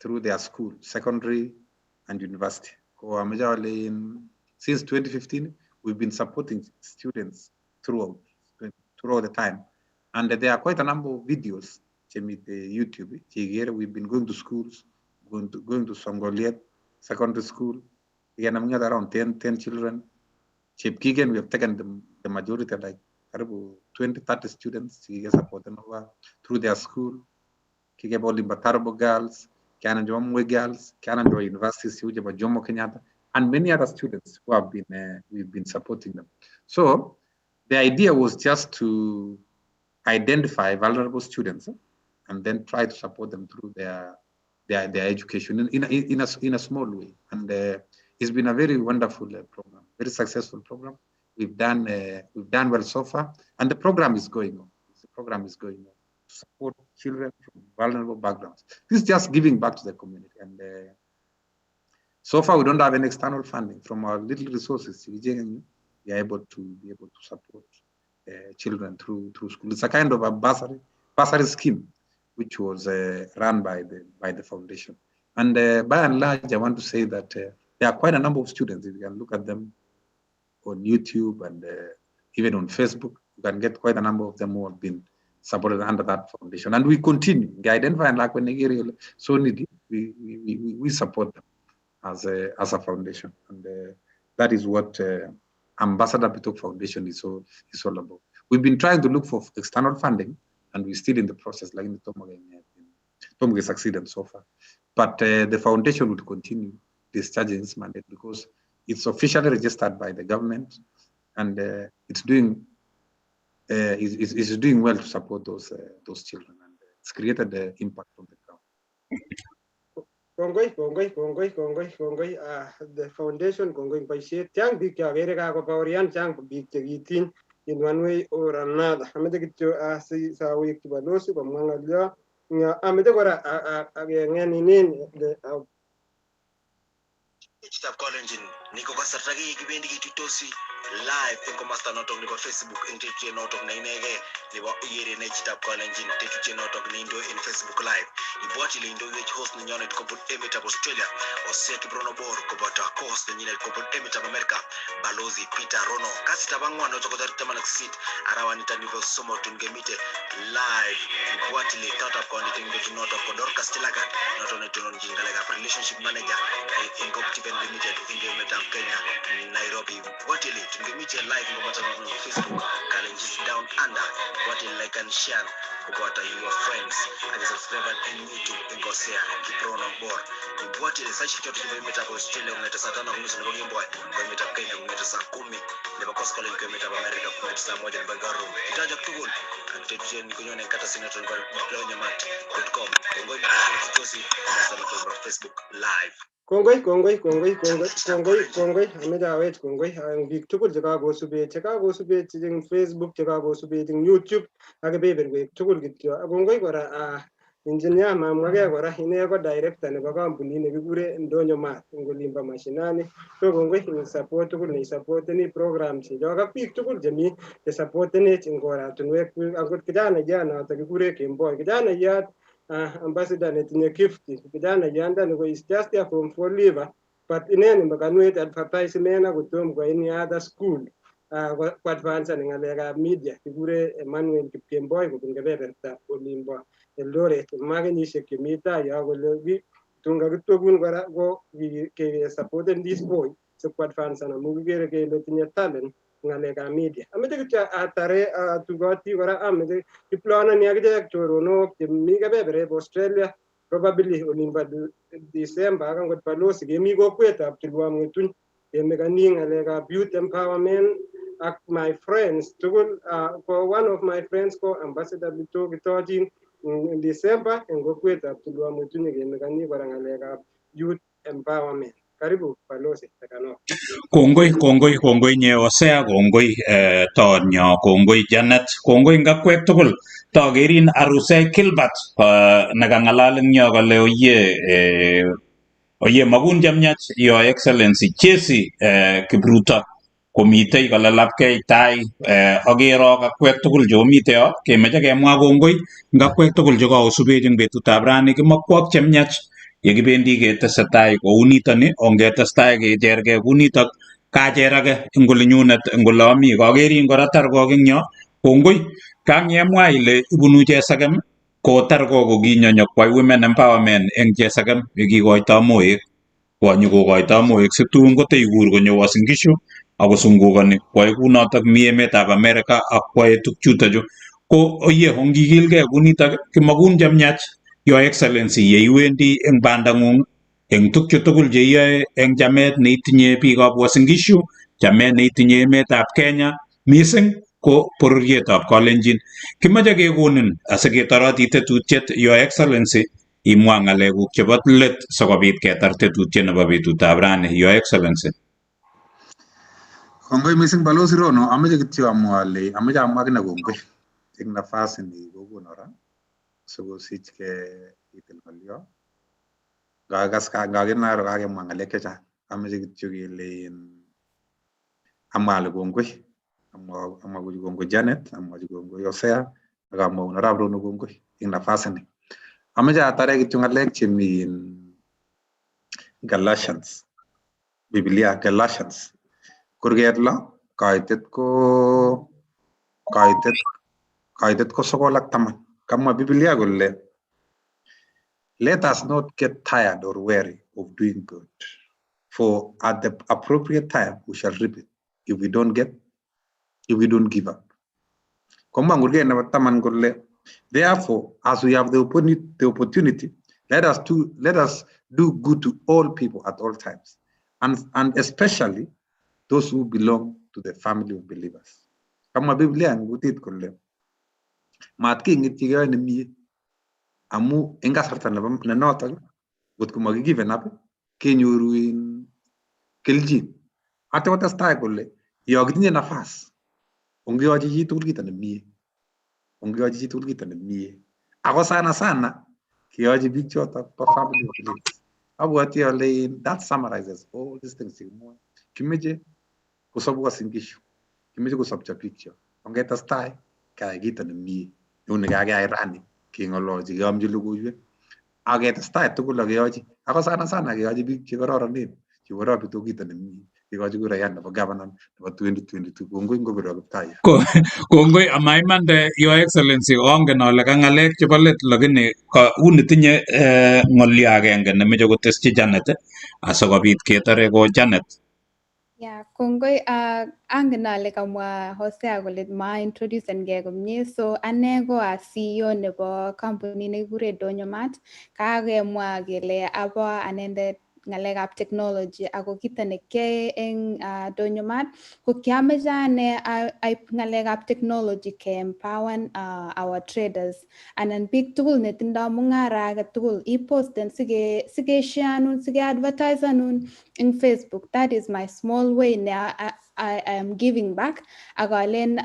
S4: through their school, secondary and university. Ko ameche ale since 2015, we've been supporting students throughout the time. And there are quite a number of videos chemite YouTube cheikere. We've been going to schools, going to Songoliet Secondary School. Kikenam around 10 children. Chepkigen, we have taken them, the majority, like karibu 20, 30 students chikike supporten over through their school. Kikeba olimbo Tarbo Girls, kianan chebo Moi Girls, kianan chebo universities cheu chebo Jomo Kenyatta, and many other students who have been, we've been supporting them. So the idea was just to identify vulnerable students and then try to support them through their education in a small way. And it's been a very wonderful program, very successful program. We've done well so far, and the program is going on. The program is going on to support children from vulnerable backgrounds. This is just giving back to the community. And so far, we don't have any external funding. From our little resources, we are able to be able to support children through school. It's a kind of a bursary scheme, which was run by the foundation. And by and large, I want to say that there are quite a number of students. If you can look at them on YouTube and even on Facebook, you can get quite a number of them who have been supported under that foundation. And we continue. We identify and like when so needy, we support them as a foundation. And that is what Ambassador Bitok Foundation is all about. We've been trying to look for external funding, and we're still in the process, like in the Tomoge succeeded so far. But the foundation will continue discharging its mandate because it's officially registered by the government, and it's doing is doing well to support those children, and it's created the impact on the ground.
S3: Kongoi, kongoi, kongoi, kongoi, kongoi. The foundation, kongoi boisiet. Chang biik cheakere kakobaorian, chang biik chekitiny in one way or another. Ameche kityo si sawekchi balozi komwa ng'olyo. Ameche kora akeng'eninin the
S5: Chitab Kalenjin ni ko kasarta kibendi kituitosi live eng komasta notok nebo Facebook eng tetutiet notok ne inegei nebo ikere ne chitab Kalenjin, tetutiet notok neindoi eng Facebook Live. Ibwat ile indoiwech host nenyonet kobun emetab Australia, Hosea Kiprono Bor, koboto co-host nenyinet kobun emetab America, Balozi Peter Rono, kasitab ang'wan notok ko tarik 18 arawanita nibo somok tun kemite live. Ibwat ile tautab kondit eng betunotok ko Dorcas Chilagat notok netononjin ngalekab relationship manager eng Optiven Limited eng emetab Kenya, Nairobi. Ibwat ile tun kemite live eng komasta notok nebo Facebook, Kalenjins Down Under. Ibwat ile like and share koboto your friends ak subscribe eng YouTube eng Hosea Kiprono Bor. Ibwat ile saishek chotok chebo emetab Australia kong'ete saa 5:30 nebo kemboi, ko emetab Kenya kong'ete saa 10 nebo koskolen, ko emetab America kong'ete saa 1 nebo karon. Kitajak tugul ak tetutiet ni konyone eng katasi notok nebo ndonyomat.com. Kongoi tuitosi komasta notok nebo Facebook Live.
S3: Kongoi, kongoi, kongoi, kongoi, kongoi, kongoi. Ameche awech kongoi eng biik tugul chekakosubech, chekakosubech eng Facebook, chekakosubech eng YouTube ak kebeberwek tugul kityo. Ak kongoi kora engineer mamwake kora, ine ko director nebo kampunit nekikure Ndonyo Mart eng olimbo mashinani. So kongoi eng support tugul neisupporteni program chechok ak biik tugul chemi chesupportenech eng oratinwek. Akot kijanaiyat noto kikure Kemboi, kijanaiyat ambassador netinye gift, kijanaiyandani ko is just a form four leaver, but ineni makanwet advertisement akotom kwa any other school ko advance en ng'alekab media. Kikure Emmanuel Kipkemboi kobun kebeberta olimbo Eldoret. Ma kenyisiek chemi tai yo kole tun kakitwekun kora ko kesupporten this boy si advance amu kikere kele tinye talent ng'alekab media. Ameche kityo atare atugoti kora, ameche kiplanani akichek choronok chemi kebebereb Australia. Probably olimbo December ak angot balozi kemi kokwetab Tulwab Ng'etuny kemekani ng'alekab youth empowerment ak my friends tugul. Ko one of my friends ko Ambassador Bitok kitochin in December en kokwetab Tulwab Ng'etuny kemekani kora ng'alekab youth empowerment. Karibu balozi Takanok.
S2: Kongoi, kongoi, kongoi nye Hosea, kongoi tonyo, kongoi Janet, kongoi ngakwek tugul. Tokerin Arusei Gilbert nekang'alal eng yo kole oye oye makun chemyach Your Excellency Jesse Kipruto komitei kole lapkei tai akerok akwek tugul cheomite yo kemeche kemwa kongoi ngakwek tugul chekaosubech eng betutab rani kimakwok chemyach yekibendi ketesetai kounitoni ongetestai kechergei kunitok kacher age eng olinyunet eng ole ami kakerin kora Targok eng yo kongoi kangemwa ile ibunu Chesekem ko Targok kokinyo nyokwai women empowerment eng Chesekem yekikoito moek konyo kokoito moek situn koteikur konyo Uasin Gishu akosungukoni kwae kunotok mi emetab America ak kwae tukchutochu ko oye ongikilgei kunitok kimakun chemyach Your Excellency yeiwendi eng bandang'ung eng tukchu tugul cheiyoe eng chamet neitinye biikab Uasin Gishu, chamet neitinye emetab Kenya, mising ko bororietab Kalenjin. Kimoche kekonin asiketoroti tetutiet Your Excellency imwa ng'alekuk chebo let sikobit ketar tetutiet nebo betutab rani Your Excellency.
S4: Kongoi missing Balozi Rono, amoche kityo amwa ale amoche amwa akine kongoi eng nafasi ni kokono ra sikosich ketil ng'olyo. Ngakas ngakinaro kakemwa ng'alek chechang. Amoche kityo kele amwa ale kongoi. Amwachi kongoi Janet, amwachi kongoi Hosea, ak amwaun arap Rono kongoi eng nafasi ni. Amoche atare kityo ng'alek chemi Galatians, Biblia Galatians. Kurget lo, kaitet ko kaitet ko 9 ak 10. Kamwa Biblia kole let us not get tired or weary of doing good, for at the appropriate time we shall reap it if we don't give up. Komwa kurget nebo 10 kole therefore as we have the opportunity let us do good to all people at all times and especially those who belong to the family of believers. Kamwa Biblia eng kutit kole mat keng'etyi keyoe nemie amu eng kasarta nebo ne notok ngot ko makigiven up kenyoru in kelchin. Atya kotestai kole yo kitinye nafas ongeyochi chitugul kito nemie, ongeyochi chitugul kito nemie, ako sana sana keyochi biik chotok bo family of believers. Abwoti ale that summarizes all these things chekimwoe. Kimeche kosob Uasin Gishu, kimeche kosobcho biikchok. Ongetestai keyai kito nemie neu nekakeyai rani keng'ololchi keomchi logoiwek ak ketestai tugul ak keyochi ako sana sana keyochi biik chekororonen chebo Bitok kito nemie kekochi kurayat nebo governor nebo 2022. Kongoi ngobirwo Kiptayat.
S2: Kongoi amaimande Your Excellency ongen ale ka ng'alek chebo let lakini ka uni tinye ng'olyo agenge nemeche koteschi Janet asikobit ketore ko Janet.
S1: Yeah, kongoi. Angen ale kamwa Hosea kole ma introducengei komie, so ane ko a CEO nebo kampunit nekikure Donyomat. Kakemwa kele abo anendet ng'alekab technology ako kito nekiyoe eng Donyomat ko kiameche ane aib ng'alekab technology ke-empower our traders anan biik tugul netindoi mung'ara age tugul iposten sikeshareanun sike-advertisanun eng Facebook. That is my small way ne I am giving back ak alen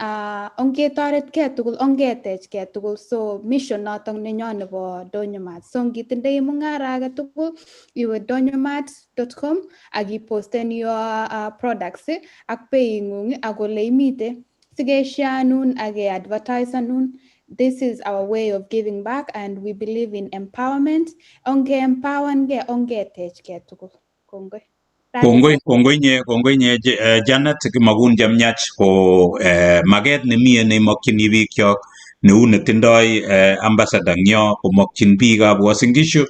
S1: ongetoretkei tugul ongetechkei tugul, so mission notok nenyo nebo Donyomat. So ngitindoi mung'ara age tugul iwe donyomat.com ak iposten your products ak being'ung ak ole imite sikeshareanun ak ke-advertisanun. This is our way of giving back and we believe in empowerment. Onge-empowerngei ongetechkei tugul. Kongoi. That is
S2: Kongoi, kongoi nye, kongoi nye Janet, kimakun chemyach ko maket nemie neimokyini biikyok neu netindoi ambassador ngyo komokyin biikab Uasin Gishu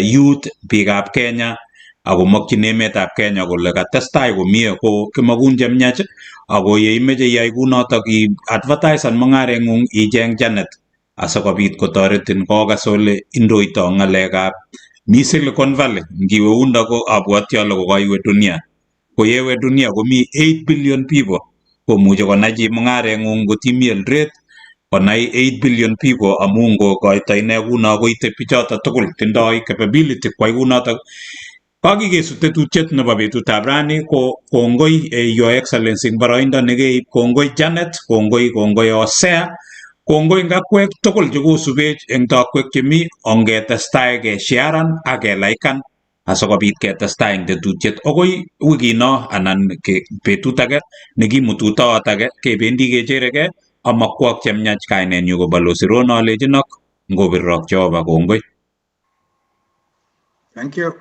S2: youth biikab Kenya akomokyin emetab Kenya kole katestai komie ko kimakun chemyach ako yeimeche iyai kunotok i advertisan mung'areng'ung icheng Janet. asikobit kotoretin kokas ole indoito ng'alekab mi Silicon Valley. Ngiwe yundo ko abwoti ale kokaiwe dunia. Ko yewe dunia komi 8 billion people komuche konai chi mung'areng'ung ngot imi Eldoret konai 8 billion people amu ngokoito ine kuno koite bichoto tugul tindoi capability kwai kunotok. Kakikesu tetutiet nebo betutab rani ko kongoi Your Excellency eng boroindo nekeib, kongoi Janet, kongoi kongoi Hosea, kongoi ngakwek tugul chekosubech eng tokwek chemi ongetestai kesharan ak kelaikan asikobit ketestai eng tetutiet akoi wikino anan betut age nekimututoot age kebendi kecherekei amakwok chemiach. Kainenyu ko Balozi Rono alechinok ngobirok Jehova kongoi.
S4: Thank you.